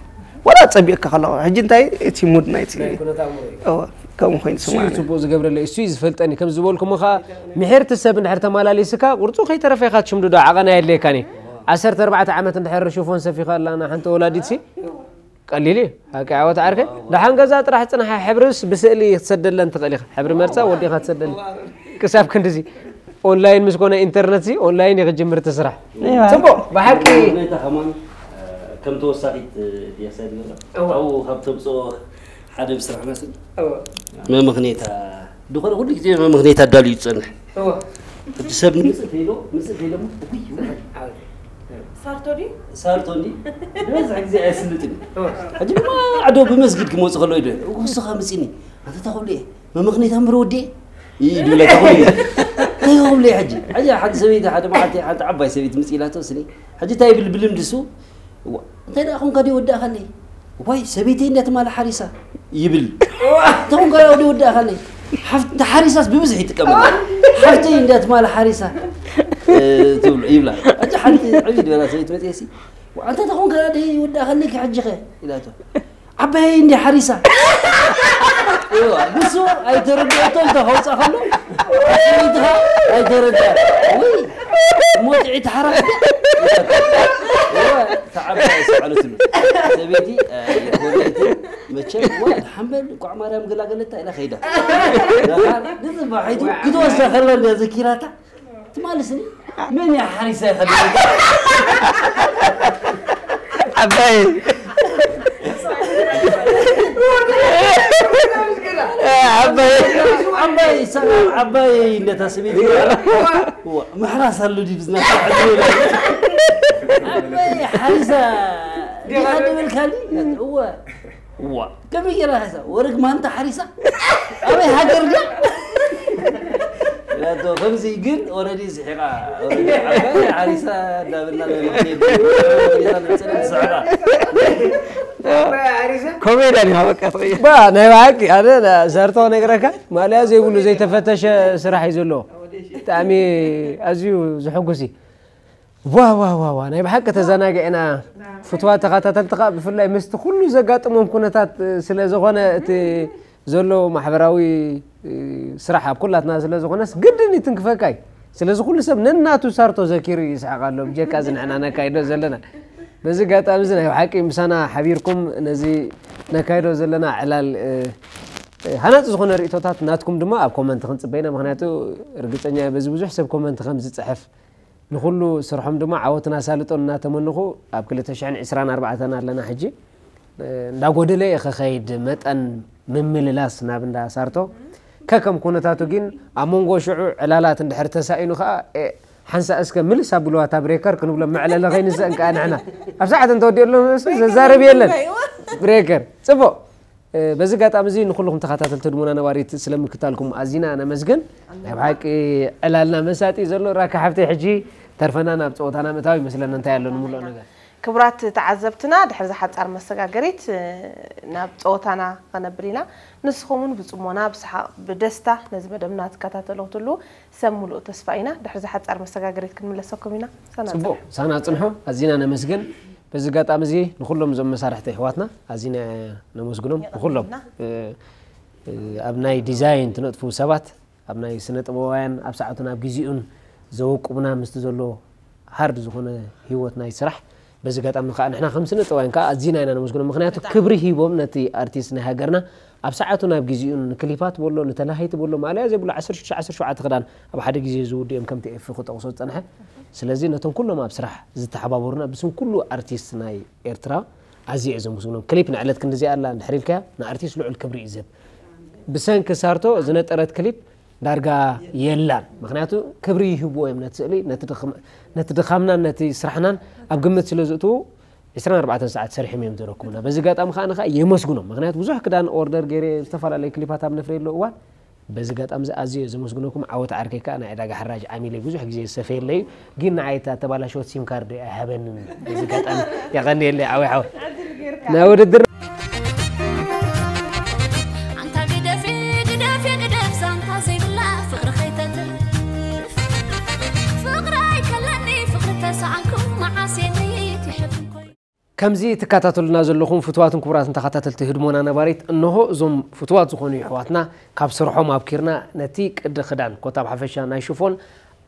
ዋላ ጸቢቕካ ከለኻ፣ ሕጂ እንታይ እቲ ሙድ ናይቲ ናይ ኩነት ኣእምሮ እዩ። እወ፣ ከምኡ ኮይኑ እሱ እዩ ስማዕኒ። ጽቡቕ ዝገብረለይ፣ እሱ እዩ ዝፈልጠኒ። ከም ዝበልኩሞ ኸኣ፣ ምሕርቲ ሰብ እንድሕር ተመላሊስካ፣ ቁርጹ ከይተረፈ ኢኻ ትሽምድዶ፣ ዓቐን ኣየድልየካን እዩ። ዓሰርተ ኣርባዕተ ዓመት እንድሕር ሽፎን ሰፊኻ ኣላ፣ ንሓንቲ ወላዲትሲ፣ ቀሊል እዩ። ሓቂ ዓወት ዓርከይ። ደሓን ገዛ ጥራሕ ጽንሓ፣ ሕብርስ ብስእሊ ክትሰደለን ትኽእል ኢኻ። ሕብሪ መርጻ ወዲኻ ትሰደለን። ክሳብ ክንድዚ። ኦንላይን ምስ ኮነ ኢንተርነት ሲ፣ ኦንላይን እዩ ክጅምር እቲ ስራሕ። እዋ። ጽቡቕ፣ ብሓቂ። ነታ ከማን፣ እ፣ ከም ተወሳኺት፣ እ፣ ድያ ሰብ ይብላ? እዋ። ኣብኡ ካብ ተምጽኦ ሓደ ብስራሕ መስል። እዋ። መምኽኔታ፣ ዝኾነ ኩሉ ግዜ መምኽኔታ ኣዳልዩ ዝጸንሕ። እዋ። እቲ ሰብ ንምጽእ ተይሎ፣ ምጽእ ተይሎ፣ ውይ፣ ውይ። ዓወት። ሳርቶ ድዩ? ሳርቶ እንዲ? ዝበዝሕ ግዜ ኣየስልጥን እዩ። እዋ። ሕጂ ድማ ዓዶ ብመስጊድ ክመጽእ ከሎ እዩ ዶ? ንስኻ ምጺኒ። ኣንታ ተኽብሉ እየ። መምኽኔታ እምበር ወዲ እየ። ይድብለካ ኩሉ ግዜ። እንታይ ክብሉ እየ ሕጂ? ሕጂ ሓንቲ ሰበይቲ፣ ሓደ መዓልቲ ሓንቲ ዓባይ ሰበይቲ ምጽእ ኢላቶ ስኒ። ሕጂ እንታይ ይብል ብልምዲ እሱ? እዋ፣ እንታይ ደኣ ኾንካ ድዩ ወዳእካለይ? እዋይ፣ ሰበይተይ እንዳ ትማሊ ሓሪሳ ይብል። እንታይ ኾንካ ድዩ ወዳእካለይ? ሓፍቲ ሓሪሳስ ብብዝሒ ይጥቀመላ። ሓፍተይ እንዳ ትማሊ ሓሪሳ፣ እ፣ ትብሎ፣ ይብላ። ሕጂ ሓንቲ ዕብይ ዝበላ ሰበይቲ መጽኤሲ፣ "ዋ፣ ኣንታ እንታይ ኾንካ ድዩ ወዳእካለይ ሕጂኸ?" ኢላቶ። "ዓባየይ እንዲ ሓሪሳ?" እዋ፣ ንሱ ኣይተረድኦቶን ተኸውጻ ከሎ፣ ሰበይትኻ ኣይተረድኣ። ውይ፣ ሞት ዒቲ ሓራስ። እዋ፣ ተዓባይ ሰዓለትሉ። ሰበይቲ፣ እ፣ ኮርየት መቸም፣ ዋ፣ ሓምበል፣ ቋዕ ማርያም ገላገለታ ኢላ ከይዳ። ንጽባሒቱ ክትወስዳ ከላ እንድያ ዘኪራታ። ትማልስኒ መን እያ ሓሪሳ ይኸድልካ? ዓባይ። ዓባይ። ዓባይ፣ ሰላም፣ ዓባይ፣ እንደታ ሰበይቲ። እዋ፣ ምሕራስ ኣሎ ድዩ ብዝና? ዓባይ ሓሪሳ ዲኻ ደበልካኒ? እወ። እዋ፣ ከመይ ገይራ ሓሪሳ? ወርግ ማንታ ሓሪሳ? ኣበይ ሃገር ድያ? ከምዚ ግን ኦረዲ ዝሒቓ፣ ኦረዲ ዓባይ ዓሪሳ እንዳበልና ናይ ምኽንያት ወሪዛ ንፅልን ዝስዕራ። ዓባይ ዓሪሳ? ኮሜድያን ኢኻ በቃ ትቕይር። ባ ናይ ብሓቂ ኣነ ሰርቶ ነግረካ ማልያ ዘይብሉ ዘይተፈተሸ ስራሕ እዩ ዘለዎ። ብጣዕሚ ኣዝዩ ዝሕጉስ እዩ። ዋ ዋ ዋ ዋ ናይ ብሓቂ ተዘናጊዕና። ፍትዋ ተኸታተልቲ ከዓ ብፍላይ ምስቲ ኩሉ ዘጋጥሞም ኩነታት ስለ ዝኾነ እቲ ዘሎ ማሕበራዊ ስራሕ ኣብ ኩላትና ስለ ዝኾነስ ግድን ይትንክፈካ እዩ። ስለዚ ኩሉ ሰብ ነናቱ ሳርቶ ዘኪሩ ይስሕቕ ኣሎ ብጀካ እዚ ንሕና ነካይዶ ዘለና። በዚ ኣጋጣሚ እዚ ናይ ብሓቂ ምሳና ሓቢርኩም ነዚ ነካይዶ ዘለና ዕላል ሃናፂ ዝኾነ ርእቶታት ናትኩም ድማ ኣብ ኮመንት ክንፅበ ኢና። ምክንያቱ ርግፀኛ እየ በዚ ብዙሕ ሰብ ኮመንት ከም ዝፅሕፍ ንኹሉ ስርሖም ድማ ዓወትን ኣሳልጦን እናተመንኹ ኣብ ክልተ ሽሕን ዕስራን ኣርባዕተን ኣለና ሕጂ። እንዳጎደለ እየ ከኸይድ መጠን ምምልላስ ናብ እንዳ ሳርቶ ከከም ኩነታቱ ግን ኣብ መንጎ ሽዑ ዕላላት እንድሕር ተሳኢኑ ከዓ ሓንሳ እስከ ምልስ ኣብልዋ እታ ብሬከር ክንብሎ መዕለለ ከይንስአን ከዓ ንሕና ኣብ ሰዓት እንተወዲኡ ኣሎ ዘዛረብ የለን። ብሬከር ፅቡቕ። በዚ ኣጋጣሚ እዚ ንኩልኩም ተኸታተልቲ ህድሞና ነባሪት ስለምክታልኩም ኣዚና ነመስግን። ናይ ብሓቂ ዕላልና መሳጢ ዘሎ ራካ ሓፍተይ ሕጂ ተርፈና ናብ ፀወታና ምእታው ይመስለና እንታይ ኣሎ ንምልኦ ነገር። ክቡራት ተዓዘብትና ድሕሪ ዝሓጻር መሰጋገሪት ናብ ፀወታና ከነብል ኢና። ንስኹም እውን ብፅሞና ብሰሓቕ ብደስታ ነዚ መደብና ትከታተሉ ክትሉ ሰብ ሙሉእ ተስፋ ኢና። ድሕሪ ዝሓጻር መሰጋገሪት ክንምለሰኩም ኢና። ሰናጽ። ጽቡቕ ሳና ጽንሖ ኣዚና ነመስግን። በዚ ኣጋጣሚ እዚ ንኹሎም እዞም መሳርሕቲ ኣሕዋትና ኣዚና ነመስግኖም ንኹሎም ኣብ ናይ ዲዛይን ትነጥፉ ሰባት ኣብ ናይ ስነ ጥበባውያን ኣብ ሰዓቱን ኣብ ግዜኡን ዘወቁብና ምስቲ ዘሎ ሃርድ ዝኾነ ህይወት ናይ ስራሕ በዚ ኣጋጣሚ ከዓ ንሕና ከም ስነ ጥበባውያን ከዓ ኣዚና ኢና ነመስግኖም። ምክንያቱ ክብሪ ሂቦም ነቲ ኣርቲስት ናይ ሃገርና ኣብ ሰዓቱ ናብ ግዜኡ ንክሊፓት በሎ ንተላሃይቲ በሎ ማልያ ዘይብሉ ዓሰርተ ሽዱሽተ ዓሰርተ ሸውዓተ ክዳን ኣብ ሓደ ግዜ ዝውድኡ እዮም ከምቲ ኤፊ ክጠቕሶ ዝፀንሐ። ስለዚ ነቶም ኩሎም ኣብ ስራሕ ዝተሓባበሩና ብስም ኩሉ ኣርቲስት ናይ ኤርትራ ኣዝየ እየ ዘመስግኖም። ክሊፕ ንዕለት ክንድዚኣ ኣላ እንድሕር ኢልካያ ንኣርቲስት ልዑል ክብሪ እዩ ዝህብ። ብሰንኪ ሳርቶ ዝነጠረት ክሊፕ ዳርጋ የላን። ምክንያቱ ክብሪ ይህብዎ እዮም ነቲ ስእሊ፣ ነቲ ድኻምናን ነቲ ስራሕናን ኣብ ግምት ስለ ዝእትዉ ዕስራን ኣርባዕተን ሰዓት ሰሪሖም እዮም ዘረክቡና። በዚ ኣጋጣሚ ከዓ ንካ የመስግኖም። ምክንያቱ ብዙሕ ክዳን ኦርደር ገይረ ዝተፈላለዩ ክሊፓት ኣብ ነፍረየሉ እዋን በዚ ኣጋጣሚ እዚ ኣዝየ ዘመስግነኩም ዓወት ዓርከይ ከዓ ናይ ዕዳጋ ሕራጅ ዓሚለይ ብዙሕ ግዜ ዝሰፈየለይ እዩ። ግን ንዓይ እታ ተባላሸወት ሲም ካርድ ኣይሃበንን። በዚ ኣጋጣሚ የቐንየለይ ዓወይ ሓወይ። ናይ ውድድር ኣንታ ግደፊ ግደፊ ግደፍ ዛንታ ዘይብላ ፍቕሪ ከይተትርፍ ፍቕሪ ኣይከለኒ ፍቕሪ ተሰኣንኩ መዓስ የንይት ይሕብን ኮይኑ። ከምዚ ትከታተሉና ዘለኹም ፍትዋትን ክቡራትን ተኸታተልቲ ህድሞና ነባሪት እንሆ እዞም ፍትዋት ዝኾኑ ይሕዋትና ካብ ስርሖም ኣብኪርና ነቲ ቅዲ ክዳን ኮታ ኣብ ሓፈሻ ናይ ሽፎን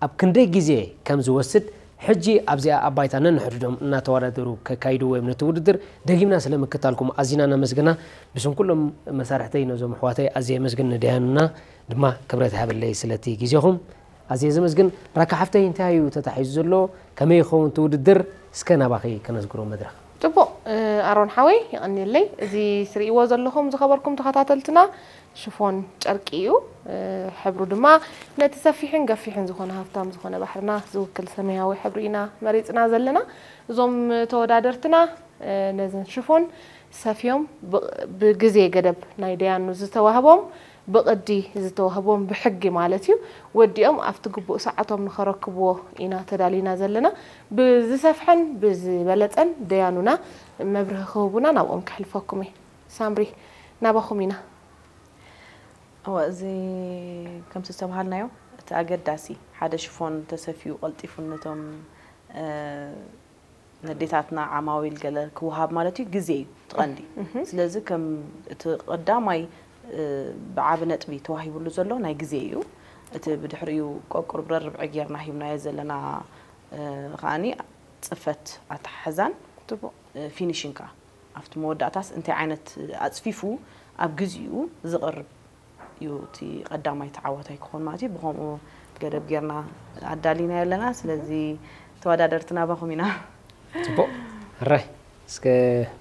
ኣብ ክንደይ ግዜ ከም ዝወስድ ሕጂ ኣብዚኣ ኣብ ባይታ ነንሕድዶም እናተወዳደሩ ከካይድዎ እዮም ነቲ ውድድር። ደጊምና ስለ ምክታልኩም ኣዚና ነመስግና። ብስም ኩሎም መሳርሕተይ ነዞም ኣሕዋተይ ኣዝየ የመስግን። ንደያኑና ድማ ክብረት ይሃበለይ ስለቲ ግዜኹም ኣዝየ ዘመስግን። ራካ ሓፍተይ እንታይ እዩ ተታሒዙ ዘሎ? ከመይ ይኸውን እቲ ውድድር? እስከ ናባኺ ከነዝግሮ መድረኽ። ጽቡቕ ኣሮን ሓወይ የቐንየለይ። እዚ ትርእይዎ ዘለኹም ዝኸበርኩም ተኸታተልትና ሽፎን ጨርቂ እዩ። ሕብሩ ድማ ነቲ ሰፊሕን ገፊሕን ዝኾነ ሃብታም ዝኾነ ባሕርና ዝውክል ሰማያዊ ሕብሪ ኢና መሪጽና ዘለና። እዞም ተወዳደርትና ነዘን ሽፎን ሰፍዮም ብግዜ ገደብ ናይ ደያኑ ዝተዋህቦም ብቕዲ ዝተዋህቦም ብሕጊ ማለት እዩ ወዲኦም ኣብቲ ግቡእ ሰዓቶም ንኸረክብዎ ኢና ተዳሊና ዘለና። ብዝሰፍሐን ብዝበለጸን ደያኑና መብርሂ ክህቡና ናብኦም ከሕልፈኩም እየ። ሳምሪ ናባኹም ኢና። እወ እዚ ከምቲ ዝተባሃልናዮ እቲ ኣገዳሲ ሓደ ሽፎን ተሰፊዩ ቀልጢፉ ነቶም ነዴታትና ዓማዊል ገለ ክወሃብ ማለት እዩ ግዜ እዩ ትቐንዲ። ስለዚ ከም እቲ ቀዳማይ ብዓቢ ነጥቢ ተዋሂብሉ ዘሎ ናይ ግዜ እዩ። እቲ ብድሕሪኡ ቆቁርብረር ርብዒ ጌርና ሂብናዮ ዘለና ከዓኒ ጽፈት ኣተሓሕዛን ፊኒሽን ከኣ ኣብቲ መወዳእታስ እንታይ ዓይነት ኣጽፊፉ ኣብ ግዜኡ ዝቕርብ እዩ እቲ ቀዳማይ ተዓዋታይ ክኾን ማለት እዩ። ብኸምኡ ገደብ ጌርና ኣዳሊናዮ ኣለና። ስለዚ ተወዳደርቲ ናባኹም ኢና። ጽቡቕ። ሕራይ እስከ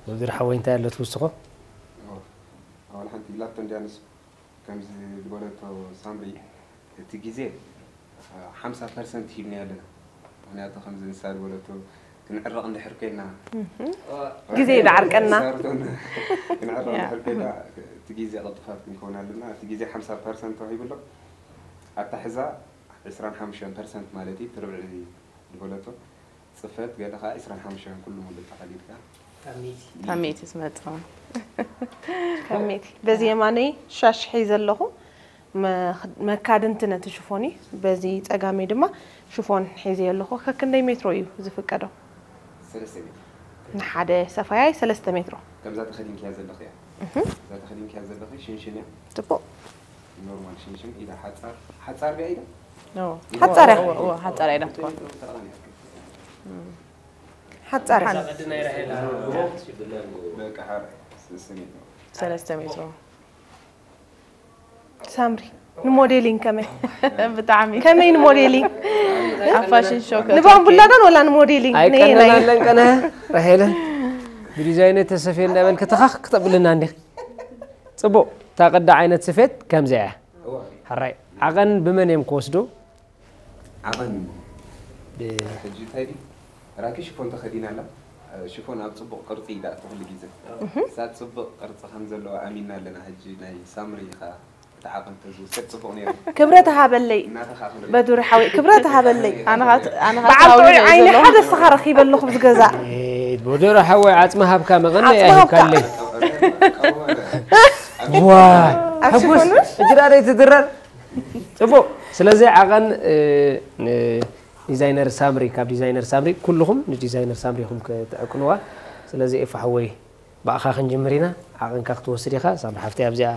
ወዚር ሓወይ እንታይ ኣሎ ትውስኾ? ኣዋል ሓንቲ ኢላቶ እንድያ ንሱ ከምዚ ዝበለቶ ሳምሪ እቲ ግዜ ሓምሳ ፐርሰንት ሂብናዮ ኣለና። ምክንያቱ ከምዚ ንሳ ዝበለቶ ክንዕረቕ እንድሕር ኮይና ግዜ ይድዓርቀና። ክንዕረቕ እንድሕር ኮይና እቲ ግዜ ቅልጥፋት ክንከውን ኣለና። እቲ ግዜ ሓምሳ ፐርሰንት ተዋሂቡ ኣሎ። ኣታሕዛ ዕስራን ሓሙሽተን ፐርሰንት ማለት እዩ፣ እቲ ርብዒ ዝበለቶ። ጽፈት ገለ ከኣ ዕስራን ሓሙሽተን ኩሉ ሙሉእ ጠቓሊልካ። ካብ ሚእቲ ዝመጽእ። ካብ ሚእቲ። በዚ የማነይ ሻሽ ሒዘ ኣለኹ። መ- መካድንቲ ነቲ ሽፎን እዩ። በዚ ጸጋመይ ድማ ሽፎን ሒዘ ኣለኹ። ከክንደይ ሜትሮ እዩ ዝፍቀዶ? ሰለስተ ሜትሮ። ንሓደ ሰፋያይ ሰለስተ ሜትሮ። ከምዛ ተኸዲንክያ ዘለኺ እያ። እዛ ተኸዲንክያ ዘለኺ ሽንሽን እያ። ጽቡቕ። ኖርማል ሽንሽን ኢዳ ሓጻር፣ ሓጻር ድያ ኢዳ? ሓጻር እያ። ሓጻር እያ ኢዳ ትኾን። ሓጻር እያ። በቃ ሓራይ፣ ሰለስተ ሜትሮ። ሰለስተ ሜትሮ። ሳምሪ፣ ንሞዴሊንግ ከመይ? ብጣዕሚ ከመይ ንሞዴሊንግ? ኣብ ፋሽን ሾው ንባምቡላዳን ወላ ንሞዴሊንግ? ኣይቀነናለን ቀነ። ራሄለ፣ ብዲዛይነ ተሰፍየ እንዳበልክ ተኻኽ ክተብልና እንዲኺ። ጽቡቕ። እታ ቅዲ ዓይነት ስፌት ከምዚኣ እያ። ሕራይ፣ ዓቐን ብመን እዮም ክወስዱ? ዓቐን ሕጂ እንታይ ድዩ? ራኪ ሽፎን ተኸዲና ኣላ። ሽፎን ኣብ ጽቡቕ ቅርጺ ይዳእቱ ኩሉ ግዜ። እሳ ጽቡቕ ቅርጺ ከም ዘለዋ ኣሚንና ኣለና። ሕጂ ናይ ሳምሪ ኢኻ እቲ ዓቐን ተዝውሰድ ጽቡቕ ነይሩ። ክብረት ሃበለይ እናተኻኽሉ በዱሪ ሓወይ፣ ክብረት ሃበለይ። ኣነ ኸኣ ኣነ ኸኣ በዓል ጥዑይ ተዋዊለ ዓይኒ ዘለኹ። ሓደ ስኻ ረኺበ ኣለኹ ብዚ ገዛ። በደሮ ሓወይ ዓጽሚ ሃብካ መቐን ዓጽሚ ሃብካ። ኣይሃብካለይ። ዋ ኣብ ሕጉስ ሽፎንሽ? እጅዳ ደይ ትድረር። ጽቡቕ። ስለዚ ዓቐን እ፣ ን- ዲዛይነር ሳምሪ፣ ካብ ዲዛይነር ሳምሪ ኩልኹም ንዲዛይነር ሳምሪ ኢኹም ክትዕቅንዋ። ስለዚ ኤፋ ሓወይ ብኣኻ ክንጅምር ኢና። ዓቐንካ ክትወስድ ኢኻ። ሳምሪ ሓፍተይ ኣብዚኣ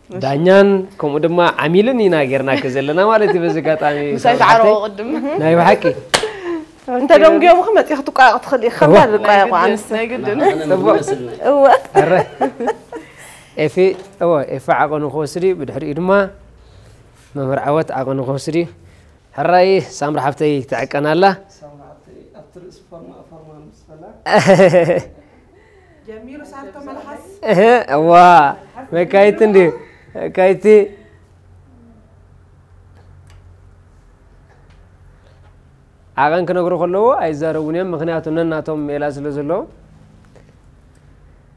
ዳኛን ከምኡ ድማ ዓሚልን ኢና ጌርናኪ ዘለና ማለት እዩ። በዚ ኣጋጣሚ ምሳይ ሳምሪ ተዓረቑ ሓፍተይ ቅድም። ናይ ብሓቂ እንተ ደንጉዮምኺ መጺኺ ትቋየቕ ትኽእል ኢኺ። ከባድ ዝቋየቑ ኣንስቲ። ናይ ግድን። ጽቡቕ። እወ። ኣረ ኤፊ እወ ኤፋ ዓቐኑ ክወስድ እዩ። ብድሕሪኡ ድማ መምህር ዓወት ዓቐኑ ክወስድ እዩ። ሕራይ ሳምሪ ሓፍተይ ትዕቀን ኣላ። ሳምሪ ሓፍተይ ኣብቲ ርእሲ ፎርማ ፎርማ ምስ በላ ጀሚሩ ሳርቶ መልሓስ። እህ፣ እዋ መካይቲ እንዲ መካይቲ ዓቐን ክነግሩ ከለዎ ኣይዛረቡን እዮም። ምክንያቱ ነናቶም ሜላ ስለ ዘለዎ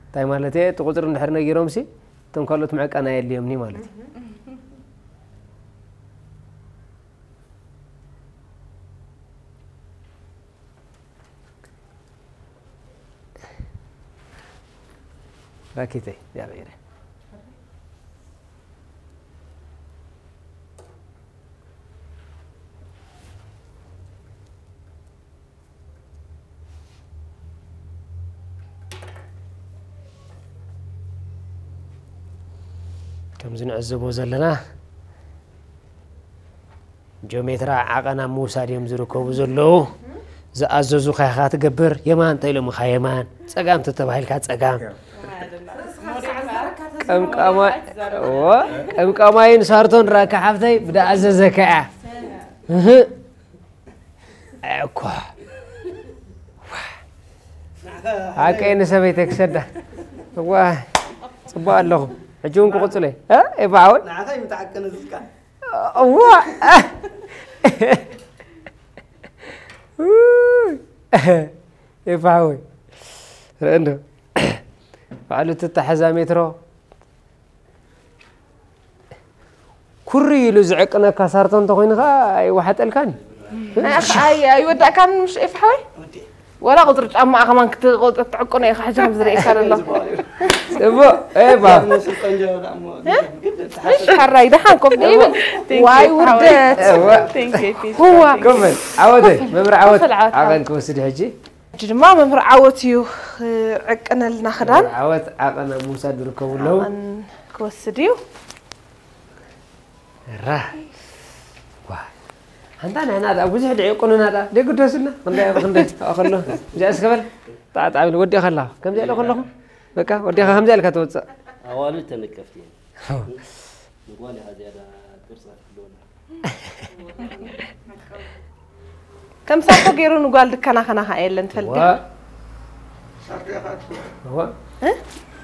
እንታይ ማለት እየ እቲ ቁፅሪ እንድሕር ነጊሮም ሲ እቶም ካልኦት ምዕቃን ኣየድልዮምኒ ማለት እዩ። ራኪተይ ዚኣ ቀይረ። ከምዚ ንዕዘቦ ዘለና ጆሜትራ ዓቐን ኣብ ምውሳድ እዮም ዝርከቡ ዘለዉ። ዝኣዘዙኻ ኢኻ ትገብር። የማን እንተ ኢሎምኻ የማን፣ ጸጋም ተተባሂልካ ጸጋም። ቀምቃማይ እወ፣ ቀምቃማይን ሳርቶን ራካ ሓፍተይ ብዳኣዘዘካ እያ። እህ። እኮ ሓቀይ ንሰበይተይ ክሰዳ። እዋ ጽቡቕ ኣለኹ። ሕጂ እውን ክቕጽሎ እየ። እ? ኤፋ ሓወይ? ንዓኻ እዩ ምትዓቀነ ዝስካ እዋ ኤፋ ሓወይ ርእ እንዶ ባዕሉ ትታሐዛ ሜትሮ ኩሪ ኢሉ ዝዕቅነካ ሳርቶ እንተኮይኑ ከዓ ኣይወሓጠልካን እዩ። ኣይወዳእካን ምሽ ኤፋ ሓወይ? ወላ ቁፅሪ ጫማኣ ከማን ክትዕቁኖ ኢኻ ሕጂ ከም ዝርእየካ ዘሎ። ጽቡቕ ኤፋ ሕራይ ደሓን ኮፍ ደይብል ዋይ ውርደት። ህዋ ኮመን ዓወተይ መምህር ዓወት ዓቐን ክወስድ ሕጂ ሕጂ ድማ መምህር ዓወት እዩ ዕቅነልና ክዳን ዓወት ዓቐን ኣብ ምውሳድ ዝርከቡ ኣለዉ። ክወስድ እዩ። ራ ዋ ኣንታ ንሕና ዳ ብዙሕ ድዒ ቁኑና ዳ ደግደስና ክንደይ ኣብ ክንደይ ኣኸሎ እዚኣ እስከበል ጣዕጣዕ ወዲኻ ኣላ ከምዚ ኣለ ከለኹ በቃ ወዲኻ ከምዚ ኣልካ ተወፅእ ኣዋልድ ተነቀፍቲ እየን። ንጓል እያ ዝያዳ ቅርፃ ትህልወላ። ከም ሳርቶ ገይሩ ንጓል ድከናኸና ከኣ የለን ትፈልጥ ዋ። ዋ።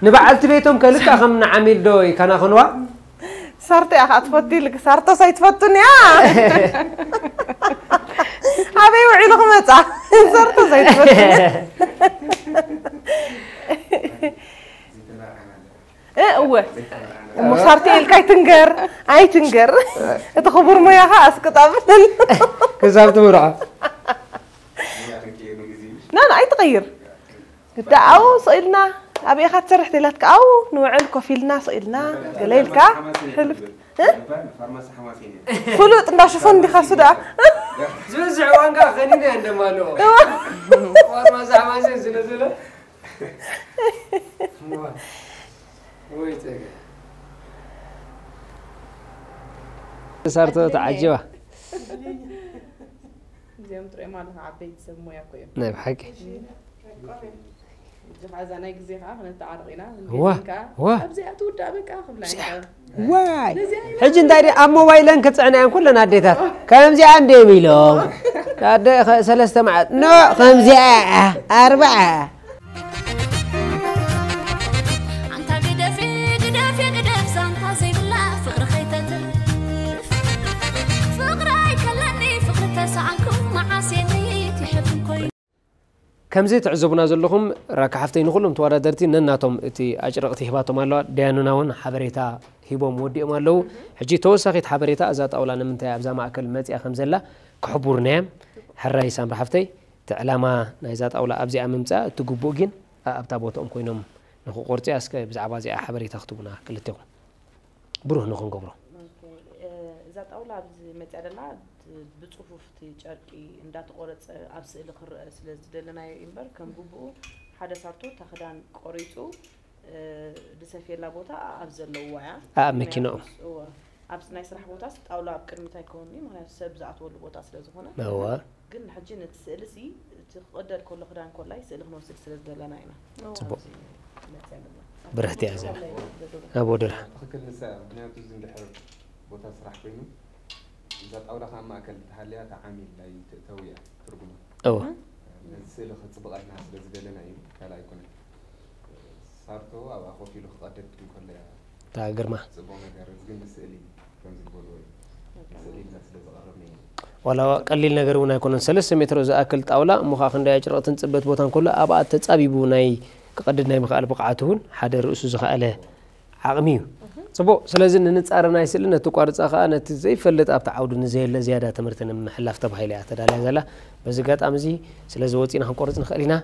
ንበዓልቲ ቤቶም ከልካ ከም ንዓሚል ዶ ይከናኸንዋ? ሳርቶ እያ ከዓ ትፈቱ ኢልክ ሳርቶስ ኣይትፈቱን እያ ኣበይ ውዒሉ ክመፃ ሳርቶስ ኣይትፈቱን እያ እ፣ እወ። እሞ ሳርቲ ኢልካ ኣይትንገር፣ ኣይትንገር። እቲ ክቡር ሞያኻ ኣስቅጣ ብለል። ክሳብ ትምርዖ። ና፣ ና፣ ኣይትቐይር። ግዳ ኣብኡ ስቕ ኢልና፣ ኣብ ኢኻ ትሰርሕ ተላትካ ኣብኡ ንውዕል ኮፍ ኢልና ስቕ ኢልና፣ ገለ ኢልካ፣ ሕልፍ። እ? ፍሉጥ እንዳ ሽፎን እንዲኻ እሱ ደኣ። ዝበዝሕ እዋን ከዓ ከኒነ እየ እንደማልኦ። ፋርማሲ ሓማሴን ስለ ዝብለ። ወይ ፀገም። ሳርቶ ተዓጂባ። እዚኦም ትሪኦም ኣለኻ ዓበይቲ ሰብ ሞያ እኮ እዮም። ናይ ብሓቂ። እዛ ናይ ግዜ ከዓ ክነተዓርቕ ኢና። ዋ፣ ዋ። ኣብዚኣ ትውዳእ በቃ ክብላ ዋይ። ሕጂ እንታይ ድኣ ኣብ ሞባይለን ክፅዕና እየን ኩለን ኣዴታት። ከምዚኣ እንድዮም ኢሎም። ኣደ ኸ-፣ ሰለስተ መዓልቲ። ኖ፣ ከምዚኣ፣ ኣርብዓ። ኣንታ ግደፊ ግደፊ ግደፍ ዛንታ ዘይብላ ፍቕሪ ከይተትርፍ ፍቕሪ ኣይከለኒ ፍቕሪ ተሰኣንኩ መዓስ የለይት ይሕብን ኮይኑ ከምዚ ትዕዘቡና ዘለኹም ራካ ሓፍተይ ንኹሎም ተወዳደርቲ ነናቶም እቲ ኣጭረቕቲ ሂባቶም ኣለዋ። ደያኑና እውን ሓበሬታ ሂቦም ወዲኦም ኣለዉ። ሕጂ ተወሳኺት ሓበሬታ እዛ ጣውላ ንምንታይ ኣብዛ ማእከል መፅያ ከም ዘላ ክሕቡርና እዮም። ሕራይ ሳምሪ ሓፍተይ፣ እቲ ዕላማ ናይዛ ጣውላ ኣብዚኣ ምምፃእ፣ እቲ ግቡእ ግን ኣብታ ቦትኦም ኮይኖም ንክቆርፅያ እስከ ብዛዕባ እዚኣ ሓበሬታ ክትቡና ክልቴኹም ብሩህ ንክንገብሮ። እዛ ጣውላ ኣብዚ መፅያ ደላ ብፅፉፍቲ ጨርቂ እንዳተቆረፀ ኣብ ስእሊ ክረአ ስለ ዝደለናዮ እዩ እምበር ከም ግቡኡ ሓደ ሳርቶ እታ ክዳን ቆሪፁ ዝሰፍየላ ቦታ ኣብ ዘለውዋ እያ። ኣብ መኪንኦም። እወ። ኣብ ናይ ስራሕ ቦታስ ጣውላ ኣብ ቅድሚት ኣይከውንኒ ምክንያቱ ሰብ ዝኣትወሉ ቦታ ስለ ዝኾነ። እወ። ግን ሕጂ ነቲ ስእሊ ሲ እቲ ክቕደድ ከሎ ክዳን ኮላይ ስእሊ ክንወስድ ስለ ዝደለና ኢና። ጽቡቅ። ኣብዚ መፅያ ዘለና። ብርህቲ እያ ዘላ። ኣብ ወደራ። ትኽክል ንሳ እያ። ምክንያቱ እዚ እንድሕር ቦታ ስራሕ ኮይኑ እዛ ጣውላ ከዓ ማእከል እንተሃልያ እታ ዓሚል ናይ ትእተው እያ ትርጉማ። እወ። ነዚ ስእሊ ክፅብቐልና ስለ ዝደለና እዩ ካልእ ኣይኮነን። ሳርቶ ኣብኣ ኮፍ ኢሉ ክቐደድ እንከሎ እያ እታ ግርማ። ፅቡቕ ነገር እዚ ግን ብስእሊ ከም ዝበልዎ እዩ። ብስእሊ ኢልና ስለ ዘቐረብና እዩ። ዋላ ቀሊል ነገር እውን ኣይኮነን። ሰለስተ ሜትሮ ዝኣክል ጣውላ እሞ ከዓ ክንደይ ኣጭርቕትን ፅበት ቦታን ከሎ ኣብኣ ተፃቢቡ ናይ ክቐድድ ናይ ምኽኣል ብቕዓት እውን ሓደ ርእሱ ዝኸኣለ ዓቕሚ እዩ። ፅቡቕ። ስለዚ ንንፃረ ናይ ስእሊ ነቲ ቋርፃ ከዓ ነቲ ዘይፈልጥ ኣብቲ ዓውዲ ንዘየለ ዝያዳ ትምህርቲ ንምሕላፍ ተባሂላ እያ ተዳልያ ዘላ። በዚ ኣጋጣሚ እዚ ስለዚ ወፂና ክንቆርፅ ንኽእል ኢና።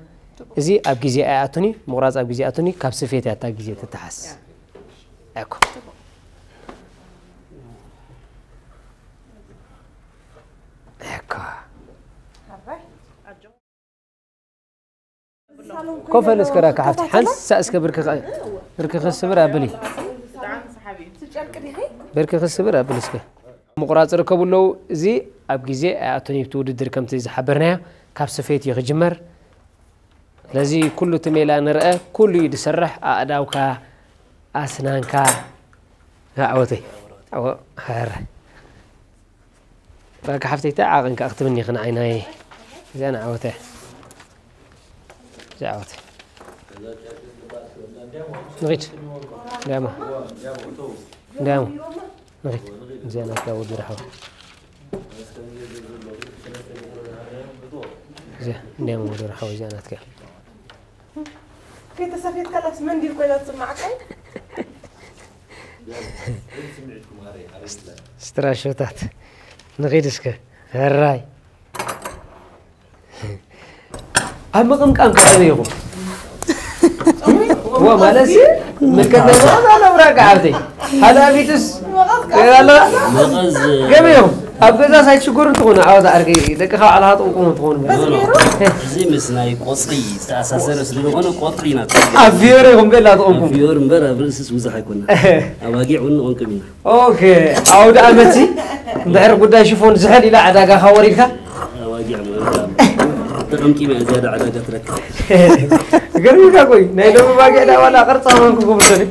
እዚ ኣብ ግዜ ኣይኣቱን እዩ፣ ምቑራፅ ኣብ ግዜ ኣይኣቱን እዩ፣ ካብ ስፌት እያ እታ ግዜ ትተሓዝ። እኮ። እኮ። ኮፈል እስከ ራካ ሓፍቲ፣ ሓንሳእ እስከ ብርክኸ-፣ ብርክኸ ስብር ኣብሊ። ብርክኸ ስብር ኣብሊ እስከ። ምቑራፅ ይርከቡ ኣለዉ። እዚ ኣብ ግዜ ኣይኣቱን እዩ፣ እቲ ውድድር ከምቲ ዝሓበርናዮ ካብ ስፌት እዩ ክጅመር። ስለዚ ኩሉ እቲ ሜላ ንርአ፣ ኩሉ እዩ ዝሰርሕ፣ ኣእዳውካ፣ ኣስናንካ። ኣዕወተይ። ኣዎ፣ ሀረ። ራካ ሓፍተይ፣ እንታይ ዓቕን ከኣ ክትብኒ ኢኺ ንዓይ ናይ እዚኣ ንዓወተ። እዚኣ ዓወተ። ንኺድ። እንዲያሞ። እንዲያሞ። ንኺድ። እዚኣ ናትካ ወዲ ርሓው። እዚኣ፣ እንዲያሞ ወዲ ርሓው፣ እዚኣ ናትካ። ከይተሰፌትካላስ መንዲል ኮይና ትስማዓካ። ስትራሾታት። ንኺድ እስከ። ሕራይ። ኣብ ምቕምቃም ከመይ ኢኹም? ዋ፣ ማለት ሲ፣ ምከተና ኣለብራካ ዓብተይ። ሃላፊትስ፣ ኣለዋ? መቐዝ ገበዮም። ኣብ ገዛስ ኣይትሽገሩን ትኾኑ፣ ዓወት ዓርከይ፣ ደቅኻ ባዕልኻ ጥቕምኩም ትኾኑ። በዚ ገይሩ? እዚ ምስ ናይ ቆፅሊ ዝተኣሳሰረ ስለ ዝኾነ ቆፅሊ ኢና። ኣብ ፊዮሪ ኢኹም ገላ ጥቕምኩም። ኣብ ፊዮሪ እምበር ኣብ ርእስስ ብዙሕ ኣይኮነን። ኣባጊዕ እውን ንቐምቅም ኢና። ኦኬ፣ ኣውደ ዓመት ሲ፣ እንድሕር ጉዳይ ሽፎን ዝሕል ኢላ ዕዳጋኻ ወሪድካ? ኣባጊዕ ምእንታን ተቐምቂመ እያ ዝያዳ ዕዳጋ ትረክብ። ገርምካ ቆይ፣ ናይ ሎሚ ባጊዕ ዳ ዋላ ቅርጻ መንኩ ክብሎ ድዩ?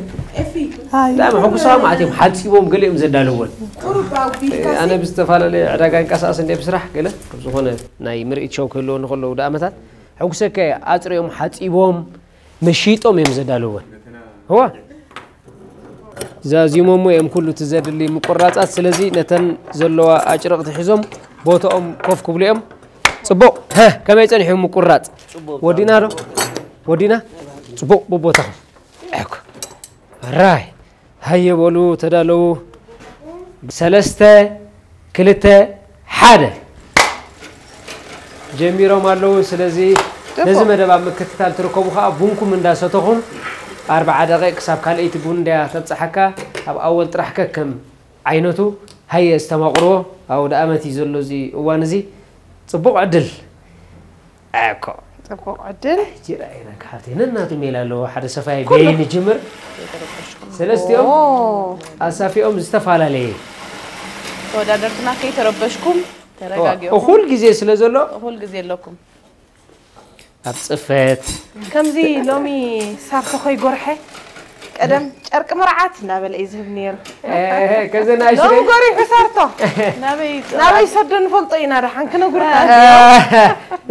ሃይ። ብጣዕሚ ሕጉሳት ማለት እዮም፣ ሓጺቦም ገሊኦም ዘዳለወን። ቁሩብ ኣቢልካ ኣነ ብዝተፈላለየ ዕዳጋ ይንቀሳቐስ እንደ ብስራሕ ገለ፣ ኣብ ዝኾነ ናይ ምርኢት ሸው ክህልወኒ ከሎ ኣውደ ዓመታት፣ ሕጉሰካ እየ፣ ኣጽሪዮም ሓጺቦም መሺጦም እዮም ዘዳለወን። እዋ። ዛዚሞሞ እዮም ኩሉ እቲ ዘድሊ ምቁራጻት። ስለዚ ነተን ዘለዋ ኣጭርቕቲ ሒዞም ቦታኦም ኮፍ ክብሉ እዮም። ጽቡቕ። ሀ፣ ከመይ ጸኒሑ ምቁራጽ? ወዲና ዶ? ወዲና? ጽቡቕ፣ ብቦታኹም። እኮ። ራይ ሃየ በሉ ተዳለዉ። ሰለስተ ክልተ ሓደ ጀሚሮም ኣለዉ። ስለዚ ነዚ መደብ ኣብ ምክትታል ትርከቡ ከዓ ቡንኩም እንዳሰተኹም ኣርብዓ ደቂቅ ክሳብ ካልኣይቲ ቡን እንድያ ተብፅሓካ ኣብ ኣወል ጥራሕ ከከም ዓይነቱ ሃየ ዝተማቕርዎ ኣውደ ኣመት እዩ ዘሎ እዚ እዋን እዚ። ፅቡቕ ዕድል። ኣኮ ፅቡቕ ዕድል። ጅራይና ካብቲ ነናቱ ሜላ ኣለዎ። ሓደ ሰፋይ በይን ይጅምር። ሰለስቲኦም ኣሳፊኦም ዝተፈላለየ ተወዳደርትና ከይተረበሽኩም ተረጋጊኹም እኹል ግዜ ስለ ዘሎ እኹል ግዜ ኣለኩም። ኣብ ፅፈት ከምዚ ሎሚ ሳርቶ ከይጎርሐ ቀደም ጨርቂ መርዓት እናበለ እዩ ዝህብ ነይሩ። ከዘናሽ ሎም ጎሪሑ ሳርቶ ናበይ ናበይ ሰዶ ንፈልጦ ኢና ደሓን ክነጉርካ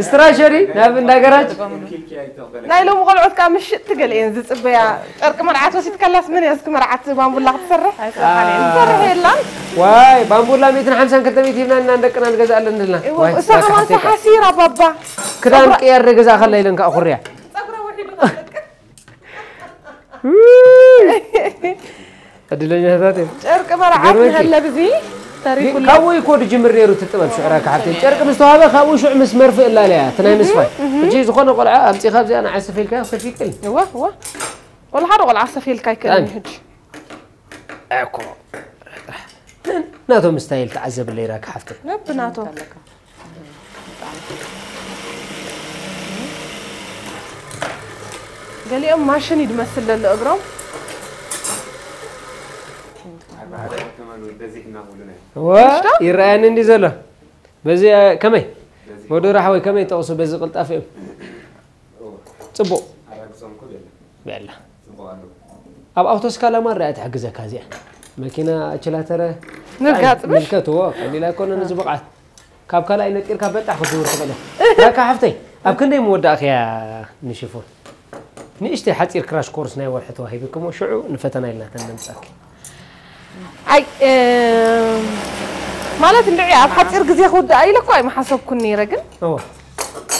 ስትራሸሪ ናብ እንዳገራጅ ናይ ሎሚ ቆልዑት ከዓ ምሽጥ ትገለ እየን ዝፅበያ። ጨርቂ መርዓት ወሲድካላስ መን እያ እስኪ መርዓት ባምቡላ ክትሰርሕ ትሰርሕ የላን። ዋይ ባምቡላ ሚእትን ሓምሳን ክልተ ሚእቲ ሂብና እና ንደቅና ንገዝኣለን ዘለና። ዋይ እሳ ከማን ሓሲራ ባባ ክዳን ቅየር ገዛ ከላ ኢለን ከዓ ኩርያ ዕድለኛታት እዮም። ጨርቂ መርዓት ንሀለብ እዚ ተሪፉላ። ካብኡ እኮ ድጅምር ነይሩ እቲ ጥበብ ሽዑ ራካ ሓብተይ። ጨርቂ ምስ ተዋህበ ካብኡ ሽዑ ምስ መርፍእ እላለያ እቲ ናይ ምስፋይ። ሕጂ ዝኾነ ቆልዓ ኣምፂኻ ኣብዚኣ ንዓይ ሰፊ ኢልካዮ ክሰፊ ይክእል። እወ እወ ወላ ሓደ ቆልዓ ሰፊ ኢልካ ኣይክእልን እዩ ሕጂ። እኮ ናቶም ስታይል ተዓዘብለይ ራካ ሓፍተይ። ነብናቶም ገሊኦም ማሽን እዩ ድመስል ዘሎ እግሮም። ዋ ይረኣየኒ እንዲ ዘሎ በዚ ከመይ ወዶ ራሕወይ ከመይ ጠቕሱ በዚ ቅልጣፊኦም ፅቡቕ በላ ኣብ ኣውቶስካላ ማራ እያ ትሕግዘካ እዚኣ መኪና ኣችላተረ ንርጋፅ ምሽ ምልከትዎ ቀሊል ኣይኮነን እዚ ብቕዓት ካብ ካልኣይ ነጢርካ በጣሕ ክትዝውር ትኽእል ኢኻ ራካ ሓፍተይ ኣብ ክንደይ ምወዳእኽያ ንሽፎን ንእሽተይ ሓፂር ክራሽ ኮርስ ናይ ወርሒ ተዋሂብክሞ ሽዑ ንፈተና ኢልና ተነምፃኪ ኣይ ማለት እንድዒ ኣብ ሓፂር ግዜ ክውዳእ ኢለ እኮ ኣይምሓሰብኩን ነይረ ግን እወ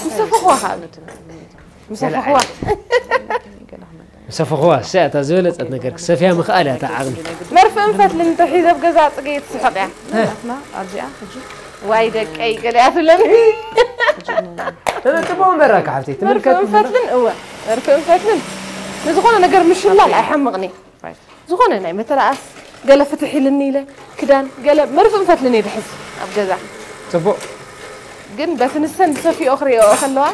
ምሰፈኽዋ ከዓ ምሰፈኽዋ ምሰፈኽዋ እሳ እታ ዝበለፀት ነገር ክሰፍያ ምኽኣል እያ እታ ዓቕሚ መርፍእን ፈትልን እንተሒዘ ኣብ ገዛ ፅገየ ትስሕቕ እያ ናትና ኣብዚኣ ሕጂ ዋይ ደቀይ ገለ እያ ትብለኒ ፅቡቅ መራካ ሓፍተይ ትምልከት መርፍእን ፈትልን እወ መርፍእን ፈትልን ንዝኾነ ነገር ምሽላል ኣይሓምቕኒ ዝኾነ ናይ መተረኣስ ገለ ፍትሕ ኢልኒ ኢለ ክዳን ገለ መርፍእን ፈትልን እየ ድሕዝ ኣብ ገዛ ፅቡቅ ግን በቲ ንሰን ዝሰፊኦ ክሪኦ ከለዋ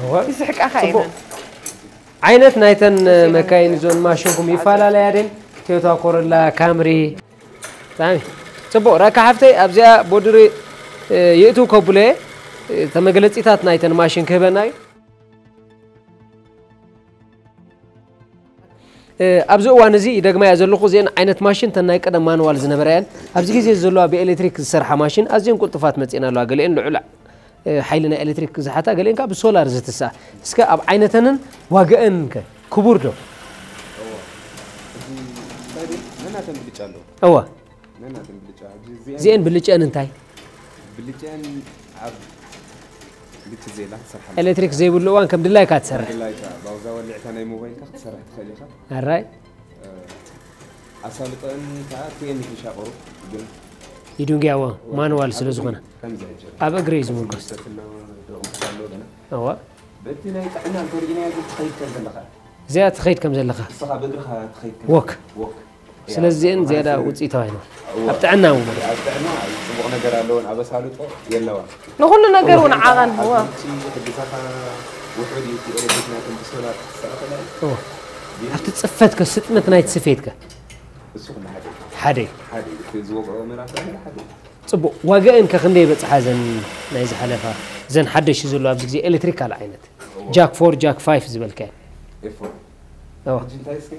እወ ይስሕቃኻ ፅቡቅ እየን ዓይነት ናይተን መካይን እዞን ማሽንኩም ይፈላለያ ደን ቶዮታ ኮረላ ካምሪ ብጣዕሚ ፅቡቅ ራካ ሓፍተይ ኣብዚኣ ቦድሪ ይእትው ከብሎ እየ ተመግለፂታት ናይተን ማሽን ክህበና እዩ ኣብዚ እዋን እዚ ይደግማያ ዘለኹ እዚአን ዓይነት ማሽን ተን ናይ ቀደም ማንዋል ዝነበራ እየን ኣብዚ ግዜ ዘለዋ ብኤሌክትሪክ ዝሰርሓ ማሽን ኣዝየን ቁልጡፋት መፅኤን ኣለዋ ገሊአን ልዑል ሓይሊ ናይ ኤሌክትሪክ ዝሓታ ገሊአን ከዓ ብሶላር ዝትስኣ እስከ ኣብ ዓይነተንን ዋጋአን ከ ክቡር ዶ ነናተን ብልጫ ኣለዎ እወ ነናተን ብልጫ ሕጂ እዚአን እዚአን ብልጭአን እንታይ ብልጭአን ኣብ ልክ ዜላ ትሰርሓ ኤሌክትሪክ ዘይብሉ እዋን ከም ድላይካ ትሰርሕ ድላይካ ባውዛ ወሊዕካ ናይ ሞባይልካ ክትሰርሕ ትኽእል ኢኻ ኣራይ ኣሳልጠን ከዓ ቲኤን ይሻቀሩ ግን ይዱንግያዎ ማንዋል ስለ ዝኾነ ከምዚ ሕጂ ኣብ እግሪ እዩ ዝምርኮስ ሰትሎ ደቑ ኣሎ ገና እወ በቲ ናይ ጥዕና እንተሪእናዮ ግን ትኸይድ ከም ዘለኻ እዚኣ ትኸይድ ከም ዘለኻ ንስኻ በእግርኻ ትኸይድ ከም ወክ ወክ ስለዚአን ዝያዳ ውፅኢታዊ ነው ኣብ ጥዕና እውን ኣብ ጥዕና ፅቡቕ ነገር ኣለዎን ኣብ ኣሳልጦ የለዋን ንኩሉ ነገር እውን ዓቐን እወ ሕግዛኻ ውሑድ እዩ እቲ ኤሌክትሪክ ናይቶም ብሶላር ትሰራኸላ እወ ኣብቲ ፅፈትከ ስጥመት ናይቲ ስፌትከ እሱ ኩሉ ሓደ እዩ። ሓደ እዩ ሓደ እዩ። እቲ ዝወቅዖ ምራፍ ሓደ እዩ። ፅቡቅ ዋጋኤን ከ ክንደይ በፅሓ ዘን ናይ ዝሓለፋ ዘን ሓደሽ ዘሎ ኣብዚ ግዜ ኤሌክትሪካል ዓይነት ጃክ ፎር ጃክ ፋይፍ ዝበልካዮ ኤፎር እወ ሕጂ እንታይ እስኪ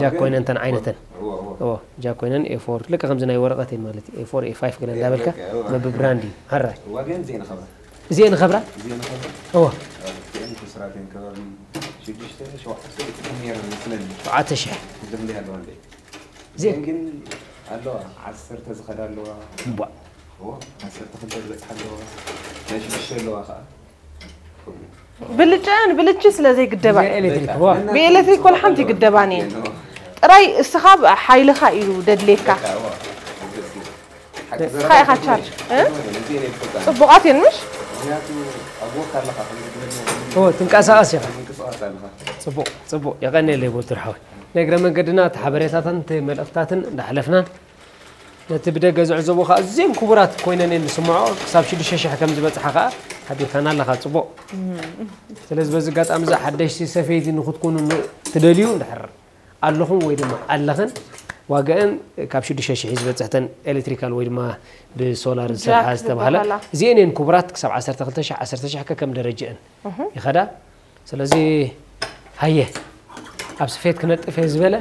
ጃክ ኮይነን ተን ዓይነተን እወ እወ እወ ጃክ ኮይነን ኤፎር ልክ ከምዚ ናይ ወረቀት እየን ማለት እዩ ኤፎር ኤፋይፍ ገለ እንዳበልካ እወ። መብብራንድ እዩ ሓራይ ዋጋን ዜን ኸብራ እዚአን ኸብራ ዜን ኸብራ እወ ዜን ክስራቴን ከባቢ ሽዱሽተ ሸውዓተ ሰው ይጥቅም ነይረ መስለኒ ሸውዓተ ሽሕ ዝም ያለው እንዴ ዜን ግን ኣለዋ ዓሰርተ ዝኸዳ ኣለዋ እምቧ እወ ዓሰርተ ክልተ ዝበፅሓ ኣለዋ ናይ ሽዱሽተ ኣለዋ ከዓ ብልጭን ብልጭ ስለ ዘይግደባ ኤሌክትሪክ እወ ብኤሌክትሪክ ወላ ሓንቲ ይግደባን እየን ጥራይ እስኻ ሓይልኻ እዩ ደድሌካ። እስኻ ኢኻ ቻርጅ ጽቡቓት እየን ምሽ? ትንቀሳቐስ ኢኻ። ጽቡቕ ጽቡቕ፣ የቐንየለይ ቦቱር ሓወይ። ንእግረ መንገድና እቲ ሓበሬታትን እቲ መልእኽታትን እንዳሕለፍናን ነቲ ብደገ ዝዕዘቡ ከዓ ኣዝዮም ክቡራት ኮይነን እየን ዝስምዖ። ክሳብ ሽዱሽተ ሽሕ ከም ዝበፅሓ ከዓ ሓቢርካና ኣለኻ። ፅቡቕ። ስለዚ በዚ ኣጋጣሚ እዛ ሓደሽቲ ሰፈይቲ ንክትኮኑ ትደልዩ እንድሕር ኣለኹም ወይ ድማ ኣለኽን፣ ዋጋአን ካብ ሽዱሽተ ሽሕ ዝበፅሕተን ኤሌክትሪካል ወይ ድማ ብሶላር ዝሰርሓ ዝተባሃለ እዚአን እየን ክቡራት። ክሳብ ዓሰርተ ክልተ ሽሕ ዓሰርተ ሽሕ ከከም ደረጃአን ይኸዳ። ስለዚ ሃየ ኣብ ስፌት ክነጥፍ እየ ዝበለ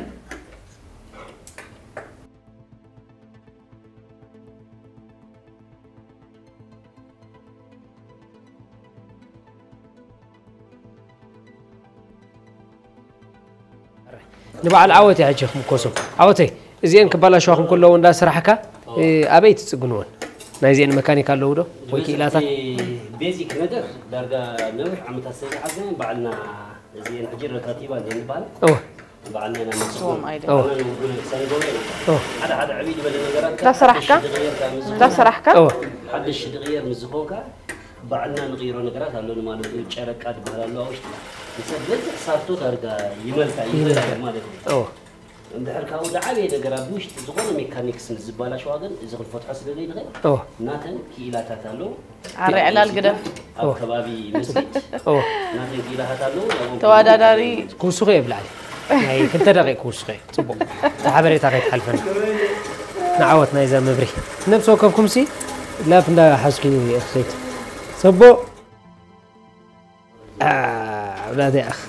ንበዓል ዓወት እየ ሕጂ ክምኮሶ። ዓወተይ፣ እዚአን ክባላሸዋኹም ከለዉ እንዳሰራሕካ ኣበይ ትጽግንወን? ናይዚአን መካኒክ ኣለዉ ዶ? ወይ ክኢላታት? ቤዚክ ነገር ዳርጋ ነዊሕ ዓመታት ስለዝሓዝና ባዕልና እዚአን ሕጂ ረታቲባ እየን ዝበሃል። እወ። ባዕልና ኢና ነምስጎ። እወ። ባዕልና ንውግኖ ክሳብ ንገብሮ ኢና። እወ። ሓደ ሓደ ዕብይ ዝበለ ነገራት እንዳሰራሕካ? ሓድሽ ድቕየር ካብ ምዝኾንካ፣ እንዳሰራሕካ? እወ። ሓድሽ ድቕየር ምስ ዝኾንካ ባዕልና ንቕይሮ ነገራት ኣሎ ማለት እዩ። ጨረቃ ዝበሃል ኣሎ ኣብ ውሽጥና። ንሰብ ዝበዝሕ ሳርቶ ዳርጋ ይመልካ፣ ይመልካ ማለት እዩ። እወ። እንድሕር ካብኡ ዝዓበየ ነገር ኣብ ውሽጢ ዝኾነ ሜካኒክስ ምስ ዝበላሸዋ ግን እዚ ክንፈትሖ ስለ ዘይንኽእል እወ። ናተን ክኢላታት ኣለዉ። ኣረ ዕላል ግደፍ። ኣብ ከባቢ መስጊድ እወ። ናተን ክኢላታት ኣለዉ። ናብኦም ተወዳዳሪ ክውስኹ እየ ብላዕሊ ናይ ክልተ ደቂቕ ክውስኹ እየ። ጽቡቕ። እቲ ሓበሬታ ከይትሓልፈና። ንዓወት ናይዛ መብርሂ። ነብሲ ወከፍኩም ሲ ላፕ እንዳሓዝኪ እየ ክኸይድ። ጽቡቕ። ኣውላደይ ኣኽ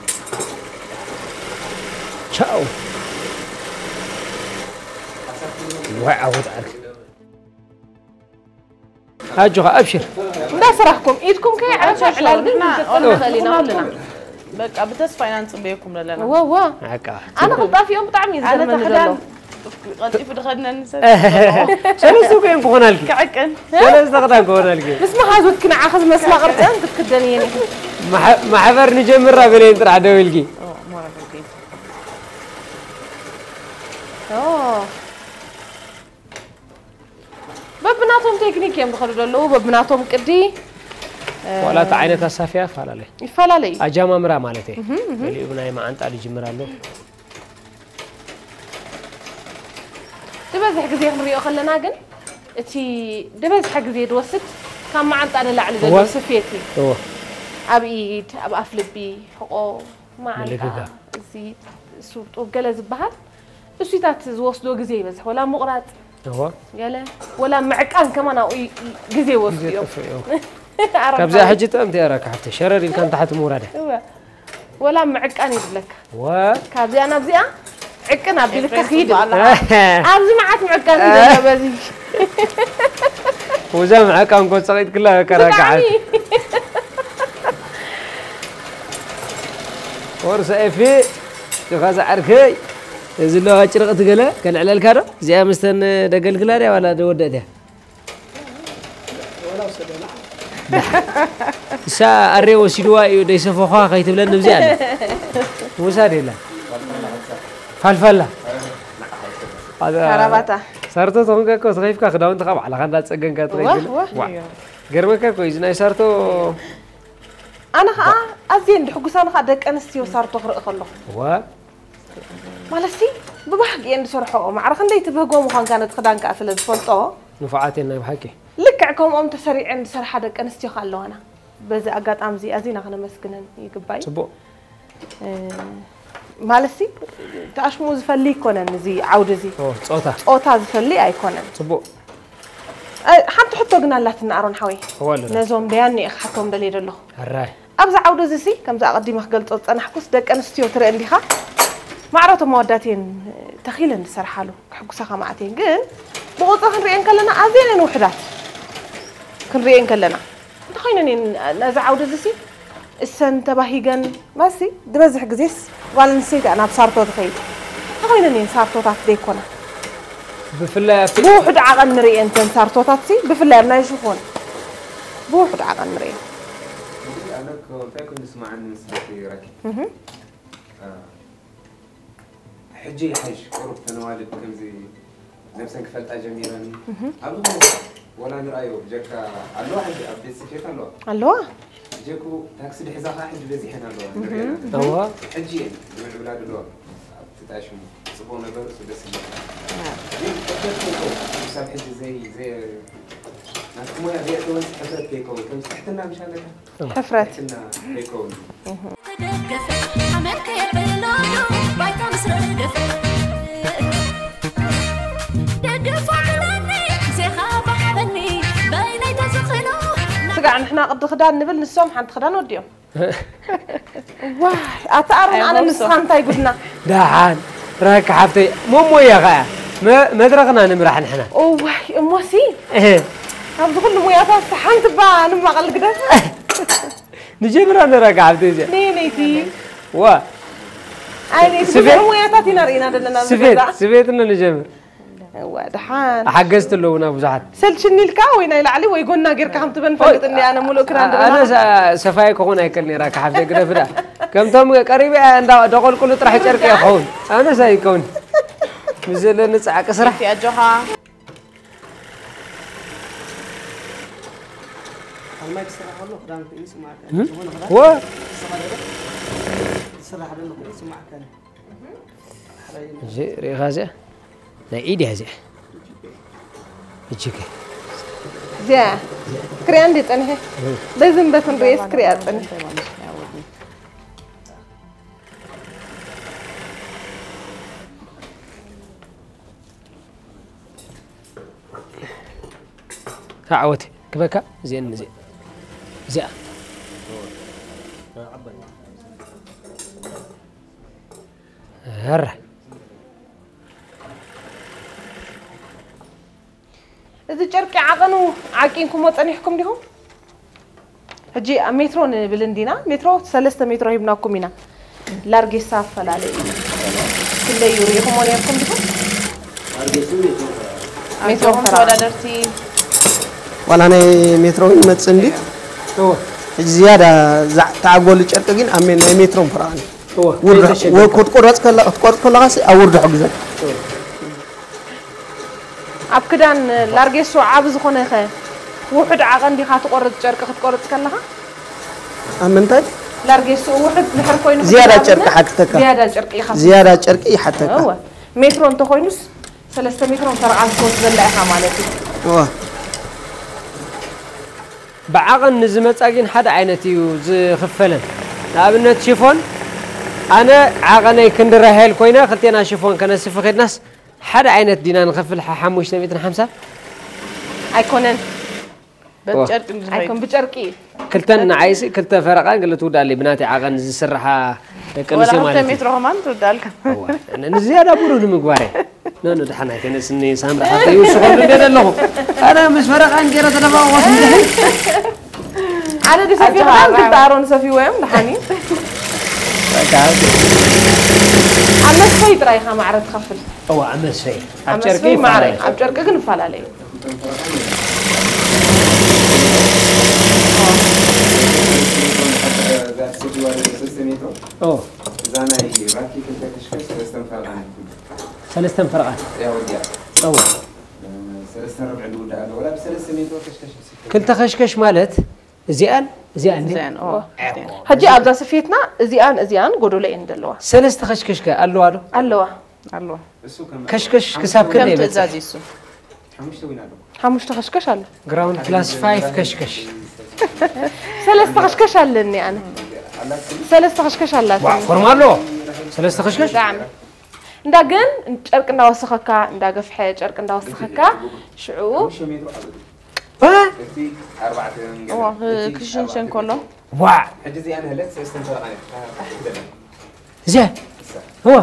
ቻው ዋይ ዓወት ዓርክ ኣጆኻ ኣብሽር እንዳስራሕኩም ኢድኩም ከይዓርፈ ዕላል ግን ክንገጥም ንኽእል ኢና ኩልና። በቃ ብተስፋ ኢና ንጽበየኩም ዘለና። ወዋ። በቃ ኣነ ክጣፊኦም ብጣዕሚ እዩ ኣነ ዝገርመኒ ዘሎ። ተኽዳን ቀልጢፉ ድኸድነኒ ሰብ ሰለስተ እኮ እዮም ክኾናልኪ ክዕቅን ሰለስተ ክዳን ክኾናልኪ ምስ መሃዙትኪ ንዓኺ ዝመስላ ቅርፅን ክትክደን እየን ኢኺ ማሕበር ንጀምራ በለየን ጥራሕ ደው ኢልኪ በብናቶም ቴክኒክ እዮም ዝኸዱ ዘለዉ በብናቶም ቅዲ ዋላ እቲ ዓይነት ኣሳፍያ ይፈላለይ ይፈላለይ ኣጃማምራ ማለት እየ ገሊኡ ብናይ መዓንጣ ዝጅምር ኣሎ ዝበዝሕ ግዜ ክንሪኦ ከለና ግን እቲ ዝበዝሐ ግዜ ዝወስድ ካብ መዓንጣ ንላዕሊ ዘሎ ስፌት እዩ ኣብ ኢድ ኣብ ኣፍ ልቢ ሕቆ መዓንጣ እዚ ሱጡብ ገለ ዝበሃል እሱታት ዝወስዶ ግዜ ይበዝሕ ወላ ምቑራፅ ገለ ወላ ምዕቃን ከማን ኣብኡ ግዜ ይወስዱ እዮም ካብዚኣ ሕጂ ጥዕምቲ እያ ራካ ሓፍተይ ሸረር ኢልካ ንታሕቲ ምውራድ እያ ወላ ምዕቃን ይብለካ ካብዚኣ ናብዚኣ ዕቅን ኣቢልካ ክይድ ኣብዚ መዓት ምዕቃን እዩ ዘሎ በዚ ወዛ ምዕቃን ኮ ፀቂጥክላ ከራካ ሓፍተይ ወርሰ ኤፊ ዲኻ ዝዓርከይ እዚ ኣለዋ ጭርቕቲ ገለ ከልዕለልካ ዶ እዚኣ ምስተን ደገልግላ ድያ ዋላ ደወደእት እያ እሳ ኣሬ ወሲድዋ እዩ ደይሰፈኳ ከይትብለኒ ብዚኣ ኣለ ውሳድ የላ ፋልፋላ ካራባታ ሳርቶ ተኾንካ እኮ ተኸይፍካ ክዳውንትኻ ባዕልኻ እንዳፀገንካ ትኸይድ ገርመካ እኮ እዩ ናይ ሳርቶ ኣነ ከዓ ኣዝየ እንድሕጉሳ ንካ ደቂ ኣንስትዮ ሳርቶ ክርኢ ከለኹ ዋ ማለትሲ ብባህጊ እየን ዝሰርሐኦ ማዕረ ክንደይ ትብህጎ ምዃንካ ነቲ ክዳን ከዓ ስለ ዝፈልጦ ንፉዓት እየን ናይ ብሓቂ ልክዕ ከምኦም ተሰሪዐን ዝሰርሓ ደቂ ኣንስትዮ ከዓ ኣለዋና በዚ ኣጋጣሚ እዚ ኣዚና ክነመስግነን ይግባይ ፅቡቅ ማለት ሲ ተኣሽምኡ ዝፈሊ ኣይኮነን እዚ ዓውዲ እዚ ኦ፣ ጾታ ጾታ ዝፈሊ ኣይኮነን ጽቡቅ እ፣ ሓንቲ ሕቶ ግን ኣላትና ኣሮን ሓወይ እወ ኣለና። ነዞም ደያኒ ኢኻ ሓቶም ደልየ ዘለኹ ኣራይ ኣብዚ ዓውዲ እዚ ሲ ከምዚ ኣቐዲመ ክገልጾ ዝጸናሕኩስ ደቂ ኣንስትዮ ትርኢ እንዲኻ ማዕረቶም ኣወዳት እየን ተኺለን ዝሰርሓሉ ክሕጉሳኻ ማዓት እየን ግን ብቑጽሪ ክንርእየን ከለና ኣዝየን እየን ውሕዳት ክንርእየን ከለና እንታይ ኮይነን እየን ነዚ ዓውዲ እዚ ሲ እሰን ተባሂገን ማሲ ዝበዝሕ ግዜስ ጓል ኣንስተይቲ እያ ናብ ሳርቶ ትኸይድ እንታይ ኮይነን እየን ሳርቶታት ዘይኮና ብፍላይ ኣብቲ ብውሑድ ዓቐን ንርእየን ተን ሳርቶታት ሲ ብፍላይ ኣብ ናይ ሽፎን ብውሑድ ዓቐን ንርእየን እንታይ ኩን ዝስማዓኒ ምስልኪ ራኪ ሕጂ ይሓይሽ፣ ቁሩብ ተን ኣዋልድ ከምዚ ነብሰን ክፈልጣ ጀሚረን። ኣብ ዝኾነ ሰዓት ወላ ንርኣዮ፣ ብጀካ ኣለዋ፣ ሕጂ ኣብ ቤት ጽሕፈት ኣለዋ። ኣለዋ? ብጀኩ ታክሲ ድሕዛ ከኣ ሕጂ በዚሐን ኣለዋ፣ ንርእየን ኣለና። እዋ። ሕጂ እየን ዝምዕብላ ድለዋ። ኣብቲ ጣሽሙ ጽቡቕ ነበር፣ እሱ ደስ ይብል። ግን ሕተት ከይከውን፣ ክሳብ ሕጂ ዘይ-፣ ዘይ-፣ ናትኩም ሞያ ዘየእተወን ሕፍረት ከይከውን፣ ከምዚ ትሕትና ምሽ ኣለካ? ሕፍረት። ትሕትና ከይከውን። ክደገፍ ሓመድ ከየብሎ ባይታ ምስ ረገፈ። ደገፍ ኣኽለኒ፣ ዜኻ ባዕበኒ፣ በይነይ ተዘኽኖ። ስጋዕ ንሕና ቅዲ ክዳን ንብል፣ ንሶም ሓንቲ ክዳን ወዲኦም። ዋይ፣ ኣታ ኣሮን፣ ኣነ ንስኻ እንታይ ጉድና? ደሓን፣ ራኪ ሓፍተይ፣ ሞሞያ ኸኣ፣ መ-፣ መድረኽና ንምራሕ ንሕና። እዋይ፣ እሞሲ፣ እህ። ካብዚ ኩሉ ሙያታት ሓንቲ እባ ንማቐል ግደፍ። ንጀምራ ንራኪ ሓፍተይ እዚኣ። ነይ፣ ነይቲ። ዋ። ኣይ፣ ነይቲ ስፌት? ብዙሕ ሙያታት ኢና ርኢና ዘለና ኣብዚ ስፌት፣ ገዛ። ስፌት እንዶ ንጀምር። እዋ፣ ደሓን። ሓገዝቲ ኣለዉና ብዙሓት። ሰልችኒ ኢልካ ወይ ናይ ላዕሊ ወይ ጎና ጌርካ ከም ትበን ፈልጥ እንዲ ኣነ ሙሉእ ክዳን ኣነ ድበና። ሰ-፣ ሰፋይ ክኾን ኣይክእል ነይራ፣ ካብ ዘይግደፍ ደኣ። ከምቶም ቀሪበ እንዳ ደቆልቁሉ ጥራሕ ጨርቂ ይኸውን። ኣነስ ኣይከውን። ምስ ዘለኒ ጻዕቂ ስራሕ። እቲ ኣጆኻ። ኣብ ማይ ክስራሕ ከሎ ክዳን ኮይኑ ይስማዓካ። እም? ዝኾነ ክዳን ወ- ዝስራሕ ዘሎ ኮይኑ ይስማዓካ። እዚ ርኢኻ እዚኣ? ናይ ኢድ እያ እዚኣ። እጅገ። እዚኣ ክሪኣ እንዲ ጸኒሐ። በዚ እምበትን ርእየስ ክሪኣ ጸኒሐ። ዓወት ክበካ እዚአን እዚአ እዚኣ ኧረ እዚ ጨርቂ ዓቐኑ ዓቂንኩሞ ጸኒሕኩም ዲኹም? ሕጂ ኣብ ሜትሮ ንብል እንዲና፣ ሜትሮ ሰለስተ ሜትሮ ሂብናኩም ኢና። ላርጌሳ ኣፈላለዩ እዩ። ክለዩ ርኢኹሞ ነርኩም ዲኹም? ሜትሮ ፈራ። ተወዳደርቲ ዋላ ናይ ሜትሮ እውን ይመጽእ እንዲ። እወ። ሕጂ ዝያዳ ዛ-፣ ተዓጎሊ ጨርቂ ግን ኣብ ሜ-፣ ናይ ሜትሮን ፈራን እዩ። እወ። ውርሕ-፣ ከይተሸገርካ። ወ-፣ ክትቆረጽ ከላ-፣ ክትቆርጽ ከለኻሲ ኣብ ውርድሑ ግዘ። እወ። ኣብ ክዳን ላርጌሶ ዓቢ ዝኾነ ኸ ውሑድ ዓቐን ዲኻ ትቆርጽ ጨርቂ ክትቆርጽ ከለኻ? ኣብ ምንታይ? ላርጌሶ ውሑድ ድሕር ኮይኑ ዝያዳ ክትላብነ ጨርቂ ሓትተካ። ዝያዳ ጨርቂ ኢኻ ዝያዳ ጨርቂ ይሓተካ። እወ። ሜትሮ እንተኾይኑስ ሰለስተ ሜትሮን ፈረቓን ክትወስደላ ኢኻ ማለት እዩ። እወ። ብዓቐን ንዝመጻ ግን ሓደ ዓይነት እዩ ዝኽፈለን። ንኣብነት ሽፎን፣ ኣነ ዓቐነይ ክንዲ ራሄል ኮይነ፣ ክልቴና ሽፎን ከነስፊ ኸድናስ፣ ሓደ ዓይነት ዲና ንኸፍል ሓ-፣ ሓሙሽተ ሚእትን ሓምሳን? ኣይኮነን። በጨርቂ እንድሕር ኣይኮን፣ ብጨርቂ። ክልተን ንዓይሲ፣ ክልተ ፈረቓን ክልተ ትውዳለይ፣ ብናተይ ዓቐን ዝስርሓ ደቂ ወላ ኣንስትዮ ክልተ ማለት እዩ። ሜትሮ ከማን ትውዳልካ። እዋ፣ ን-፣ ንዝያዳ ብሩህ ንምግባር እየ። ኖ፣ ኖ፣ ደሓን ኣይተነስኒ፣ ሳምሪ ሓፍተይ፣ ይውስኸሉ እንደ ዘለኹ። ኣነ ምስ ፈረቓን ገይረ ተደፋቑስ እንድሕር። ኣነ ድሰፊ ኣጆኻ፣ ከማን ኣጆኻ። ክልተ ኣሮን ሰፊዎ እዮም፣ ደሓን እዩ። በቃ፣ ኦኬ። ኣብ መስፈይ ጥራይ ኢኻ ማዕረ ትኸፍል። እዋ፣ ኣብ መስፈይ። ኣብ ኣብ ጨርቂ መስፈይ ማዕረ፣ ይፈላለ። ኣብ ጨርቂ ግን ይፈላለ እዩ። እዛ ናይ ራኪ ክልተ ከሽከሽ ሰለስተን ፈረቓን። ሰለስተን ፈረቓን። እያ ወዲያ። እዋ። ሰለስተን ርብዕን ዝውዳእ ኣሎ። ወላ ብሰለስተ ሜትሮ ከሽከሽ ክልተ ከሽከሽ ማለት እዚኣን፣ እዚኣን ድዩ? እዚኣን፣ ኦ፣ እዚኣን። ሕጂ ኣብዛ ስፌትና እዚኣን፣ እዚኣን ጎዶሎ እየን ዘለዋ። ሰለስተ ከሽከሽ ከ ኣለዋ ዶ? ኣለዋ። ኣለዋ። እሱ ከም ከሽከሽ ሓሙሽተ ክሳብ ወይ ክንደይ ከም ይበጽሕ? ትእዛዝ እዩ እሱ። ሓሙሽተ ወይ ናዶ? ሓሙሽተ ከሽከሽ ኣሎ። ግራውንድ ክላስ ፋይቭ ከሽከሽ። ሰለስተ ከሽከሽ ኣለኒ ኣነ። ኣላት ሰለስተ ከሽከሽ ኣላት። ዋው፣ ፎርማ ኣለዎ። ሰለስተ ከሽከሽ? ብጣዕሚ። እንዳ ግን ጨርቂ እንዳወሰኸካ፣ እንዳገፍሐ ጨርቂ እንዳወሰኸካ፣ ሽዑ ሓሙሽተ ሜትሮ ኣለዎ። እ? እቲ ኣርባዕተ መንገዲ፣ እዋ፣ እቲ ክሽንሸን ኣርባዕተ ከሎ። ሜትሮ። ዋዕ! ሕጂ እዚኣ ንህለት ሰለስተ ፈረቓ እያ። እታ ታሕቲ ዘላ። እዚኣ? እሳ። እዋ።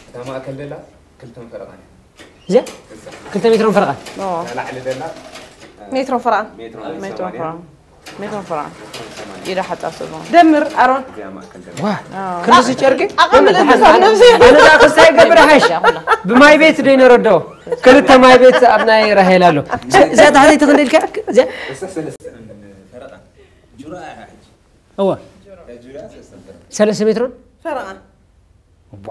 እታ ማእከል ዘላ ክልተን ፈረቓ እያ። እዚኣ? እሳ። ክልተ ሜትሮን ፈረቓን? እዋ። እታ ላዕሊ ዘላ፣ እ፣ ሜትሮን ፈረቓን። ሜትሮን ሜትሮን ሰማንያ። ፈረቓን። ሜትሮን ፈረቓን። ሜትሮን ሰማንያ። ኢዳ ሓጻር ስለ ዝኾነ። ደምር፣ ኣሮን። እዚኣ ማእከል ዘላ። ዋ። ኣዎ። ክንድዚ ጨርቂ? ኣቐምጥ ኣነ እንተ ሰብ ነብሲ። ኣነ ደኣ ክስታይ ገብረ ሓሽ። ብማይ ቤት ደይ ነረዶ። ክልተ ማይ ቤት ኣብ ናይ ራሄል ኣሎ። እዛ ታሕተይቲ ክንደይ ኢልካ? እዚኣ? እዋ። ሰለስተ ሜትሮን? ፈረቓ። ዋ።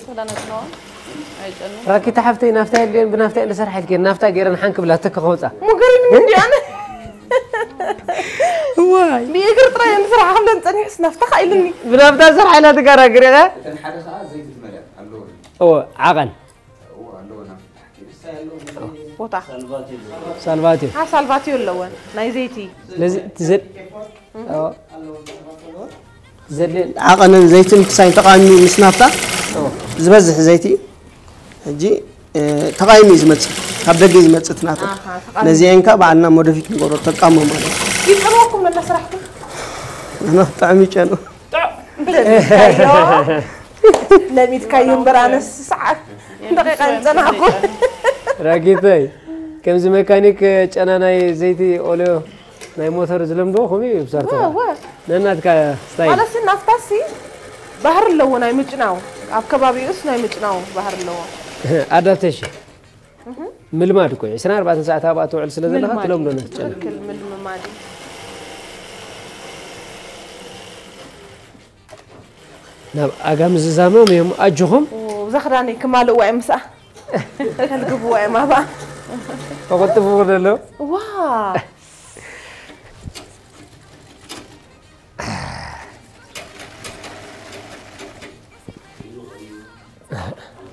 ክዳናት ነዋ። ኣይጨኑ። ራኪታ ሓፍተይ ናፍታ የለን ብናፍታ እየ ዝሰርሓ ኢልኪ ናፍታ ገይረን ሓንክ ብላ ተከኸውፃ ሙገሪን ምንድያን ዋይ ብእግር ጥራይ እንስራሕ ክብለን ፀኒሕስ ናፍታ ኢልኒ። ብናፍታ ዝሰርሓ ኢላ ትጋራግር ኢኻ እተን ሓደ ሰዓት ዘይትመልያ ኣለዎ እዎ ዓቐን ኣለዎ ናብ ታሕቲ ንሳ ያለው ቦታ ሳልቫትዮ አ ሳልቫትዮ ኣለወን ናይ ዘይቲ ነዚ ትዘድ ዘድልየን ዓቐንን ዘይትን ክሳይ ተቃሚ ምስ ናፍታ ዝበዝሕ ዘይቲ ሕጂ ተቃይሚ እዩ ዝመፅእ ካብ ደገ እዩ ዝመፅእ እቲ ናፍታ ኣሃ፣ ተቃሚ። ነዚአን ከዓ በዓልና ሞደፊክ ንገብሮ ተቃሞ ማለት እዩ ይጠመኩም ነና ስራሕኩም እና ብጣዕሚ ይጨኑ ለሚድካዮ ለሚድካዮ እምበር ኣነስ ሰዓት ደቂቃ ይፀናሕኩ ራጊተይ ከምዚ መካኒክ ጨና ናይ ዘይቲ ኦልዮ ናይ ሞተር ዝለምዶ ከምኡ እዩ ብሰርቶ ወ ነናትካ ስታይል ማለት ናፍታሲ ባህር ኣለዎ ናይ ምጭናው ኣብ ከባቢኡስ ናይ ምጭናው ባህር ኣለዎ ኣዳፕቴሽን ምልማድ እኮ እዩ ዕስራን ኣርባዕተን ሰዓት ኣብኣ ትውዕል ስለ ዘለካ ትለምዶ ነቲ ጨና ትክክል ምልምማድ እዩ። ናብ ኣጋም ዝዛሞም እዮም ኣጆኹም እዛ ክዳነይ ክማልእዋ እዮም ምስኣ ከልግብዋ እዮም ኣብኣ ተቆጥብዎ ዘሎ ዋ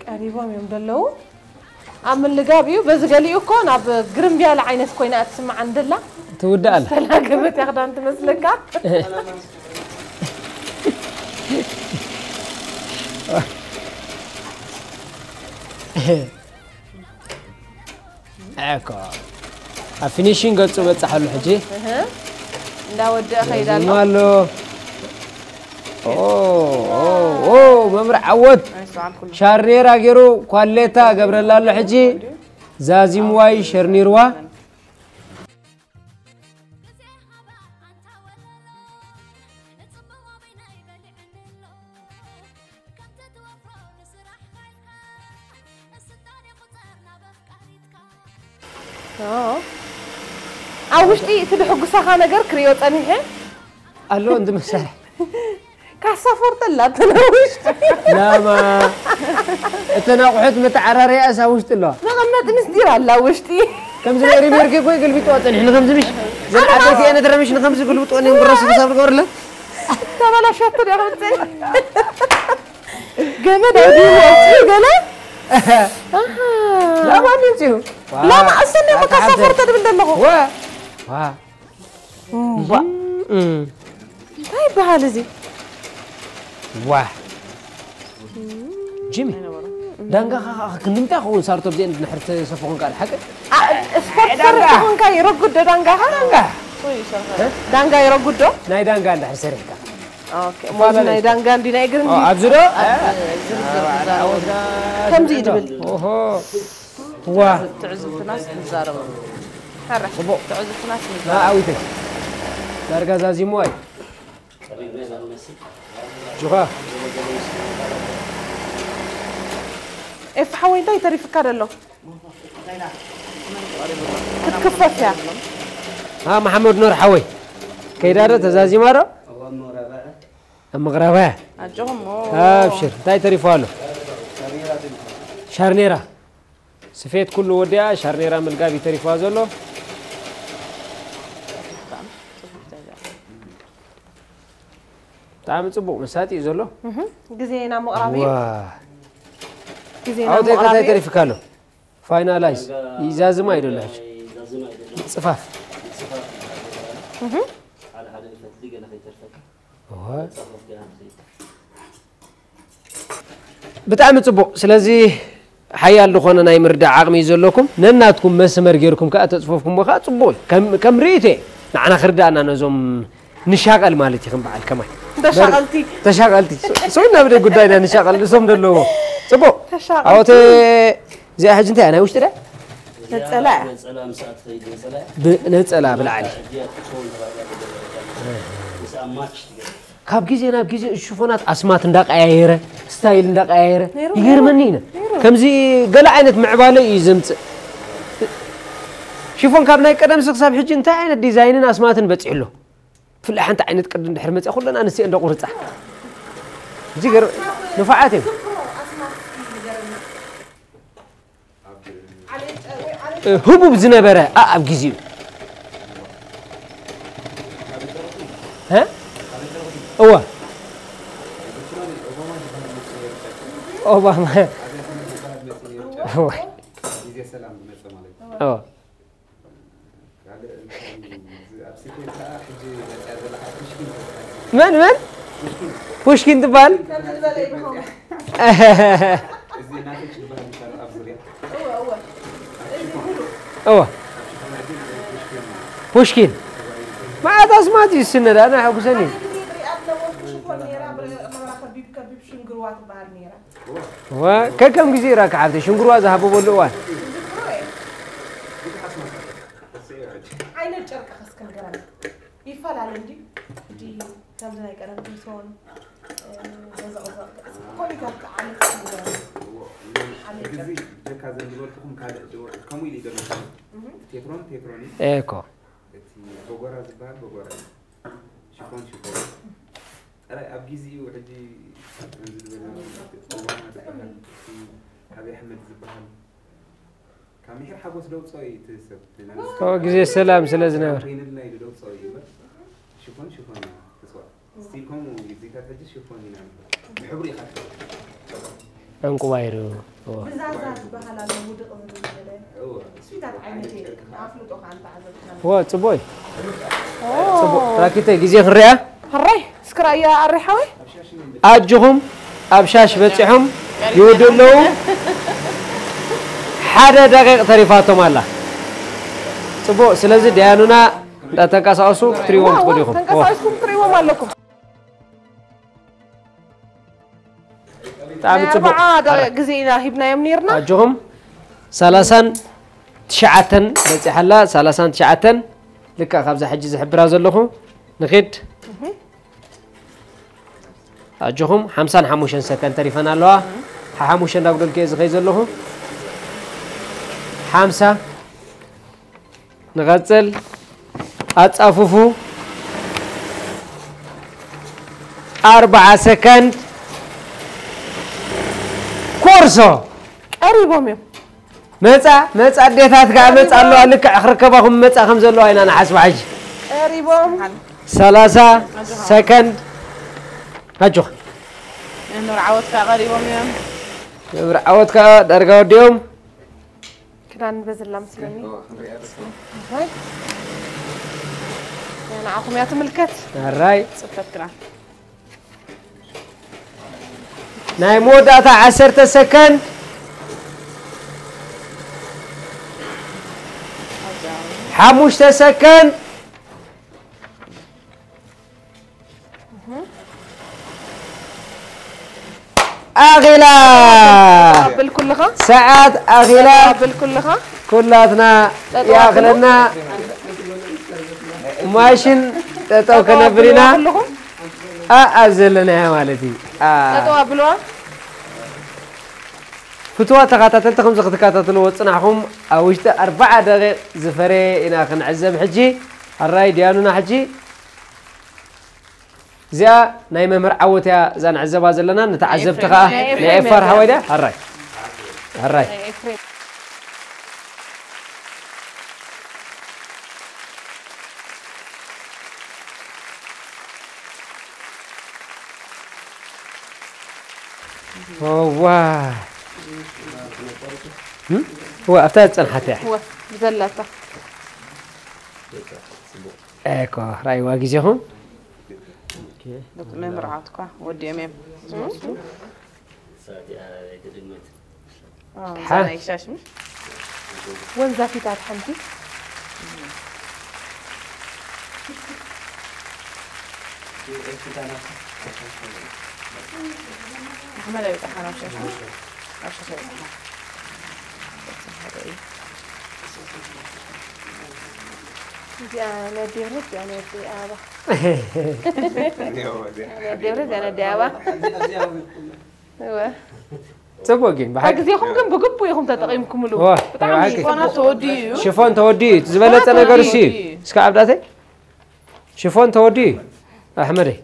ቀሪቦም እዮም ዘለዉ ኣብ ምልጋብ እዩ በዚ ገሊኡ እኮ ናብ ግርምብያለ ዓይነት ኮይና እትስምዓን ደላ ትውዳእ ኣላ ተላገበት እያ ክዳን ትመስለካ እኮ ኣብ ፊኒሽን ገፁ በፃሕ ኣሎ ሕጂ እህ፣ እንዳወደአ ከይዳ ኣሎ ዚማ ኣሎ ኦ፣ ኦ፣ ኦ፣ መምህር ዓወት ኣይሰዓልኩሉ ሻርኔራ ገይሩ ኳሌታ ገብረላ ኣሎ ሕጂ ዛዚምዋይ ሸርኒርዋ ኣብ ውሽጢ እቲ ድሕጉሳኻ ነገር ክሪኦ ፀኒሐ ኣሎ እንዲ መሳርሒ ካሳፎርተ ኣላተን ኣብ ውሽጢ ላማ እተን ኣቑሑት መተዓራረያስ ኣብ ውሽጢ ኣለዋ መቐመጢ ምስጢር ኣላ ኣብ ውሽጢ ከምዚ ናይ ሪሜርኬ ኮይ ገልቢጥዋ ፀኒሕ ንከምዚ ምሽ ዘንዓተኪ እየ ነትረምሽ ንከምዚ ግልብጥዎ እኒኦም ግረሱ ክሳብ ንገብርለን ተበላሸቱ ዲያ ከምፅእ ገመድ ኣውዲሞ ኣውፅኡ ገለ ኣሃ። ላማ ምፅኡ ላማ እሰኒ እኮ ካሳፎርተ ድብል ዘለኹ ዋ እምቧ እንታይ ይበሃል እዚ ዋ ጂሚ ዳንጋኻ ከዓ ክንምንታይ ክኸውን ሳርቶ ብዚአን ድንሕር ተሰፎ ኮንካ ሓቂ ስፖርት ሰር ኮንካ ይረጉድ ዶ ዳንጋኻ ዳንጋ ይረጉድ ዶ ናይ ዳንጋ እንድሕር ሰሪሕካ ኦኬ፣ ሞዚ ናይ ዳንጋ እንዲ ናይ እግሪ እንዲ ኣብዚ ዶ ከምዚ እዩ ድብል ኦሆ ዋ ትዕዝብትናስ ንዛረበ ሕረ ትዕዝብትናስ ንዛረበ ኣዊተ ዳርጋ ዛዚሞ ኣይ ጁኻ ኤፍ ሓወይ እንታይ ተሪፍካ ደሎ ክትክፈፍ እያ ها محمد نور حوي كيدارة تزازي مارو مغربة ኣጆኹም أبشر تاي تريفالو شارنيرا سفيت كل وديا شارنيرا من القابي تريفازولو تعمل صبو مساتي زولو ግዜና ምቕራብ እዩ وا ግዜና عاودي ምቕራብ كذا እዩ تريفكالو فاينالايز يزازم ما يدولهاش صفاف ሓደ ሓደ ፈትሊ ገለ ከይተርፈካ ብጣዕሚ ፅቡቕ ስለዚ ሓያል ዝኾነ ናይ ምርዳእ ዓቕሚ እዩ ዘለኩም ነናትኩም መስመር ገይርኩም ከዓ ተፅፈፍኩሞ ከዓ ፅቡቕ እዩ ከም- ከም ርእይቶ እየ ንዓና ክርዳእና ነዞም ንሻቐል ማለት እዩ ከም በዓል ከማይ ተሻቐልቲ ተሻቐልቲ ሰው ናብ ደይ ጉዳይና ንሻቐል እሶም ዘለዎ ፅቡቕ ተሻቐልቲ ኣወተ እዚኣ ሕጂ እንታይ እያ ናይ ውሽጢ ዳ ነፀላ እያ ነፀላ ምስኣ ትኸይድ ነፀላ እያ ብነፀላ ብላዕሊ እዚኣ ክትኸውን ተባሂላ ተገበረት ኣላ ምስኣ ማች ትገብር ካብ ግዜ ናብ ግዜ ሽፎናት ኣስማት እንዳቀያየረ ስታይል እንዳቀያየረ ነይሩ፣ ይገርመኒ ኢነ ነይሩ። ከምዚ ገለ ዓይነት ምዕባለ እዩ ዘምፅእ ሽፎን ካብ ናይ ቀደምሲ ክሳብ ሕጂ እንታይ ዓይነት ዲዛይንን ኣስማትን በፂሑ ኣሎ ብፍላይ ሓንቲ ዓይነት ቅዲ እንድሕር መፅኣ ኩለን ኣንስትዮ እንዳ ቁርፃ እዚ ገር ንፉዓት እዮም እ፣ ህቡብ ዝነበረ፣ ኣ-፣ ኣብ ግዜኡ። እ? እወ። ኦባማ። እወ። እወ። ካልእ እንታይ እዩ? እዚ ኣብ ስደት ከኣ ሕጂ መጽያ ዘላ ከኣ ፑሽኪን ትበሃል። መን፣ መን? ፑሽኪን። ፑሽኪን ትበሃል? ከምዚ ዝበለ ይብሃው። እዚ ናተች ዝበሃል ይሻል ኣብ ዙርያ። እወ፣ እወ። እዚ ሙሉ። እወ። ኣብ ሽፋን ሕጂ ናይ ፑሽኪን። ፑሽኪን። መዓት ኣስማት እዩ ዝስነ፣ ደኣ ናይ ሕጉሰኒ። ሓደ ግዜ ብሪኣ ዝነበርኩ ሽፎን ነይራ፣ ብረ-፣ መብራ ከቢብ፣ ከቢብ ሽንግርዋ ትበሃል ነይራ። እወ፣ ከከም ግዜ ይራክ ሓብተይ፣ ሽንግርዋ ዝሃበበሉ እዋን። ዓይነት ጨርቂ ከስክን ገረመ ይፈላለ እንዲ እንዲ ከምዚ ናይ ቀደም ትምሶን፣ እ፣ ዘዘቕዘቕ ኮሚታት ዓመት ይገረመ። ዓመት እዚ ጨርቂ። ጀካ ዘንብበልኩኹም ካልእ ዶ ከምኡ ኢሉ ይደርስ። እህ። ቴትሮን ቴትሮን እዩ። ኤኮ። እቲ በጎራ ዝበሃል በጎራ እዩ። ሽፎን ሽፎን። ጥራይ ኣብ ግዜኡ ሕጂ ከምዚ ዝበለ ኦባማ ዝበሃል፣ እቲ ኣብይ ኣሕመድ ዝበሃል፣ ካብ ምሒር ሓጎስ ደውፅኦ እዩ እቲ ሰብ። እቲ ናይ ኦ፣ ግዜ ሰላም ስለ ዝነበረ። ካምፔይን ላይ ደውፅኦ እዩ እምበር፣ ሽፎን ሽፎን እዩ ትፅዋዕ። ስቲል ከምኡ ግዜታት ሕጂ ሽፎን ኢና ንብል። ብሕብሩ ኢኻ ትፈልጥ። ዕንቁባይሩ። እወ። ብዛዛ ዝበሃል ኣሎ፣ ውድቕ ዝብል ገለ። እወ። ስዊታት ዓይነት እየ። ኣፍልጦ ከኣ እንተዓዘብትና። እወ፣ ጽቡቕ እዩ። ኦ። ጽቡቕ። ራኪተይ፣ ግዜ ክንሪኣ? ሕራይ፣ እስኪ ራእያ ኣሪ ሓወይ። ኣጆኹም፣ ኣብ ሻሽ በጺሖም ይውድኡ ኣለዉ። ሓደ ደቂቕ ተሪፋቶም ኣላ። ጽቡቕ። ስለዚ ደያኑና እንዳተንቀሳቐሱ ክትሪእዎም እወ፣ ትኽእሉ ኢኹም። እወ። ተንቀሳቒስኩም ክትሪእዎም ኣለኩም። ብጣዕሚ ናይ ጽቡቕ። ኣርባዓ ደቂቕ ግዜ ኢና ሂብናዮም ኔርና። ኣጆኹም። ሰላሳን ትሽዓተን በጺሓ ኣላ፣ ሰላሳን ትሽዓተን። ልክዕ ካብዛ ሕጂ ዝሕብራ ዘለኹ። ንኺድ። እህ። ኣጆኹም፣ ሓምሳን ሓሙሽተን ሰከንድ ተሪፈን ኣለዋ። ሓሓሙሽተ እንዳጉደልኩ እየ ዝኸይድ ዘለኹ። ሓምሳ። ንቐጽል። ኣጻፉፉ። ኣርባዓ ሰከንድ። ኮርሶ። ቀሪቦም እዮም። መጻ፣ መጻ፣ ኣዴታት ከኣ መጻ ኣለዋ። ልክዕ ክርከባኹም መጻ ከም ዘለዋ ኢና ንሓስባ ሕጂ። ቀሪቦም። ሰላሳ ሰከንድ። ኣጆኻ። መምህር ዓወት ከኣ ቀሪቦም እዮም። መምህር ዓወት ከኣ ዳርጋ ወዲኦም። ክዳን በዝላ መስለኒ። እዋ፣ ክንሪኣ ዶ? ኣይ። ንዓኹም እያ ትምልከት። ኣራይ። ጽፈት ክዳን። ናይ መወዳእታ ዓሰርተ ሰከንድ። ሓሙሽተ ሰከንድ። ኣኺላ። ጠጠው ኣብል ኩልኻ። ሰዓት ኣኺላ። ጠጠው ኣብል ኩልኻ። ኩላትና ጠጠው ኣብል። ይኣኽለና። ማሽን ጠጠው ጠጠው ከነብል ኢና። ኣብልዋ ኩልኹም። ኣኣ ዘለናያ ማለት እዩ። ኣ። ጠጠው ኣብልዋ። ፍትዋ ተኸታተልቲ፣ ከምዚ ክትከታተልዎ ዝጽናሕኩም፣ ኣብ ውሽጢ ኣርብዓ ደቂቕ ዝፈረየ ኢና ክንዕዘብ ሕጂ። ኣራይ፣ ድያኑና ሕጂ። እዚኣ ናይ መምህር ዓወት እያ፣ እዛ ንዕዘባ ዘለና። ንተዓዘብቲ ናይ ከኣ ኤፍሬም። ናይ ኤፋር ሓወይ ድያ? ኣራይ። ኣራይ። ናይ ኤፍሬም። ዋ። እም? ዋ፣ ኣብታ ዝጸንሓት እያ። ወ-፣ ብዘላታ። ኤኮ፣ ራእይዋ ግዜኹም። ዶክተር መምህር ዓወት እኳ ወዲኦም እዮም ዝወስዱ። እሳ እቲኣ ኣይትድግመት። ኣዎ፣ ሓ- እዛ ናይ ሻሽ ምስ ወንዛፊታት ሓንቲ። ኣሕመድ ኣይበጻሕኻን ኣብ ሻሽ ምስ? ኣብ ሻሽ ኣይበጻሕኻን። እዚኣ ናይ ኣደይ ብረት፣ እዚኣ ናይ ኣደይ ኣበባ። ናይ ኣደይ ብረት፣ እዚኣ ናይ ኣደይ ኣበባ። እወ። ጽቡቕ ግን፣ ብሓቂ። ግዜኹም ግን ብግቡእ ኢኹም ተጠቒምኩምሉ። እወ፣ ብጣዕሚ ብሓቂ። ጽቡቕ። ሽፎን ተወዲኡ እዩ። ሽፎን ተወዲኡ እዩ። ዝበለጸ ሽፎን ነገር እሱ እዩ። ተወዲኡ እዩ። እስከ ኣብዳተይ። ሽፎን ተወዲኡ እዩ። ኣሕመደይ።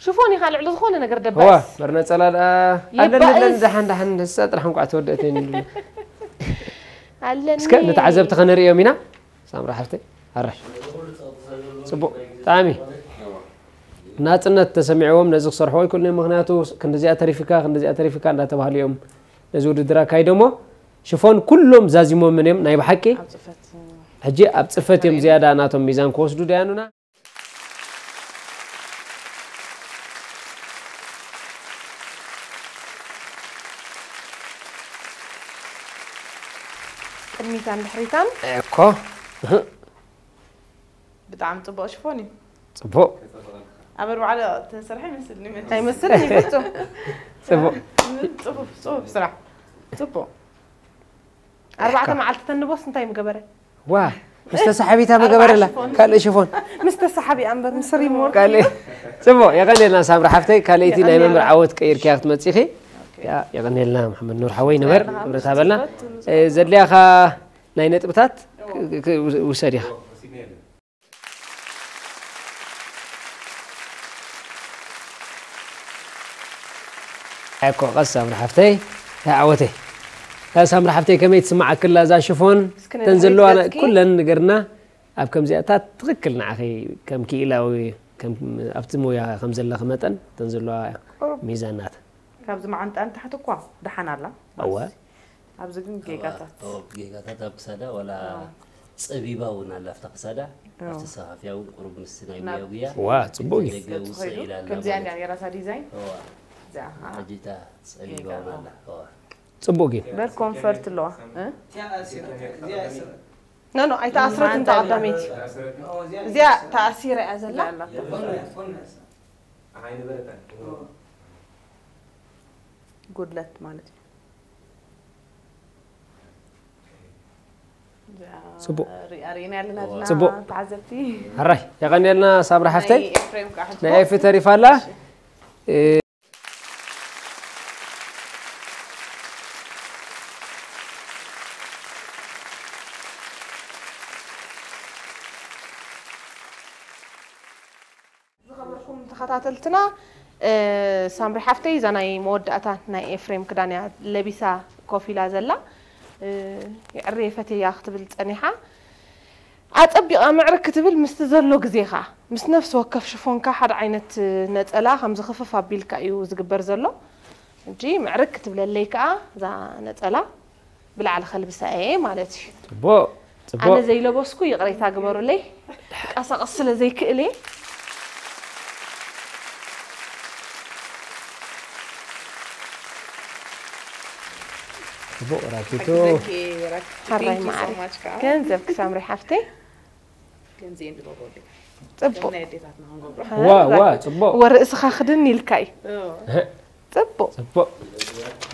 ሽፎን ኢኻ ልዕሊ ዝኾነ ነገር ደባስ። እወ፣ መርነጸላ ደኣ። የባእስ። ኣለለለን ደሓን ደሓን ንሳ ጥራሕ እንቋዕ ተወደአት እየ ንብል። ኣለኒ። እስከ ንተዓዘብቲ ከነርእዮም ኢና። ሳምራ ሓፍተይ፣ ኣራሽ። ጽቡቕ፣ ብጣዕሚ ናጽነት ተሰሚዕዎም ነዚ ክሰርሕዎ ኣይክእሉን እዮም። ምኽንያቱ ክንድዚኣ ተሪፊካ፣ ክንድዚኣ ተሪፊካ እንዳተባህሉ እዮም ነዚ ውድድር ኣካይዶሞ። ሽፎን ኩሎም ዛዚሞምን እዮም ናይ ብሓቂ። ኣብ ጽፈት። ሕጂ ኣብ ጽፈት እዮም ዝያዳ ናቶም ሚዛን ክወስዱ ደያኑና። ቅድሚታን ድሕሪታን። እኮ። ብጣዕሚ ጽቡቕ ሽፎን እዩ። ጽቡቕ። ኣብ ኣርባዕተ ተሰርሐ ይመስልኒ መቸስ። ኣይመስልን እዩ ፍጹም። ጽቡቕ። ጽፉፍ፣ ጽፉፍ ስራሕ። ጽቡቕ። ኣርባዕተ መዓልቲ ተንቦስ እንታይ ምገበረ? ዋ፣ ምስ ተሳሓቢታ ምገበረላ። ኣርባዕተ ሽፎን። ካልእ ሽፎን። ምስ ተሳሓቢ ኣምበር፣ ምስ ሪሞት። ካልእ። ጽቡቕ፣ የቐንየልና ሳምራ ሓፍተይ፣ ካልኣይቲ ናይ መምህር ዓወት ቀይርክያ ክትመጺኺ። ያ፣ የቐንየልና መሓመድ ኑር ሓወይ፣ ንበር፣ ንበር። ክብረት ሃበልና። እ፣ ዘድልያኻ ናይ ነጥብታት ክ-፣ ክ-፣ ውሰድ ኢኻ። ኣይኮ፣ ቀስ ሳምሪ ሓፍተይ፣ ኣይ ዓወተይ። እታ ሳምሪ ሓፍተይ ከመይ ትስምዓክላ እዛ ሽፎን? እስኪ ተን ነድሕሪት ዘለዋ ገጽኪ። ኩለን ንገርና። ኣብ ከምዚኣታት ትኽክል ንዓኺ ከም ክኢላዊ፣ ከም ኣብቲ ሞያ ከም ዘለኺ መጠን፣ ተን ዘለዋ ቁሩብ ሚዛናት። ካብዚ መዓንጣ ንታሕቲ እኳ ደሓን ኣላ። እወ። ኣብዚ ግን ጌጋታት። እወ፣ ጌጋታት ኣብ ክሳዳ ዋላ እወ። ጸቢባ እውን ኣላ ኣብታ ክሳዳ። እወ። ኣብቲ ሰፋፍያ እውን ቁሩብ ምስ ናይ ናብ ጉያ ጉያ። ዋ፣ ጽቡቅ እዩ። ደገ ገጹ ውስእ ኸይዱ። ኢላ ኣላ ከምዚኣ ማለት። እንድያ ራሳ ዲዛይን። እወ። እዚኣ ኸዓ ሕጂ እታ ጸቢባ ጌጋ እውን ኣለዋ። ኣላ። እወ። ጽቡቅ ግን። በር ኮንፈርት ኣለዋ። እ? እዚኣ ኣሲራ፣ እዚኣ ኣሲራ። ኖ፣ ኖ፣ ኣይተኣስረትን ማንታ እታ ቀዳመይቲ። እዚኣ ተኣሲራ እያ ዘላ። እዚኣ ኣላ። ጎድለት ማለት እዩ። እዚኣ ጽቡቅ። ሪኣ ሪእና ኣለና ጽቡቅ። ተዓዘብቲ። ሕራይ፣ የቐንየልና ሳምሪ ሓፍተይ። ናይ ኤፍሬም ከዓ ሕጂ ናይ ኤፊ ተሪፋ ኣላ። እሺ። እ፣ ዝኸበርኩም ተኸታተልትና፣ እ፣ ሳምሪ ሓፍተይ እዛ ናይ መወዳእታ ናይ ኤፍሬም ክዳን እያ ለቢሳ ኮፍ ኢላ ዘላ። እ፣ የዕርየ ፈትያ ክትብል ጸኒሓ። ኣጸቢቓ ምዕርግ ክትብል ምስቲ ዘሎ ግዜ ኸኣ፣ ምስ ነፍሲ ወከፍ ሽፎንካ ሓደ ዓይነት ነጸላ ከምዚ ክፍፍ ኣቢልካ እዩ ዝግበር ዘሎ። ሕጂ ምዕርግ ክትብለለይ ከኣ እዛ ነጸላ ብላዕሊ ከልብሳ እየ ማለት እዩ። ጽቡቕ፣ ጽቡቕ። ኣነ ዘይለበስኩ ይቕሬታ ግበሩለይ። ቀሳቐስ ስለ ዘይክእል እየ። ጽቡቕ ራኪቶ። ሓግዘኪ ራኪ። ሓራይ Thank you so መዓር። Much ከዓ። ገንዘብ ክሳምሪ ሓፍተይ። ከምዚ እዮም ዝገብሩ ኣዴታት። ጽቡቕ። ከም ናይ ኣዴታትና ክንገብሮ። ዋ፣ ዋ፣ ጽቡቕ። ወርእስኻ ክድን ኢልካ እዩ። እዎ። እህ። ጽቡቕ። ጽቡቕ።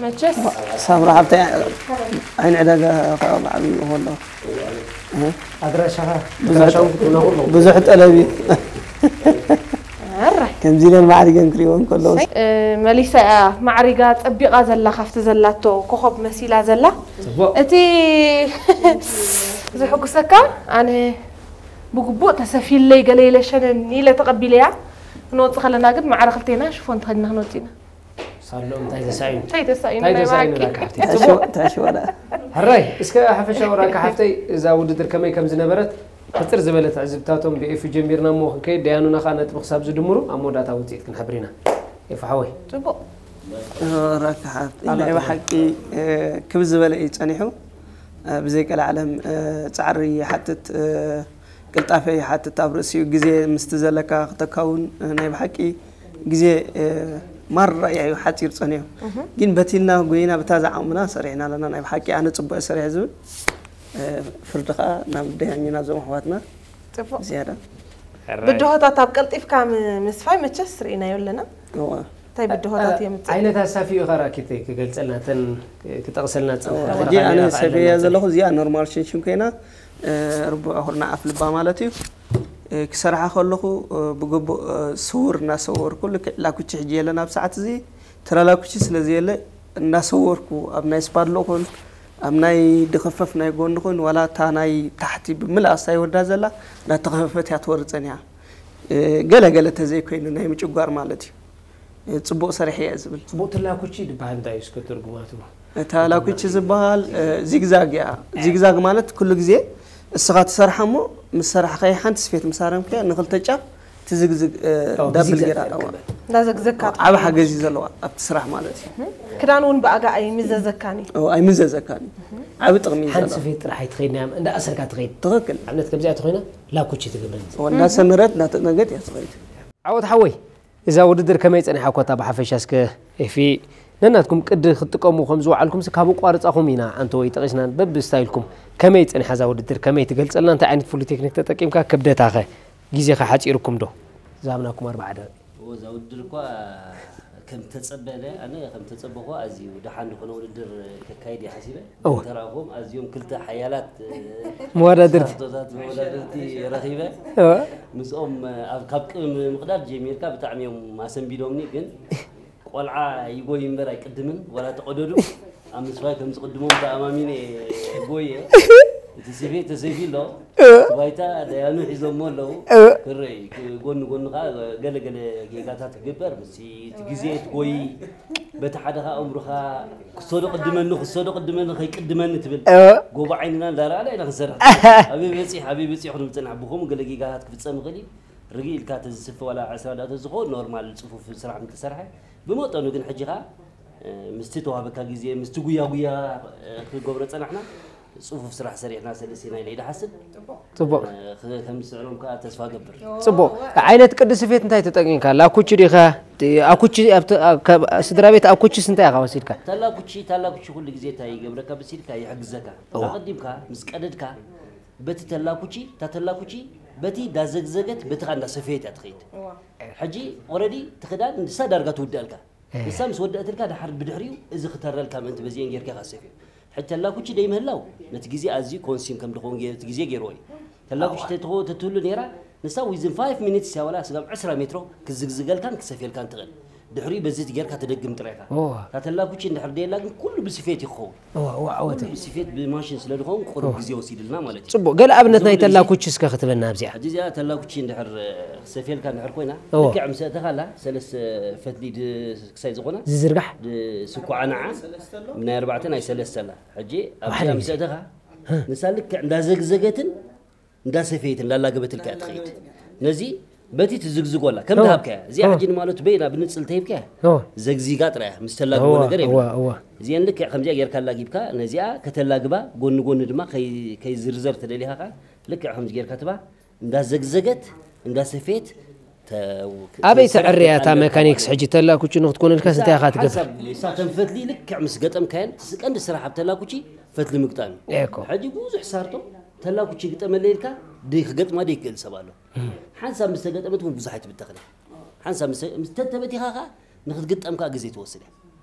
መቸስ ሳምራ ሓብተይ ዓይኒ ዕዳጋ ከዓ በዓል ንኾሎ። ኣድራሻኻ ብዙሕ፣ ኣድራሻኹም ክትህቡና ከለኹም። ብዙሕ ጠለብ እዩ። ኣረ። ከምዚ ኢለን ማዕሪገን ክሪእወን ከለዉ። እ፣ መሊሳ እያ ማዕሪጋ ጸቢቓ ዘላ፣ ካብቲ ዘላቶ ኮኾብ መሲላ ዘላ። ጽቡቕ። እቲ ዝሕጉሰካ፣ ኣነ ብግቡእ ተሰፊለይ ገለ ኢለ ሸነን ኢለ ተቐቢለያ። ክንወጽእ ከለና ግን ማዕረ ክልቴና ሽፎን ተኸዲና ክንወጽእ ኢና። ሳሎ እንታይ ተሳኢኑ? እንታይ ተሳኢኑ? እንታይ ናይ ተሳኢኑ ባቂ? ራካ ሓፍተይ? ታሽወ-፣ ታሽወላ። ሕራይ፣ እስከ ሓፈሻዊ ራካ ሓፍተይ እዛ ውድድር ከመይ ከም ዝነበረት ሕጽር ዝበለ ትዕዝብታቶም ብኤፊ ጀሚርና እሞ ክንከይድ፣ ደያኑና ኸኣ ነጥቢ ክሳብ ዝድምሩ ኣብ መወዳእታ ውጽኢት ክንሕብር ኢና። ኤፊ ሓወይ። ጽቡቕ። ራካ ሓፍተይ፣ ናይ ብሓቂ፣ እ፣ ክብ ዝበለ እዩ ጸኒሑ። እ፣ ብዘይ ቀልዓለም፣ እ፣ ጻዕሪ ይሓትት፣ እ፣ ቅልጣፈ ይሓትት፣ ኣብ ርእሲኡ ግዜ ምስቲ ዘለካ ክተካውን፣ እ፣ ናይ ብሓቂ ግዜ፣ እ፣ ማራ እዩ ሓጺር ጸኒሑ። እህ። ግን በቲልና ጎይና በታ ዝዓቕምና ሰሪሕና ኣለና። ናይ ብሓቂ ኣነ ጽቡቕ እየ ሰሪሐ ዝብል፣ እ፣ ፍርዲ ኸኣ ናብ ደያኛ ናብዞም ኣሕዋትና ጽቡቕ። ዝያዳ። ሕራይ። ብድሆታት ኣብ ቀልጢፍካ ም-፣ ምስፋይ መቸስ ርኢናዮ ኣለና። እዋ። እንታይ ብድሆታት እ፣ የምጽእ? ዓይነት ኣሳፊ እዩ ኸራ ኪተ ክገልጸልና፣ እተን ክጠቕሰልና ዝጸንሐ እዋ፣ ኸራ ሕጂ ኣነ ኻሊኣ ሰፊያ ኸኣ ዘለኹ እዚኣ ኖርማል ሽንሽን ኮይና፣ እ፣ ርቡዕ ኩርናዕ ኣፍ ልባ ማለት እዩ። እ፣ ክሰርሓ ከለኹ፣ እ፣ ብግቡእ፣ እ፣ ስውር እናሰወርኩ፣ ልክዕ ላኩቺ ሕጂ የለን ኣብ ሰዓት እዚ፣ ተራ ላኩቺ ስለ ዘየለ፣ እናሰወርኩ፣ ኣብ ናይ ስፓድሎ ኹን፣ ኣብ ናይ ድኽፈፍ ናይ ጎኒ ኹን፣ ዋላ እታ ናይ ታሕቲ ብምልኣስ እታ ይወርዳ ዘላ፣ እናተኸፈፈት እያ ትወርድ ጸኒሓ። እ፣ ገለ ገለ ተዘይኮይኑ ናይ ምጭጓር ማለት እዩ። እ፣ ጽቡቕ ሰሪሐ እየ ዝብል። ጽቡቕ ትላኩቺ ድበሃል እንታይ እዩ እስከ ትርጉማቱ? እታ ላኩቺ ዝበሃል እ፣ ዚግዛግ እያ። ዚግዛግ ማለት ኩሉ ግዜ እስኻ ትሰርሓ እሞ ምስ ሰራሕካዮ ሓንቲ ስፌት ምስ ኣረምካዮ ንኽልተ ጫፍ ትዝግዝግ እ፣ ኦ፣ ዳብል ብዚግዛግ ገይራ ኣለዋ። ትጠቀም። እንዳዘግዘግካ ዓብ ሓገዝ እዩ ዘለዋ ኣብቲ ስራሕ ማለት እዩ። ክዳን እውን ብኣጋ ኣይምዘዘካን እዩ። ኦ፣ ኣይምዘዘካን እዩ። ዓብ ጥቕሚ እዩ ሓንቲ ዘለዋ። ስፌት ጥራሕ ኣይትኸይድና እያ እንዳኣሰርካ ትኸይድ። ትኽክል። ኣብነት ከምዚኣ ተኾይና ላኩቺ ትገብረኒ። ኦ፣ እንዳሰመረት እንዳተጠንገት እያ ትኸይድ። ዓወት ሓወይ፣ እዛ ውድድር ከመይ ጸኒሓ ኮታ ብሓፈሻ እስከ ኤፊ ነናትኩም ቅዲ ክትጥቀሙ ከም ዝወዓልኩም ካብ ኣቋርጻኹም ኢና ኣንተ ወይ ጠቂስናን በብስታይልኩም ከመይ ጸኒሓ እዛ ውድድር ከመይ ትገልጸልና እንታይ ዓይነት ፍሉይ ቴክኒክ ተጠቂምካ ክብደታኸ ግዜኻ ሓጺርኩም ዶ ዝሃብናኩም ኣርባዓ ደቂቕ እዛ ውድድር እኳ ከም ተጸበለ ኣነ ከም ተጸበኹ ኣዝዩ ደሓን ዝኾነ ውድድር ከካይድ እየ ሓሲበ እወ። ተራእኹም ኣዝዮም ክልተ ሓያላት መወዳድርቲ ቶታት መወዳድርቲ ረኺበ እወ። ምስኦም ኣብ ካብ ቅድሚ ምቕዳድ ጀሚርካ ብጣዕሚ እዮም ኣሰንቢዶምኒ ግን ቆልዓ ይጎይ እምበር ኣይቅድምን ወላ ተቐደዱ ኣብ ምስፋይ ከም ዝቕድሞም ተኣማሚነ ጎየ እቲ ስፌ ተሰፊ ኣሎ እቲ ባይታ ደያኑ ሒዞሞ ኣለዉ ክረይ ጎኒ ጎኒ ከዓ ገለገለ ጌጋታት ክግበር ምስ እቲ ግዜ ትጎይ በቲ ሓደ ከዓ እምሩኻ ክሶዶ ቅድመኒ ክሶዶ ቅድመኒ ከይቅድመኒ ትብል ጎቦ ዓይንና እንዳረኣና ኢና ክንሰርሕ ኣበይ በፂሕ ኣበይ በፂሕ ክንብል ፅናሕ ብኸምኡ ገለ ጌጋታት ክፍፀም ይኽእል እዩ ርግእ ኢልካ ተዝስፈ ዋላ ዕስራ ዳ ተዝኾ ኖርማል ፅፉፍ ስራሕ ምተሰርሐ ብመጠኑ ግን ሕጂ ከዓ ምስቲ ተዋህበካ ግዜ ምስቲ ጉያ ጉያ ክገብሮ ፀናሕና ፅፉፍ ስራሕ ሰሪሕና ሰለስቴና ኢለ ይድሓስብ ጽቡቅ ከም ዝስዕሮም ከዓ ተስፋ ገብር ጽቡቅ ዓይነት ቅዲ ስፌት እንታይ ተጠቂምካ ላኩቺ ዲኻ ኣኩቺ ስድራ ቤት ኣኩቺስ እንታይ ኢኻ ወሲድካ ታላኩቺ ታላኩቺ ኩሉ ግዜ እንታይ ይገብረካ ብሲልካ ይሕግዘካ ኣቀዲምካ ምስ ቀደድካ በቲ ተላኩቺ እታ ተላኩቺ በቲ እንዳዘግዘገት በቲ ከዓ እንዳሰፈየት እያ ትኸይድ ሕጂ ኦረዲ ትኽዳን ንሳ ዳርጋ ትውድአልካ ንሳ ምስ ወደአትልካ ድሓር ብድሕሪኡ እዚ ክተረልካ ምእንቲ በዚአን ጌርካ ኢኻ ሰፍዮ ሕጂ ተላኩቺ ደይምህላው ነቲ ግዜ ኣዝዩ ኮንሲም ከም ድኸውን ገ- እቲ ግዜ ገይርዎ እዩ ተላኩቺ ተትኾ- ተትህሉ ነይራ ንሳ ዊዝን ፋይቭ ሚኒትስ እያ ዋላ ስጋብ ዕስራ ሜትሮ ክዝግዝገልካን ክሰፍየልካን ትኽእል ድሕሪኡ በዚ ጌርካ ትደግም ጥራይካ እታ ተላኩቺ እንድሕር ደየላ ግን ኩሉ ብስፌት እዩ ክኸውን ዓወት ስፌት ብማሽን ስለ ዝኾን ቁሩብ ግዜ ወሲድልና ማለት እዩ ጽቡቅ ገለ ኣብነት ናይ ተላኩቺ እስከ ክትበና ኣብዚኣ ሕጂ እዚኣ ተላኩቺ እንድሕር ሰፌልካ እንድሕር ኮይና እዎ። ልክዕ ምስ ኣእተኻላ ሰለስተ ፈትሊ ድ- ክሳይ ዝኾና ዝዝርጋሕ ስኳዓ ንዓ ናይ ኣርባዕተ ናይ ሰለስተ ኣላ ሕጂ ኣብዚኣ ሓደ ምስ ኣእተኻ ንሳ ልክዕ እንዳዘግዘገትን እንዳሰፈየትን እንዳላገበትልካ እያ ትኸይድ ነዚ በቲ ትዝግዝጎላ ከም ዝሃብካያ እዚኣ ሕጂ ንማለቱ በይና ብንፅል ተሂብካያ እዎ። ዘግዚጋ ጥራያ ምስ ተላግቦ ነገር የብላ እዋ እዚአን ልክዕ ከምዚኣ ጌርካ ኣላጊብካ ነዚኣ ከተላግባ ጎኒ ጎኒ ድማ ከይ- ከይዝርዘር ተደሊኻ ከዓ ልክዕ ከምዚ ጌርካ ትባ እንዳዘግዘገት እንዳሰፌት ተውክ- ኣበይ ተሰርሕ ተዕርያ እታ ኣለካ መካኒክስ ማለት እዩ። ሕጂ ተላኩቹ ንክትኮነልካ እንታይ ኢኻ ትገብር ሓንሳብ ንሳ ተንፈትሊ ልክዕ ምስ ገጠምካየን እቲ ቀንዲ ስራሕ ኣብ ተላኩቺ ፈትሊ ምግጣም እዩ እኮ ሕጂ ብዙሕ ሳርቶ ተላኩቺ ግጠመለይ ኢልካ ደይ ክገጥማ ደይ ክእል ሰብ ኣሎ ሓንሳብ ምስ ተገጠመት እውን ብዙሕ ኣይትብተኽን ሓንሳብ ምስ- ምስ ተተበቲኻ ከዓ ንክትግጠም ከዓ ግዜ ትወስድ እያ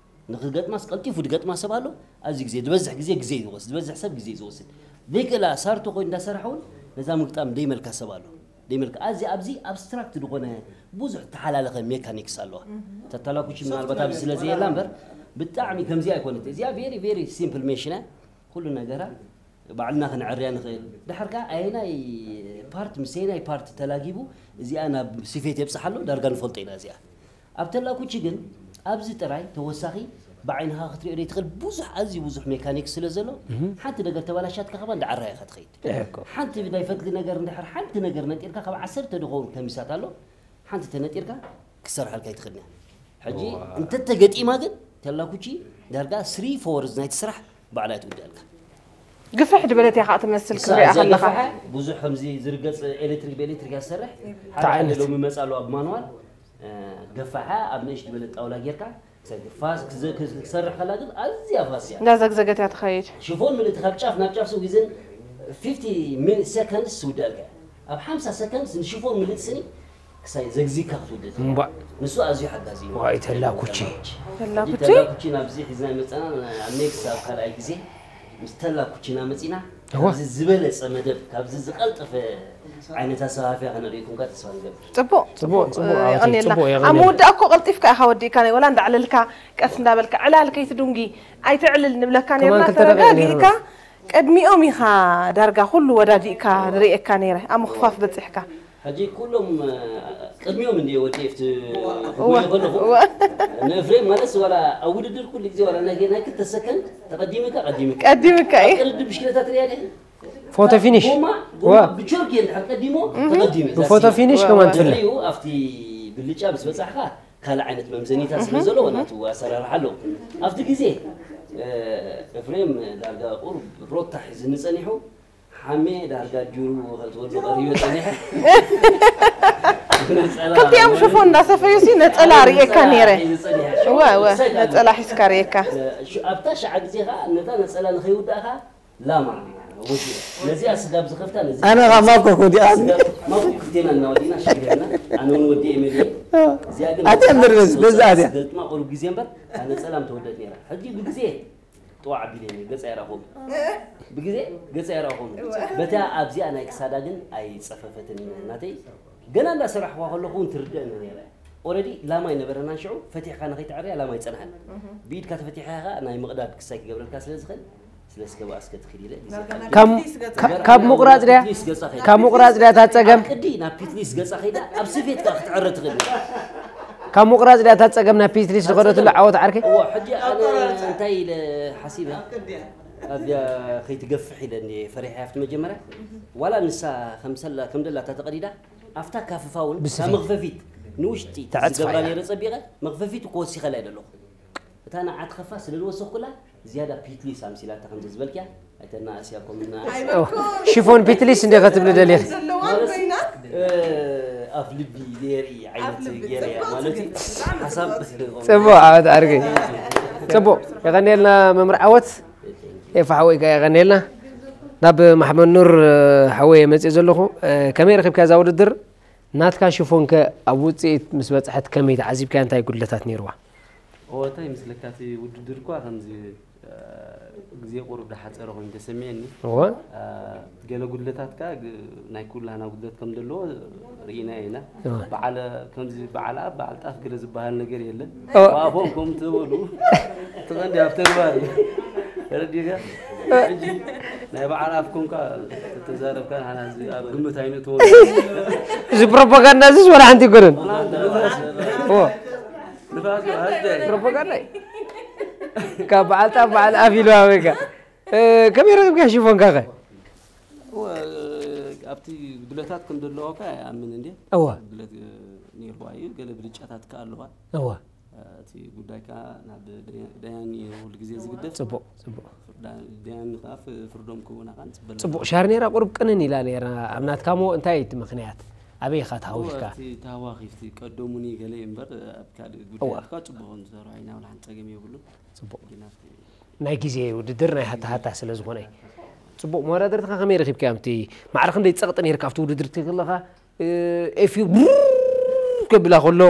ንክትገጥማስ ቀልጢፉ ድገጥማ ሰብ ኣሎ ኣብዚ ግዜ ዝበዝሕ ግዜ ግዜ እዩ ዝወስድ ዝበዝሕ ሰብ ግዜ እዩ ዝወስድ ዘይክእላ ሳርቶ ኮይኑ እንዳሰራሕ እውን ነዛ ምግጣም ደይመልካ ሰብ ኣሎ ደይመልካ ኣዚ ኣብዚ ኣብስትራክት ዝኾነ ብዙሕ ተሓላለኸ ሜካኒክስ ኣለዋ ተተላኩቺ ምናልባት ኣብዚ ስለ ዘየላ እምበር ብጣዕሚ ከምዚ ኣይኮነት እዚኣ ቬሪ ቬሪ ሲምፕል ሜሽን እያ ኩሉ ነገራ ባዕልና ክንዕርያ ንኽእል ድሓር ከዓ ኣየናይ ፓርት ምስ ኣየናይ ፓርት ተላጊቡ እዚኣ ናብ ስፌት የብፅሓ ኣሎ ዳርጋ ንፈልጦ ኢና እዚኣ ኣብ ተላኩቺ ግን ኣብዚ ጥራይ ተወሳኺ ብዓይንኻ ክትሪኦ ዘይትኽእል ብዙሕ ኣዝዩ ብዙሕ ሜካኒክ ስለ ዘሎ ሓንቲ ነገር ተባላሻትካ ከማ እንዳዓራያ ኢኻ ትኸይድ ሓንቲ ናይ ፈትሊ ነገር እንድሕር ሓንቲ ነገር ነጢርካ ካብ ዓሰርተ ድኸውን ከሚሳት ኣሎ ሓንቲ ተነጢርካ ክሰርሓልካ ይትኽእል ሕጂ እንተተገጢማ ግን ተላኩቺ ዳርጋ ስሪ ፎርዝ ናይቲ ስራሕ ባዕላ ትውድኣልካ ግፍሕ ድበለት እያ ከዓ ትመስል ክሪኣ ከለካ ብዙሕ ከምዚ ዝርገፅ ኤሌክትሪክ ብኤሌክትሪክ ያሰርሕ ሓደ ሎሚ መፃ ኣለዋ ብማንዋል ገፋሓ ኣብ ንእሽ ዝበለ ጣውላ ጌርካ ክሰርሕ ከላ ግን ኣዝያ ፋስያ እንዳዘግዘገት እያ ትኸይድ ሽፎን ምልእቲ ካብ ጫፍ ናብ ጫፍ ስዊዝን ፊፍቲ ሰከንድስ ትውድኣልካ ኣብ ሓምሳ ሰከንድስ ንሽፎን ምልእቲ ስኒ ክሳይ ዘግዚካ ክትውድእ ንሱ ኣዝዩ ሓጋዚ እዩ ዋይ ተላኩቺ ተላኩቺ ተላኩቺ ናብዚ ሒዝና መፀና ኣብ ኔክስት ኣብ ካልኣይ ግዜ ምስ ተላኩቺና መፂና ካብዚ ዝበለፀ መደብ ካብዚ ዝቀልጠፈ ዓይነት ኣሰፋፍያ ከነርእየኩም ካ ተስፋ ንገብር ፅቡቅ ፅቡቅ ፅቡቅ ዓወት እዩ፣ የቐንየልና ፅቡቅ ኣብ የቐንየልና መወዳእ እኮ ቀልጢፍካ ኢኻ ወዲእካ ናይ ወላ እንዳዕለልካ ቀስ እንዳበልካ ዕላል ከይትዱንጊ ኣይትዕልል ንብለካ ነርና ከማን ክልተ ደቂቕ ተረጋጊእካ ነይርና። ቅድሚኦም ኢኻ ዳርጋ ኩሉ ወዳዲእካ ንርእየካ ነይረ ኣብ ምኽፋፍ በፂሕካ ሕጂ ኩሎም ቅድሚኦም እንዲ ወዲ ኤፍቲ ከለኹ ንኤፍሬም ማለት ዋላ ኣብ ውድድር ኩሉ ግዜ ዋላ ናይ ናይ ክልተ ሰከንድ ተቐዲምካ ቀዲምካ ቀዲምካ እዩ። ቅድድም ብሽክለታ ትሪያ ዲኻ? ፎቶ ፊኒሽ ጎማ ጎማ ብቸርኪ እንድሕር ቀዲሞ ተቐዲመ። ብፎቶ ፊኒሽ ከማን ትፍለ። ድሕሪኡ ኣብቲ ብልጫ ምስ በጻሕካ ካልእ ዓይነት መምዘኒታት ስለ ዘለዎ ናቱ ኣሰራርሓ ኣለዎ። ኣብቲ ግዜ ኤፍሬም ዳርጋ ቁሩብ ሮታ ሒዝኒ ጸኒሑ ሓሜ ዳርጋ ጁሩ ከትወዶ ቀሪበ ጸኒሐ። ክልቲኦም ሽፎን እንዳሰፈዩ ሲ ነፀላ ርእየካ ነይረ። ወ ወ ነፀላ ሒዝካ ርእየካ። ኣብታ ሸዓ ግዜ ከዓ ነታ ነፀላ ንኸይውዳእኻ ላማ ወዲኣ ነዚኣ ስጋብ ዝኸፍታ ነዚ ኣነ ኸዓ ማኮ ክወዲኣ ስጋብ ማኮ ክፍቴና እናወዲና ሽግርና ኣነ እውን ወዲኤ መድየ እዚኣ ግን ኣትያ ምርዝ በዛ ኣትያ ገልጥማ ቁሩብ ግዜ እምበር ኣነ ጸላም ተወደት ነይራ ሕጂ ብግዜ ጥዋዕ ኣቢለ እየ ገጻ ይራኹም ብግዜ ገጻ ይራኹም በታ ኣብዚኣ ናይ ክሳዳ ግን ኣይጸፈፈትን ናተይ ገና እንዳሰራሕዋ ከለኹ እውን ትርደእኒ ነይረ ኦረዲ ላማ ኣይነበረናን ሽዑ ፈቲሕካ ንኸይትዕርያ ላማ ኣይጸንሐን ብኢድካ ተፈቲሕካ ናይ ምቕዳድ ክሳይ ክገብረልካ ስለ ዝኽእል ካብ ምቑራፅ ድያ ካብ ምቑራፅ ድያ እታ ፀገም ካብ ምቑራፅ ድያ እታ ፀገም ካብ ምቑራፅ ድያ እታ ፀገም ናብ ፒትሊስ ዝኸደትሉ ዓወት ዓርከይ ሕጂ ኣነ እንታይ ኢለ ሓሲበ ኣብያ ከይትገፍሕ ኢለ እንዲ ፈሪሐ ኣብቲ መጀመርያ ዋላ ንሳ ከምሰላ ከምደላ እታ ተቐዲዳ ኣብታ ካፍፋ እውን እታ መኽፈፊት ንውሽጢ ዝገብራ ነይረ ፀቢቐ መኽፈፊት እኮ ወሲኸላ ይደለኹ እታ ንዓት ኸፋ ስለ ዝወሰኽኩላ ዝያዳ ፒትሊስ ኣምሲላታ ከምዚ ዝበልክያ ኣይተናእስያ ኮምና ሽፎን ፒትሊስ እንደ ከትብሊ ደልየ ኣፍ ልቢ ዜርኢ ዓይነት ጌርያ ማለት ሓሳብ ፅቡቅ ዓወት ኣድርገ ፅቡቅ የቀንየልና መምህር ዓወት ኤፋ ሓወይ ከ የቀንየልና ናብ ማሕመድ ኑር ሓወይ መፅእ ዘለኹ ከመይ ረኪብካ እዛ ውድድር ናትካ ሽፎን ከ ኣብ ውፅኢት ምስ በፅሐት ከመይ ተዓዚብካያ እንታይ ጉድለታት ነይርዋ እወ እንታይ ይመስለካ እቲ ውድድር እኳ ከምዚ ግዜ ቁሩብ ዳሓፀረ ኮይኑ ተሰሚዐኒ እወ ገለ ጉድለታት ከ ናይ ኩላህና ጉድለት ከም ዘለዎ ርኢና ኢና በዓል ከምዚ በዓል ኣብ በዓል ጣፍ ገለ ዝበሃል ነገር የለን ኣፎም ከም ትበሉ ትቐንዲ ኣብ ተግባር እዩ ተረዲካ ሕጂ ናይ በዓል ኣፍ ኮንካ ተዛረብካ ንሓና ኣብ ግምት ኣይንእትዎ እዚ ፕሮፓጋንዳ እዚስ ወላ ሓንቲ ይኮነን ፕሮፓጋንዳ እዩ ካብ በዓል ጣፍ በዓል ኣፍ ኢሉ ኣበይካ ከመይ ረኺብካ ሽፎንካ ከ ኣብቲ ጉድለታት ከም ዘለዋ ከ ይኣምን እንዴ እወ ጉድለት ነይርዋ እዩ ገለ ብልጫታት ከ ኣለዋ እወ እቲ ጉዳይ ከ ናብ ደያን እዩ ኩሉ ግዜ ዝግደፍ ጽቡቅ ጽቡቅ ደያን ከ ፍርዶም ክህቡና ከ ንጽበ ጽቡቅ ሻርኔራ ቁሩብ ቅንን ኢላ ነይራ ኣብ ናትካ ሞ እንታይ እቲ ምክንያት ኣበይ ኢኻ ተሃዊኽካ እቲ ተሃዋኺፍቲ ቀደሙኒ ገለ እምበር ኣብ ካልእ ጉዳያት ከ ጽቡቅ ንሰርሖ ኢና ወላ ሓንቲ ጸገም የብሉን ጽቡቅ ናይ ግዜ ውድድር ናይ ሃታ ሃታ ስለ ዝኾነ እዩ። ጽቡቕ መወዳድርትኻ ከመይ ረኺብካዮም? እቲ ማዕረ ክንደይ ጸቕጢ ነይርካ ኣብቲ ውድድር ትብል ከለኻ ኤፍዩ ብሩር ከብላ ከሎ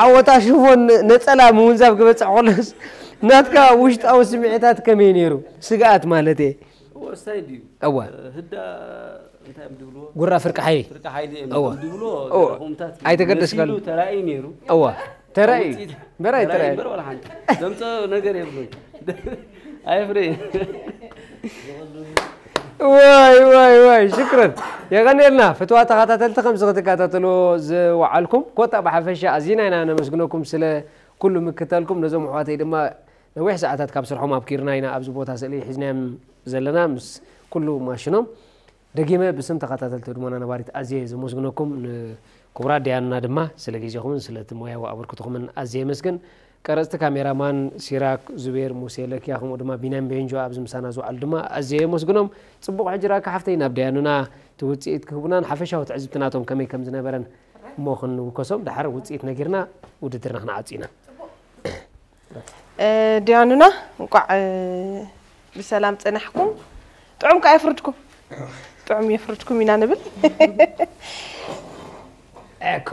ዓወታ ሽፎን ነጸላ ምውንዛብ ክበጽሕ ከሎስ ናትካ ውሽጣዊ ስምዒታት ከመይ ነይሩ? ስግኣት ማለት እየ። ወሳኝ ድዩ? እወ። ህዳ እንታይ እዮም ድብልዎ? ጉራ ፍርቂ ሓይሊ። ፍርቂ ሓይሊ እዮም ድብልዎ። ኣይተገደስካሉ። ተራእዩ ነይሩ። እወ። ተራእዩ በራይ ተራእዩ እምበር ዋላ ሓንቲ ዘምፀ ነገር የብሉን ኣይፍሬ ዋይ ዋይ ዋይ ሽክረን የቐንየልና ፍትዋ ተኸታተልቲ ከምዚ ክትከታተልዎ ዝወዓልኩም ኮታ ብሓፈሻ ኣዚና ኢና ነመስግነኩም ስለ ኩሉ ምክታልኩም ነዞም ኣሕዋተይ ድማ ነዊሕ ሰዓታት ካብ ስርሖም ኣብኪርና ኢና ኣብዚ ቦታ ስእሊ ሒዝናዮም ዘለና ምስ ኩሉ ማሽኖም ደጊመ ብስም ተኸታተልቲ ህድሞና ነባሪት ኣዝየ ዘመስግነኩም ንክቡራት ደያኑና ድማ ስለ ግዜኹምን ስለቲ ሞያዊ ኣበርክቶኹምን ኣዝየ የመስግን ቀረፅቲ ካሜራማን ሲራክ ዙቤር ሙሴ ለኪያ ከምኡ ድማ ቢንያም ቤንጆ ኣብዚ ምሳና ዝውዓሉ ድማ ኣዝየ የመስግኖም ፅቡቕ ሕጂ ራካ ሓፍተይ ናብ ደያኑና እቲ ውፅኢት ክህቡናን ሓፈሻዊ ትዕዝብቲ ናቶም ከመይ ከም ዝነበረን እሞ ክንውከሶም ደሓር ውፅኢት ነጊርና ውድድርና ክንዓፁ ኢና ዲያኑና እንቋዕ ብሰላም ፀናሕኩም ጥዑም ከዓ የፍርድኩም ጥዑም የፍርድኩም ኢና ንብል እኮ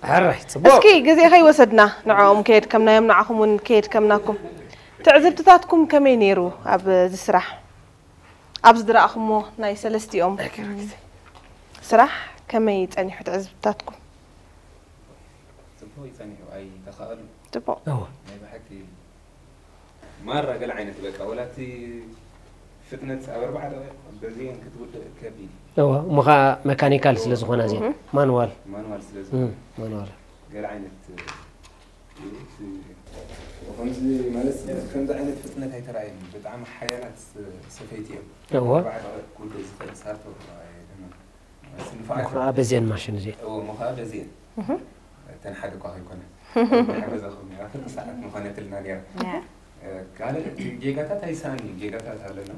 ሕራይ ፅቡቅ እስኪ ግዜ ከይወሰድና ንዕኦም ከየድከምናዮም ንዓኹም እውን ከየድከምናኩም ትዕዝብትታትኩም ከመይ ነይሩ ኣብዚ ስራሕ ኣብዚ ዝረኣኹሞ ናይ ሰለስቲኦም ስራሕ ከመይ ጸኒሑ ትዕዝብትታትኩም? ጽቡቕ እዩ ጸኒሑ ኣይተኻእሉ። ጽቡቕ። እወ። ናይ ብሓቂ ማራ ገለ ዓይነት በቃ ወላ እቲ ፍጥነት ኣብ ኣርባዓ ደቂቕ በዚን ክትውድእ ከቢድ እዩ። እወ፣ እሞ ኸዓ መካኒካል ስለ ዝኾነ እዚኣ። ማንዋል። ማንዋል ስለ እም፣ ዝኾነ ማንዋል። ገለ ዓይነት እዩ። ከምዚ ማለት ከምዚ ዓይነት ፍጥነት ኣይተራእየን። ብጣዕሚ ሓያላት ሰፈይቲ እዮም። እወ። ኣርባዓ ደቂቕ ኩሉ ዝኽእል ሳርቶ ኣይደመን። ስንፋዓት እሞ ኸዓ በዚአን ማሽን እዚአን። እዎ፣ እሞ ኸዓ በዚአን። እተን ሓደ እኳ ከይኮነ። ሓገዛኹም እያ። ክልተ ሰዓት ምኾነትልና ነይራ። ካልእ እቲ ጌጋታት ኣይሰኣን እዩ። ጌጋታት ኣለና።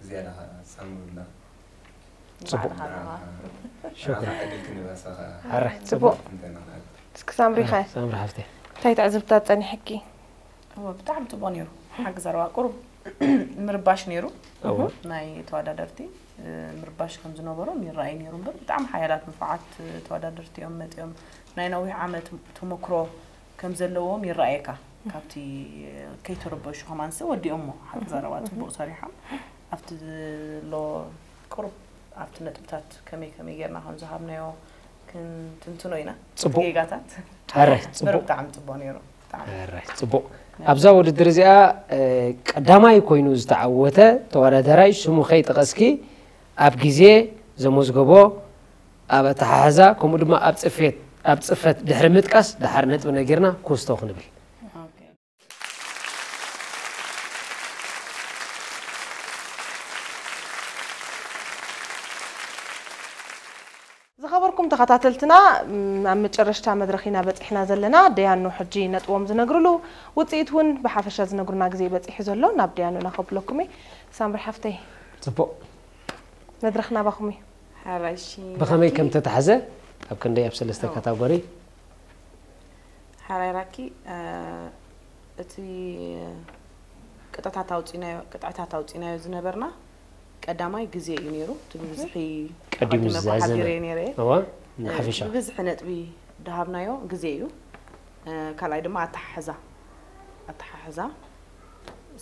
ዝያዳ ኸዓ ሳምሩላ። ጽቡቕ። ንዓኻ ዕድል ክንህባ ንሳኻ ሕራይ። ጽቡቕ። እንተናኻል። እስኪ ሳምሪኸ ሳምሪ ሓፍተይ። እንታይ ትዕዝብታት ጸኒሕኪ? እወ፣ ብጣዕሚ ጽቡቕ ነይሩ። ሓቂ ዘረባ ቁሩብ ምርባሽ ነይሩ። እወ። ናይ ተወዳደርቲ እ፣ ምርባሽ ከም ዝነበሮም ይረኣይ ነይሩ እምበር ብጣዕሚ ሓያላት ንፉዓት ተወዳደርቲ እዮም መጺኦም። ናይ ነዊሕ ዓመት ተመክሮ ከም ዘለዎም ይረኣየካ። ካብቲ ከይተረበሹ ከማንስ ወዲኦሞ ሓቂ ዘረባ ጽቡቕ ሰሪሖም። ኣብቲ ዘሎ ቁሩብ ኣብቲ ነጥብታት ከመይ ከመይ ጌርና ከም ዝሃብናዮ ክንትንትኖ ኢና። ጽቡቕ። ጌጋታት ሕራይ፣ በር ጽቡቕ። ብጣዕሚ ጽቡቕ ነይሩ። ብጣዕሚ ሕራይ፣ ጽቡቕ። ኣብዛ ውድድር እዚኣ እ፣ ቀዳማይ ኮይኑ ዝተዓወተ ተወዳዳራይ ሽሙ ከይጠቐስኪ ኣብ ግዜ ዘመዝገቦ ኣብ ኣተሓሕዛ ከምኡ ድማ ኣብ ጽፌት ኣብ ጽፈት ድሕሪ ምጥቃስ ደሓር ነጥቢ ነጊርና ኩስቶ ክንብል። ዝኸበርኩም ተኸታተልትና ም፣ ኣብ መጨረሽታ መድረኽ ኢና በፂሕና ዘለና። ደያኑ ሕጂ ነጥቦም ዝነግርሉ ውፅኢት እውን ብሓፈሻ ዝነግሩና ግዜ በፂሑ ዘሎ ናብ ደያኑና ከብለኩም እየ። ሳምሪ ሓፍተይ ጽቡቕ። መድረኽ ናባኹም እዩ። ሓራይሺ ብኸመይ ከም ተታሕዘ ኣብ ክንደይ ኣብ ሰለስተ ካታጎሪ ሓራይ ራኪ እ፣ እቲ ቅጥዕታት ኣውፂናዮ ቅጥዕታት ኣውፂናዮ ዝነበርና ቀዳማይ ግዜ እዩ ነይሩ። እቲ ብብዝሒ ቀዲሙ ኣቐዲመ እኳ ዝዛዘመ። ሓቢረ ነይረ እየ። እዋ ንሓፈሻ ብብዝሒ ነጥቢ ድሃብናዮ ግዜ እዩ። እ፣ ካልኣይ ድማ ኣተሓሕዛ ኣተሓሕዛ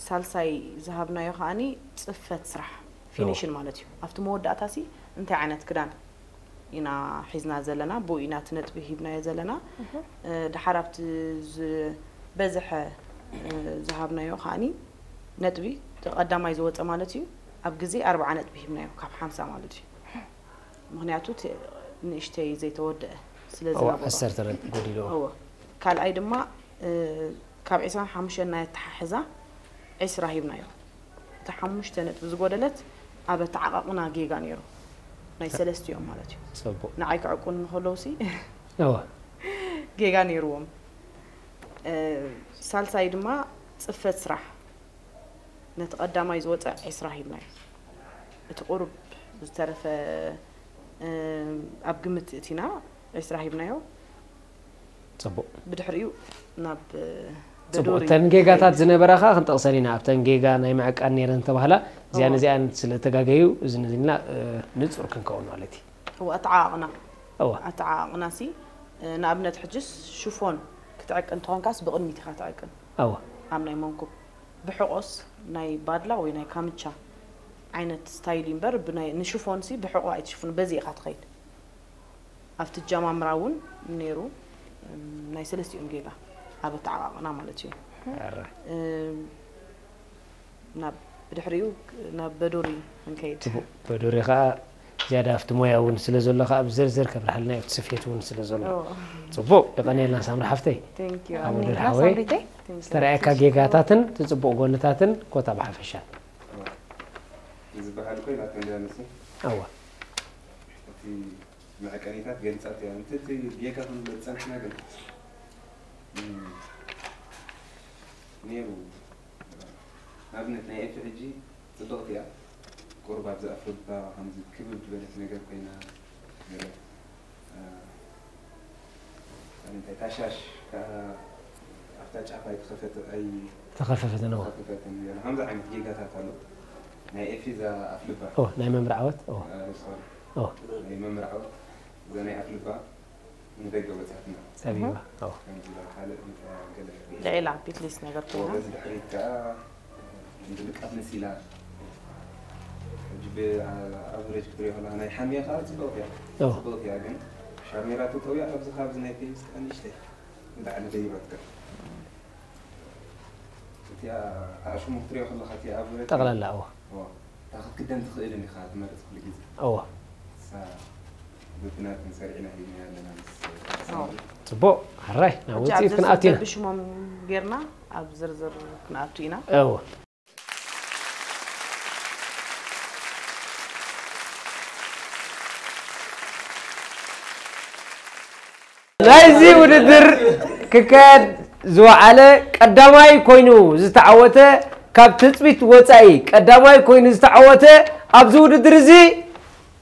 ሳልሳይ ዝሃብናዮ ከዓኒ ፅፈት ስራሕ ፊኒሽን ማለት እዩ። ኣብቲ መወዳእታ ሲ እንታይ ዓይነት ክዳን ኢና ሒዝና ዘለና ብኡ ኢና እቲ ነጥቢ ሂብናዮ ዘለና። እ፣ ድሓር ኣብቲ ዝበዝሐ እ፣ ዝሃብናዮ ከዓኒ ነጥቢ እቲ ቀዳማይ ዝወፀ ማለት እዩ። ኣብ ግዜ ኣርባዓ ነጥቢ ሂብናዮ ካብ ሓምሳ ማለት እዩ። ምክንያቱ እቲ ንእሽተይ ዘይተወደአ ስለ እዋ ዝነበሮ ዓሰርተ ነጥቢ ጎዲልዎ እወ ካልኣይ ድማ እ፣ ካብ ዕስራን ሓሙሽተን ናይ ኣተሓሕዛ ዕስራ ሂብናዮ። እቲ ሓሙሽተ ነጥቢ ዝጎደለት ኣብ ኣተዓቃቅና ጌጋ ነይሩ ናይ ሰለስቲኦም ማለት እዩ። ጽቡቕ ንዓይ ክዕቁን ከለውሲ እዋ ጌጋ ነይርዎም። እ፣ ሳልሳይ ድማ ጽፈት ስራሕ ነቲ ቀዳማይ ዝወፀ ዕስራ ሂብናዮ። እቲ ቁሩብ ዝተረፈ እ፣ ኣብ ግምት እቲና ዕስራ ሂብናዮ። ጽቡቕ ብድሕሪኡ ናብ እ፣ ጽቡቕ በዶሪ እተን ጌጋታት ዝነበራ ከዓ ክንጠቕሰን ኢና ኣብተን ጌጋ ናይ ምዕቃን ነይረን ተባህላ እዚኣን እዎ። እዚኣን ስለተጋገዩ እዚ ነዚልና እ፣ ንጹር ክንከውን ማለት እዩ እዎ ኣተዓቃቕና እዋ ኣተዓቃቕና ሲ እ፣ ንኣብነት ሕጅስ ሽፎን ክትዕቅን እንተኾንካስ ብቕድሚት ኢኻ ትዕቅን እዋ ኣብ ናይ መንኩብ ብሕቆስ ናይ ባድላ ወይ ናይ ካምቻ ዓይነት ስታይል እዩ እምበር ብናይ ንሽፎን ሲ ብሕቆ ኣይትሽፍኑ በዚ ኢኻ ትኸይድ ኣብቲ ጃማምራ እውን ነይሩ እም፣ ናይ ሰለስቲኦም ጌጋ ኣብ ኣተዓቃቕና ማለት እዩ ኣረ እም፣ ናብ ብድሕሪኡ ናብ በዶሪ ክንከይድ ጽቡቕ በዶሪ ከዓ ዝያዳ ኣብቲ ሞያ እውን ስለ ዘሎ ከዓ ብዝርዝር ከብርሓልና እዩ ኣብቲ ስፌት እውን ስለ ዘሎ ኦ፣ ጽቡቕ የቐንየልና ሳምሪ ሓፍተይ thank you። ኣብ ውድድር ኣሜን። ሓወይ ሳምሪተይ Thank you። ዝተረኣየካ ጌጋታትን እቲ ጽቡቕ ጎንታትን ኮታ ብሓፈሻ ዝበሃል እኮ ኢላቶ እንድያ ንሱ እዋ እቲ መዕቀኒታት ገሊጻቶ እያ። እንተ እቲ ጌጋ ክንብል ዝጸንሕና ግን እም፣ ነይሩ። ንኣብነት ናይ ኤፊ ሕጂ ጽብቕቲ እያ። ቁሩብ ኣብዚ ኣፍልባ ከምዚ ክብብ ዝበለት ነገር ኮይና ገለ፣ እ፣ እንታይ ታሻሽ ከኣ ኣብታ ጫፍ ኣይተኸፈተ ኣይ ተኸፈፈት ነዋ ተኸፈተትን ገለ ከምዚ ዓይነት ጌጋታት ኣሎ። ናይ ኤፊ እዛ ኣፍልባ ኦ ናይ መምርዓወት ኦ እ፣ ሶሪ ኦ ናይ መምርዓወት እዛ ናይ ኣፍልባ ንደገ ወጻትና ጸቢባ ኦ ከምዚ ካልእ እንታይ ገለ ልዒላ ቢትሊስ ነገር ኮይና በዚ ድሕሪት ከኣ እንድልቃት መሲላ ሕጂ ብኣቨሬጅ ክትሪኦ ከለካ ናይ ሓምያ ከኣ ጽብቕቲ እያ ኦ ጽብቕቲ እያ ግን ሻርሜራ ተጠውያ ኣብዚ ካብዚ ናይ ፔንስ ከኣ ንእሽተይ ንላዕሊ ደይባትካ እቲ እቲኣ ኣሽሙ ክትሪኦ ከለኻ እቲኣ ኣብ ጠቕላላ እዎ እዋ፣ እታ ክትክደን ትኽእልን ኢኻ ትመርጽ ኩሉ ግዜ። እዎ እሳ በብናትን ሰሪዕና ሂብና ኣለና ምስ እዎ። ጽቡቕ። ሕራይ ናብ ሕጂ ኣብ ውፅኢት ዝርዝር ክንኣቱ ኢና። በብሽሞም ጌርና ኣብ ዝርዝር ክንኣቱ ኢና። እዎ ናይዚ ውድድር ክካየድ ዝወዓለ ቀዳማይ ኮይኑ ዝተዓወተ፣ ካብ ትፅቢት ወፃኢ ቀዳማይ ኮይኑ ዝተዓወተ ኣብዚ ውድድር እዚ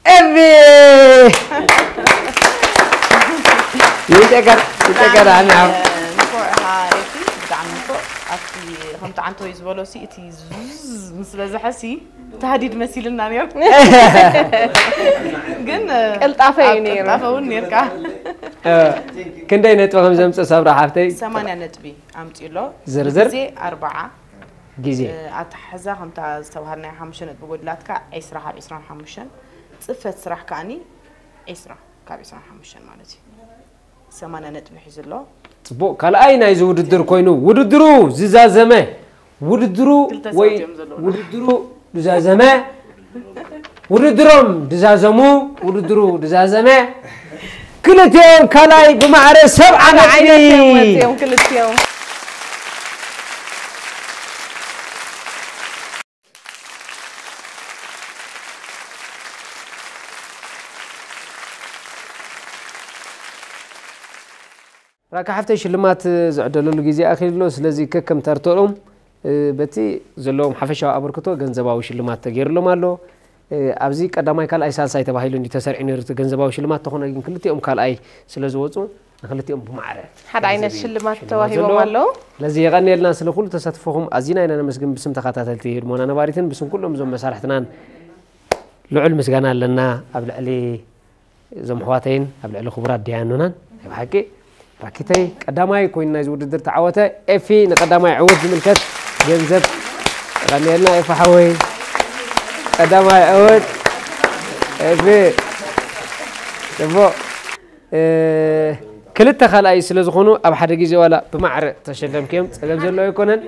ኤፊ። ይጨቀር ይጨቀር ኣናው ንፉዕ ኢኻ ኤፊ፣ ብጣዕሚ ንፉዕ። ኣብቲ ከምቲ ዓንተወይ ዝበሎ ሲ እቲ ዙዝ ምስ በዝሐ ሲ ታህዲድ መሲልና ነይሩ። ግን ቀልጣፈ እዩ ኣብ ነይሩ። ቀልጣፈ እውን ነርካ። ክንደይ ነጥቢ ከም ዘምፅእ ሳብራ ሓፍተይ ሰማንያ ነጥቢ ኣምፂኡ ኣሎ። ዝርዝር? ግዜ ኣርባዓ ግዜ ኣተሓሕዛ ከምታ ዝተባሃልናዮ ሓሙሽተ ነጥቢ ጎድላትካ ዒስራ ካብ ዒስራን ሓሙሽተን፣ ፅፈት ስራሕ ከኣኒ ዒስራ ካብ ዒስራን ሓሙሽተን ማለት እዩ። ሰማንያ ነጥቢ ሒዙ ኣሎ። ፅቡቕ ካልኣይ ናይዚ ውድድር ኮይኑ ውድድሩ ዝዛዘመ ውድድሩ ክልተ ወይ ሰባት እዮም ዘለውና። ውድድሩ ዝዛዘመ ውድድሮም ድዛዘሙ ውድድሩ ድዛዘመ ክልቲኦም ካልኣይ ብማዕረ ሰብዓ ነጥቢ ዓይነት እዮም ወፂኦም ክልቲኦም። ራካ ሓፍተይ ሽልማት ዝዕደለሉ ግዜ ኣኺሉ ኣሎ። ስለዚ ከከም ተርተኦም በቲ ዘለዎም ሓፈሻዊ ኣበርክቶ ገንዘባዊ ሽልማት ተገይሩሎም ኣሎ። ኣብዚ ቀዳማይ ካልኣይ ሳልሳይ ተባሂሉ እንዲ ተሰሪዑ ነይሩ እቲ ገንዘባዊ ሽልማት ተኾነ ግን ክልቲኦም ካልኣይ ስለ ዝወፁ ንክልቲኦም ብማዕረ ሓደ ዓይነት ገንዘብ እዩ ሽልማት ሽልማት ተዋሂቦም ዘለዎ። ኣለዉ። ስለዚ የቐንየልና ስለ ኩሉ ተሳትፎኹም ኣዚና ኢና ነመስግን ብስም ተኸታተልቲ ህድሞና ነባሪትን ብስም ኩሎም እዞም መሳርሕትናን ልዑል ምስጋና ኣለና ኣብ ልዕሊ እዞም ኣሕዋተይን ኣብ ልዕሊ ክቡራት ደያኑናን ናይ ብሓቂ ራኪተይ ቀዳማይ ኮይኑ ናይዚ ውድድር ተዓወተ ኤፊ ንቀዳማይ ዕወት ዝምልከት ገንዘብ የቐንየልና ኤፊ ሓወይ ቀዳማይ ዕወት ኤፊ ጽቡቕ ክልተ ካልኣይ ስለ ዝኾኑ ኣብ ሓደ ግዜ ዋላ ብማዕረ ተሸለምክዮም ጸገም ዘለዎ ኣይኮነን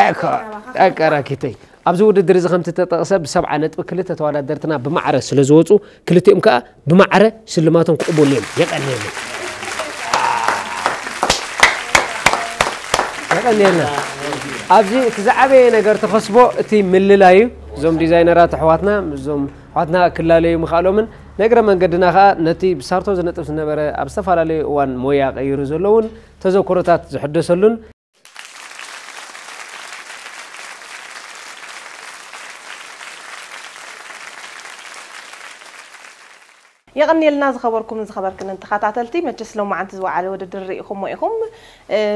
ኣካ ኣካ ራኪተይ ኣብዚ ውድድር እዚ ከምቲ ተጠቕሰ ብሰብዓ ነጥቢ ክልተ ተወዳደርትና ብማዕረ ስለ ዝወፁ ክልቲኦም ከዓ ብማዕረ ስልማቶም ክቕበሉ እዮም የቐንየሉ የቐንየልና ኣብዚ እቲ ዝዓበየ ነገር ተኸስቦ እቲ ምልላይ እዩ እዞም ዲዛይነራት ኣሕዋትና እዞም ኣሕዋትና ክላለዩ ምኽኣሎምን ንእግረ መንገድና ከዓ ነቲ ብሳርቶ ዝነጥፍ ዝነበረ ኣብ ዝተፈላለዩ እዋን ሞያ ቀይሩ ዘለውን ተዘክሮታት ዝሕደሰሉን የቐንየልና ዝኸበርኩምን ዝኸበርክንን ተኸታተልቲ መቸስ ሎማዓንቲ ዝወዓለ ውድድር ርኢኹሞ ኢኹም።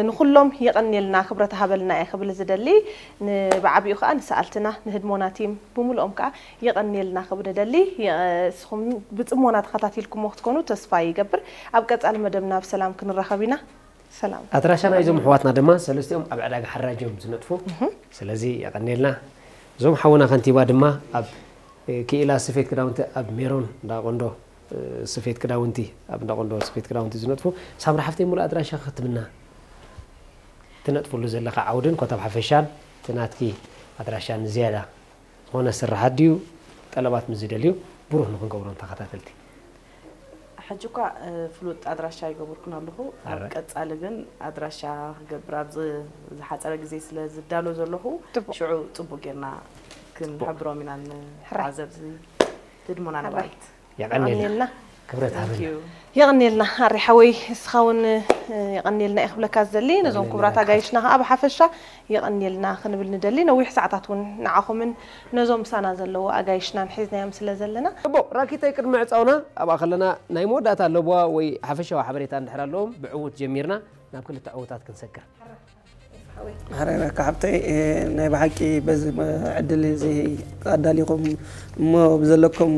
ንኹሎም የቐንየልና ክብረት ሃበልና እየ ክብል ዝደሊ። ብዓቢኡ ከዓ ንሰኣልትና ንህድሞና ቲም ብምልኦም ከዓ የቐንየልና ክብል እደሊ። ንስኹም ብፅሞና ተኸታቲልኩሞ ክትኮኑ ተስፋ ይገብር። ኣብ ቀፃሊ መደብና ብሰላም ክንራኸብ ኢና። ሰላም። ኣድራሻ ናይዞም ኣሕዋትና ድማ ሰለስቲኦም ኣብ ዕዳጋ ሓራጅ እዮም ዝነጥፉ። ስለዚ የቐንየልና። እዞም ሓውና ከንቲባ ድማ ኣብ ክኢላ ስፌት ክዳውንቲ ኣብ ሜሮን እንዳቆንዶ ስፌት ክዳውንቲ ኣብ እንዳቆንዶ ስፌት ክዳውንቲ ዝነጥፉ ሳምራ ሓፍተይ ሙሉእ ኣድራሻ ክትብና ትነጥፍሉ ዘለኻ ዓውድን ኮታ ብሓፈሻን እቲ ናትኪ ኣድራሻ ንዝያዳ ዝኾነ ስራሓት ድዩ ጠለባት ምስ ዝደልዩ ብሩህ ንክንገብሮም ተኸታተልቲ ሕጂ እኳ ፍሉጥ ኣድራሻ ይገብርኩን ኣለኹ ኣብ ኣረ። ቀፃሊ ግን ኣድራሻ ክገብር ኣብ ዝ- ዝሓፀረ ግዜ ስለ ዝዳሎ ዘለኹ ጽቡቅ። ሽዑ ፅቡቅ ጌርና ክንሕብሮም ኢና ንተዓዘብቲ ህድሞና ነባሪት የቐንየልና የቐንየልና። ክብረት ሃበና የቐንየልና ኣሪ ሓወይ እስኻ እውን የቐንየልና እየ ክብለካ ዝደሊ ነዞም የቐንየልና ክቡራት ይብለካ። ኣጋይሽና ከዓ ብሓፈሻ የቐንየልና ክንብል ንደሊ ነዊሕ ሰዓታት እውን ንዓኹምን ነዞም ምሳና ዘለዉ ኣጋይሽናን ሒዝናዮም ስለ ዘለና ጽቡቕ ራኪተይ ቅድሚ ዕፃውና ኣብኣ ከለና ናይ መወዳእታ ኣለቦዋ ወይ ሓፈሻዊ ሓበሬታ እንድሕር ኣለዎም ብዕውት ጀሚርና ናብ ክልተ ዕውታት ክንሰግር ሕራይ ረካ ሓብተይ ናይ ብሓቂ በዚ ዕድል እዚ ኣዳሊኹም እሞ ብዘለኩም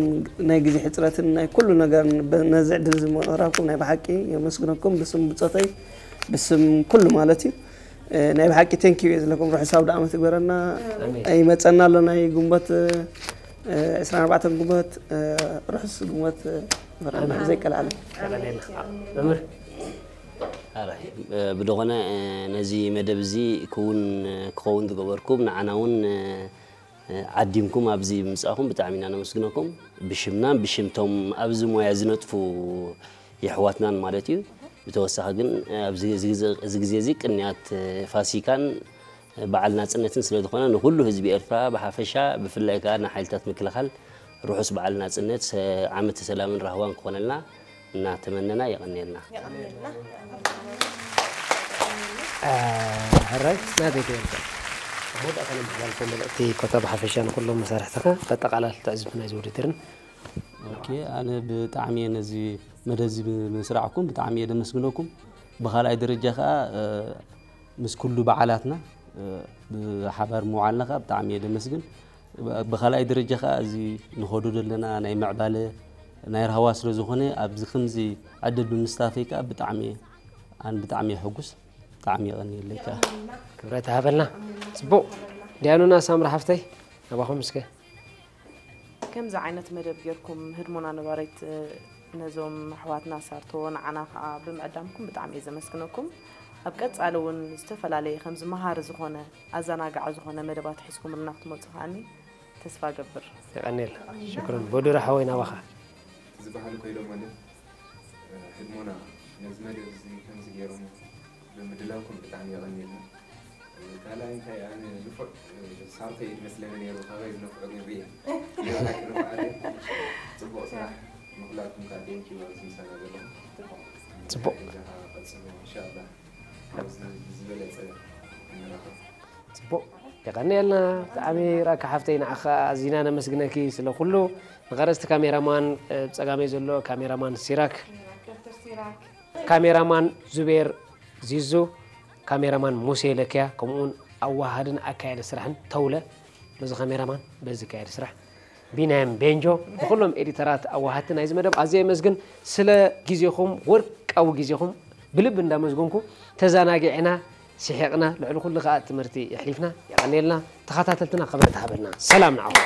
ናይ ግዜ ሕፅረትን ናይ ኩሉ ነገርን ነዚ ዕድል እዚ ምቕራብኩም ናይ ብሓቂ የመስግነኩም ብስም ብፆተይ ብስም ኩሉ ማለት እዩ ናይ ብሓቂ ቴንኪዩ እየ ዝለኩም ርሑስ ኣውደ ዓመት ይግበረና ይመፀና ኣሎ ናይ ግንቦት ዕስራን ኣርባዕተን ግንቦት ርሑስ ግንቦት ይግበረና ዘይቀልዓለም መምህር ኣራይ ብድኾነ ነዚ መደብ እዚ ክውን ክኸውን ዝገበርኩም ንዓና እውን ዓዲምኩም ኣብዚ ብምጻኹም ብጣዕሚ ኢና ነመስግነኩም። ብሽምናን ብሽምቶም ኣብዚ ሞያ ዝነጥፉ የሕዋትናን ማለት እዩ። ብተወሳኺ ግን ኣብዚ እዚ ግዜ እዚ ቅንያት ፋሲካን በዓል ናጽነትን ስለ ዝኾነ ንኹሉ ህዝቢ ኤርትራ ብሓፈሻ ብፍላይ ከኣ ንሓይልታት ምክልኻል ርሑስ በዓል ናጽነት ዓመተ ሰላምን ራህዋን ክኾነልና እናተመነና የቐንየልና። ሕራይ ናተይ ተወልደ መወዳእታ ነመሓላልፎ መልእክቲ ኮታ ብሓፈሻ ንኩሎም መሳርሕትኻ በጠቓላል ትዕዝብቲ ናይዚ ውድድርን ኦኬ ኣነ ብጣዕሚ እየ ነዚ መደብ እዚ ብምስራዕኩም ብጣዕሚ እየ ደመስግነኩም። ብካልኣይ ደረጃ ከዓ ምስ ኩሉ በዓላትና ብሓባር ምውዓልና ከዓ ብጣዕሚ እየ ደመስግን። ብካልኣይ ደረጃ ከዓ እዚ ንኸዶ ዘለና ናይ ምዕባለ ናይ ራህዋ ስለ ዝኾነ ኣብዚ ከምዚ ዕድል ብምስታፈይ ከዓ ብጣዕሚ እየ ኣን ብጣዕሚ እየ ሕጉስ። ብጣዕሚ የቐንየለይ ከዓ። ክብረት ሃበልና። ፅቡቕ ዲያኑና ሳምራ ሓፍተይ ናባኹም እስከ። ከምዚ ዓይነት መደብ ጌርኩም ህድሞና ነባሪት ነዞም ኣሕዋትና ሳርቶ ንዓና ከዓ ብምዕዳምኩም ብጣዕሚ እየ ዘመስግነኩም። ኣብ ቀፃሊ እውን ዝተፈላለየ ከምዚ መሃሪ ዝኾነ ኣዘናጋዒ ዝኾነ መደባት ሒዝኩምልና ክትመፁ ከዓኒ ተስፋ ገብር። የቐንየልና። ሽክረን ቦዱራ ሓወይ ናባኻ። ዝበሃል ኮይዶም ኣነ ህድሞና ነዚ መደብ እዚ ከምዚ ገይሮም ብምድላውኩም ብጣዕሚ የቐንየልና። ካልኣይ እንታይ ኣነ ንፉዕ ሳርተይ እዩ ዝመስለኒ ነይሩ ካባይ ዝነፍዑ ግን ርየ። ንፉዓት እዮም። ፅቡቕ ስራሕ ንኹላትኩም ከዓ ቴንኪዩ ኣብዚ ምሳና ዘለኹም። ፅቡቕ። በጃኻ ቀፅሉ ኢንሻላህ ኣብዚ ዝበለፀ ንራኸብ። ፅቡቕ የቐንየልና ብጣዕሚ ራካ ሓፍተይ ንዓኻ ኣዚና ነመስግነኪ ስለ ኩሉ ንቐረፅቲ ካሜራማን ብፀጋመይ ዘሎ ካሜራማን ሲራክ ካሜራማን ዙቤር ዚዙ ካሜራማን ሙሴ ለኪያ ከምኡውን ኣዋሃድን ኣካያዲ ስራሕን ተውለ በዚ ካሜራማን በዚ ኣካያዲ ስራሕ ቢናያም ቤንጆ ንኩሎም ኤዲተራት ኣዋሃድቲ ናይዚ መደብ ኣዝየ የመስግን ስለ ግዜኹም ወርቃዊ ግዜኹም ብልቢ እንዳመስገንኩ ተዛናጊዕና ስሒቕና ልዕሊ ኩሉ ከዓ ትምህርቲ የሕሊፍና የቐንየልና ተኸታተልትና ክብረት ሃበልና ሰላም ንዓኹም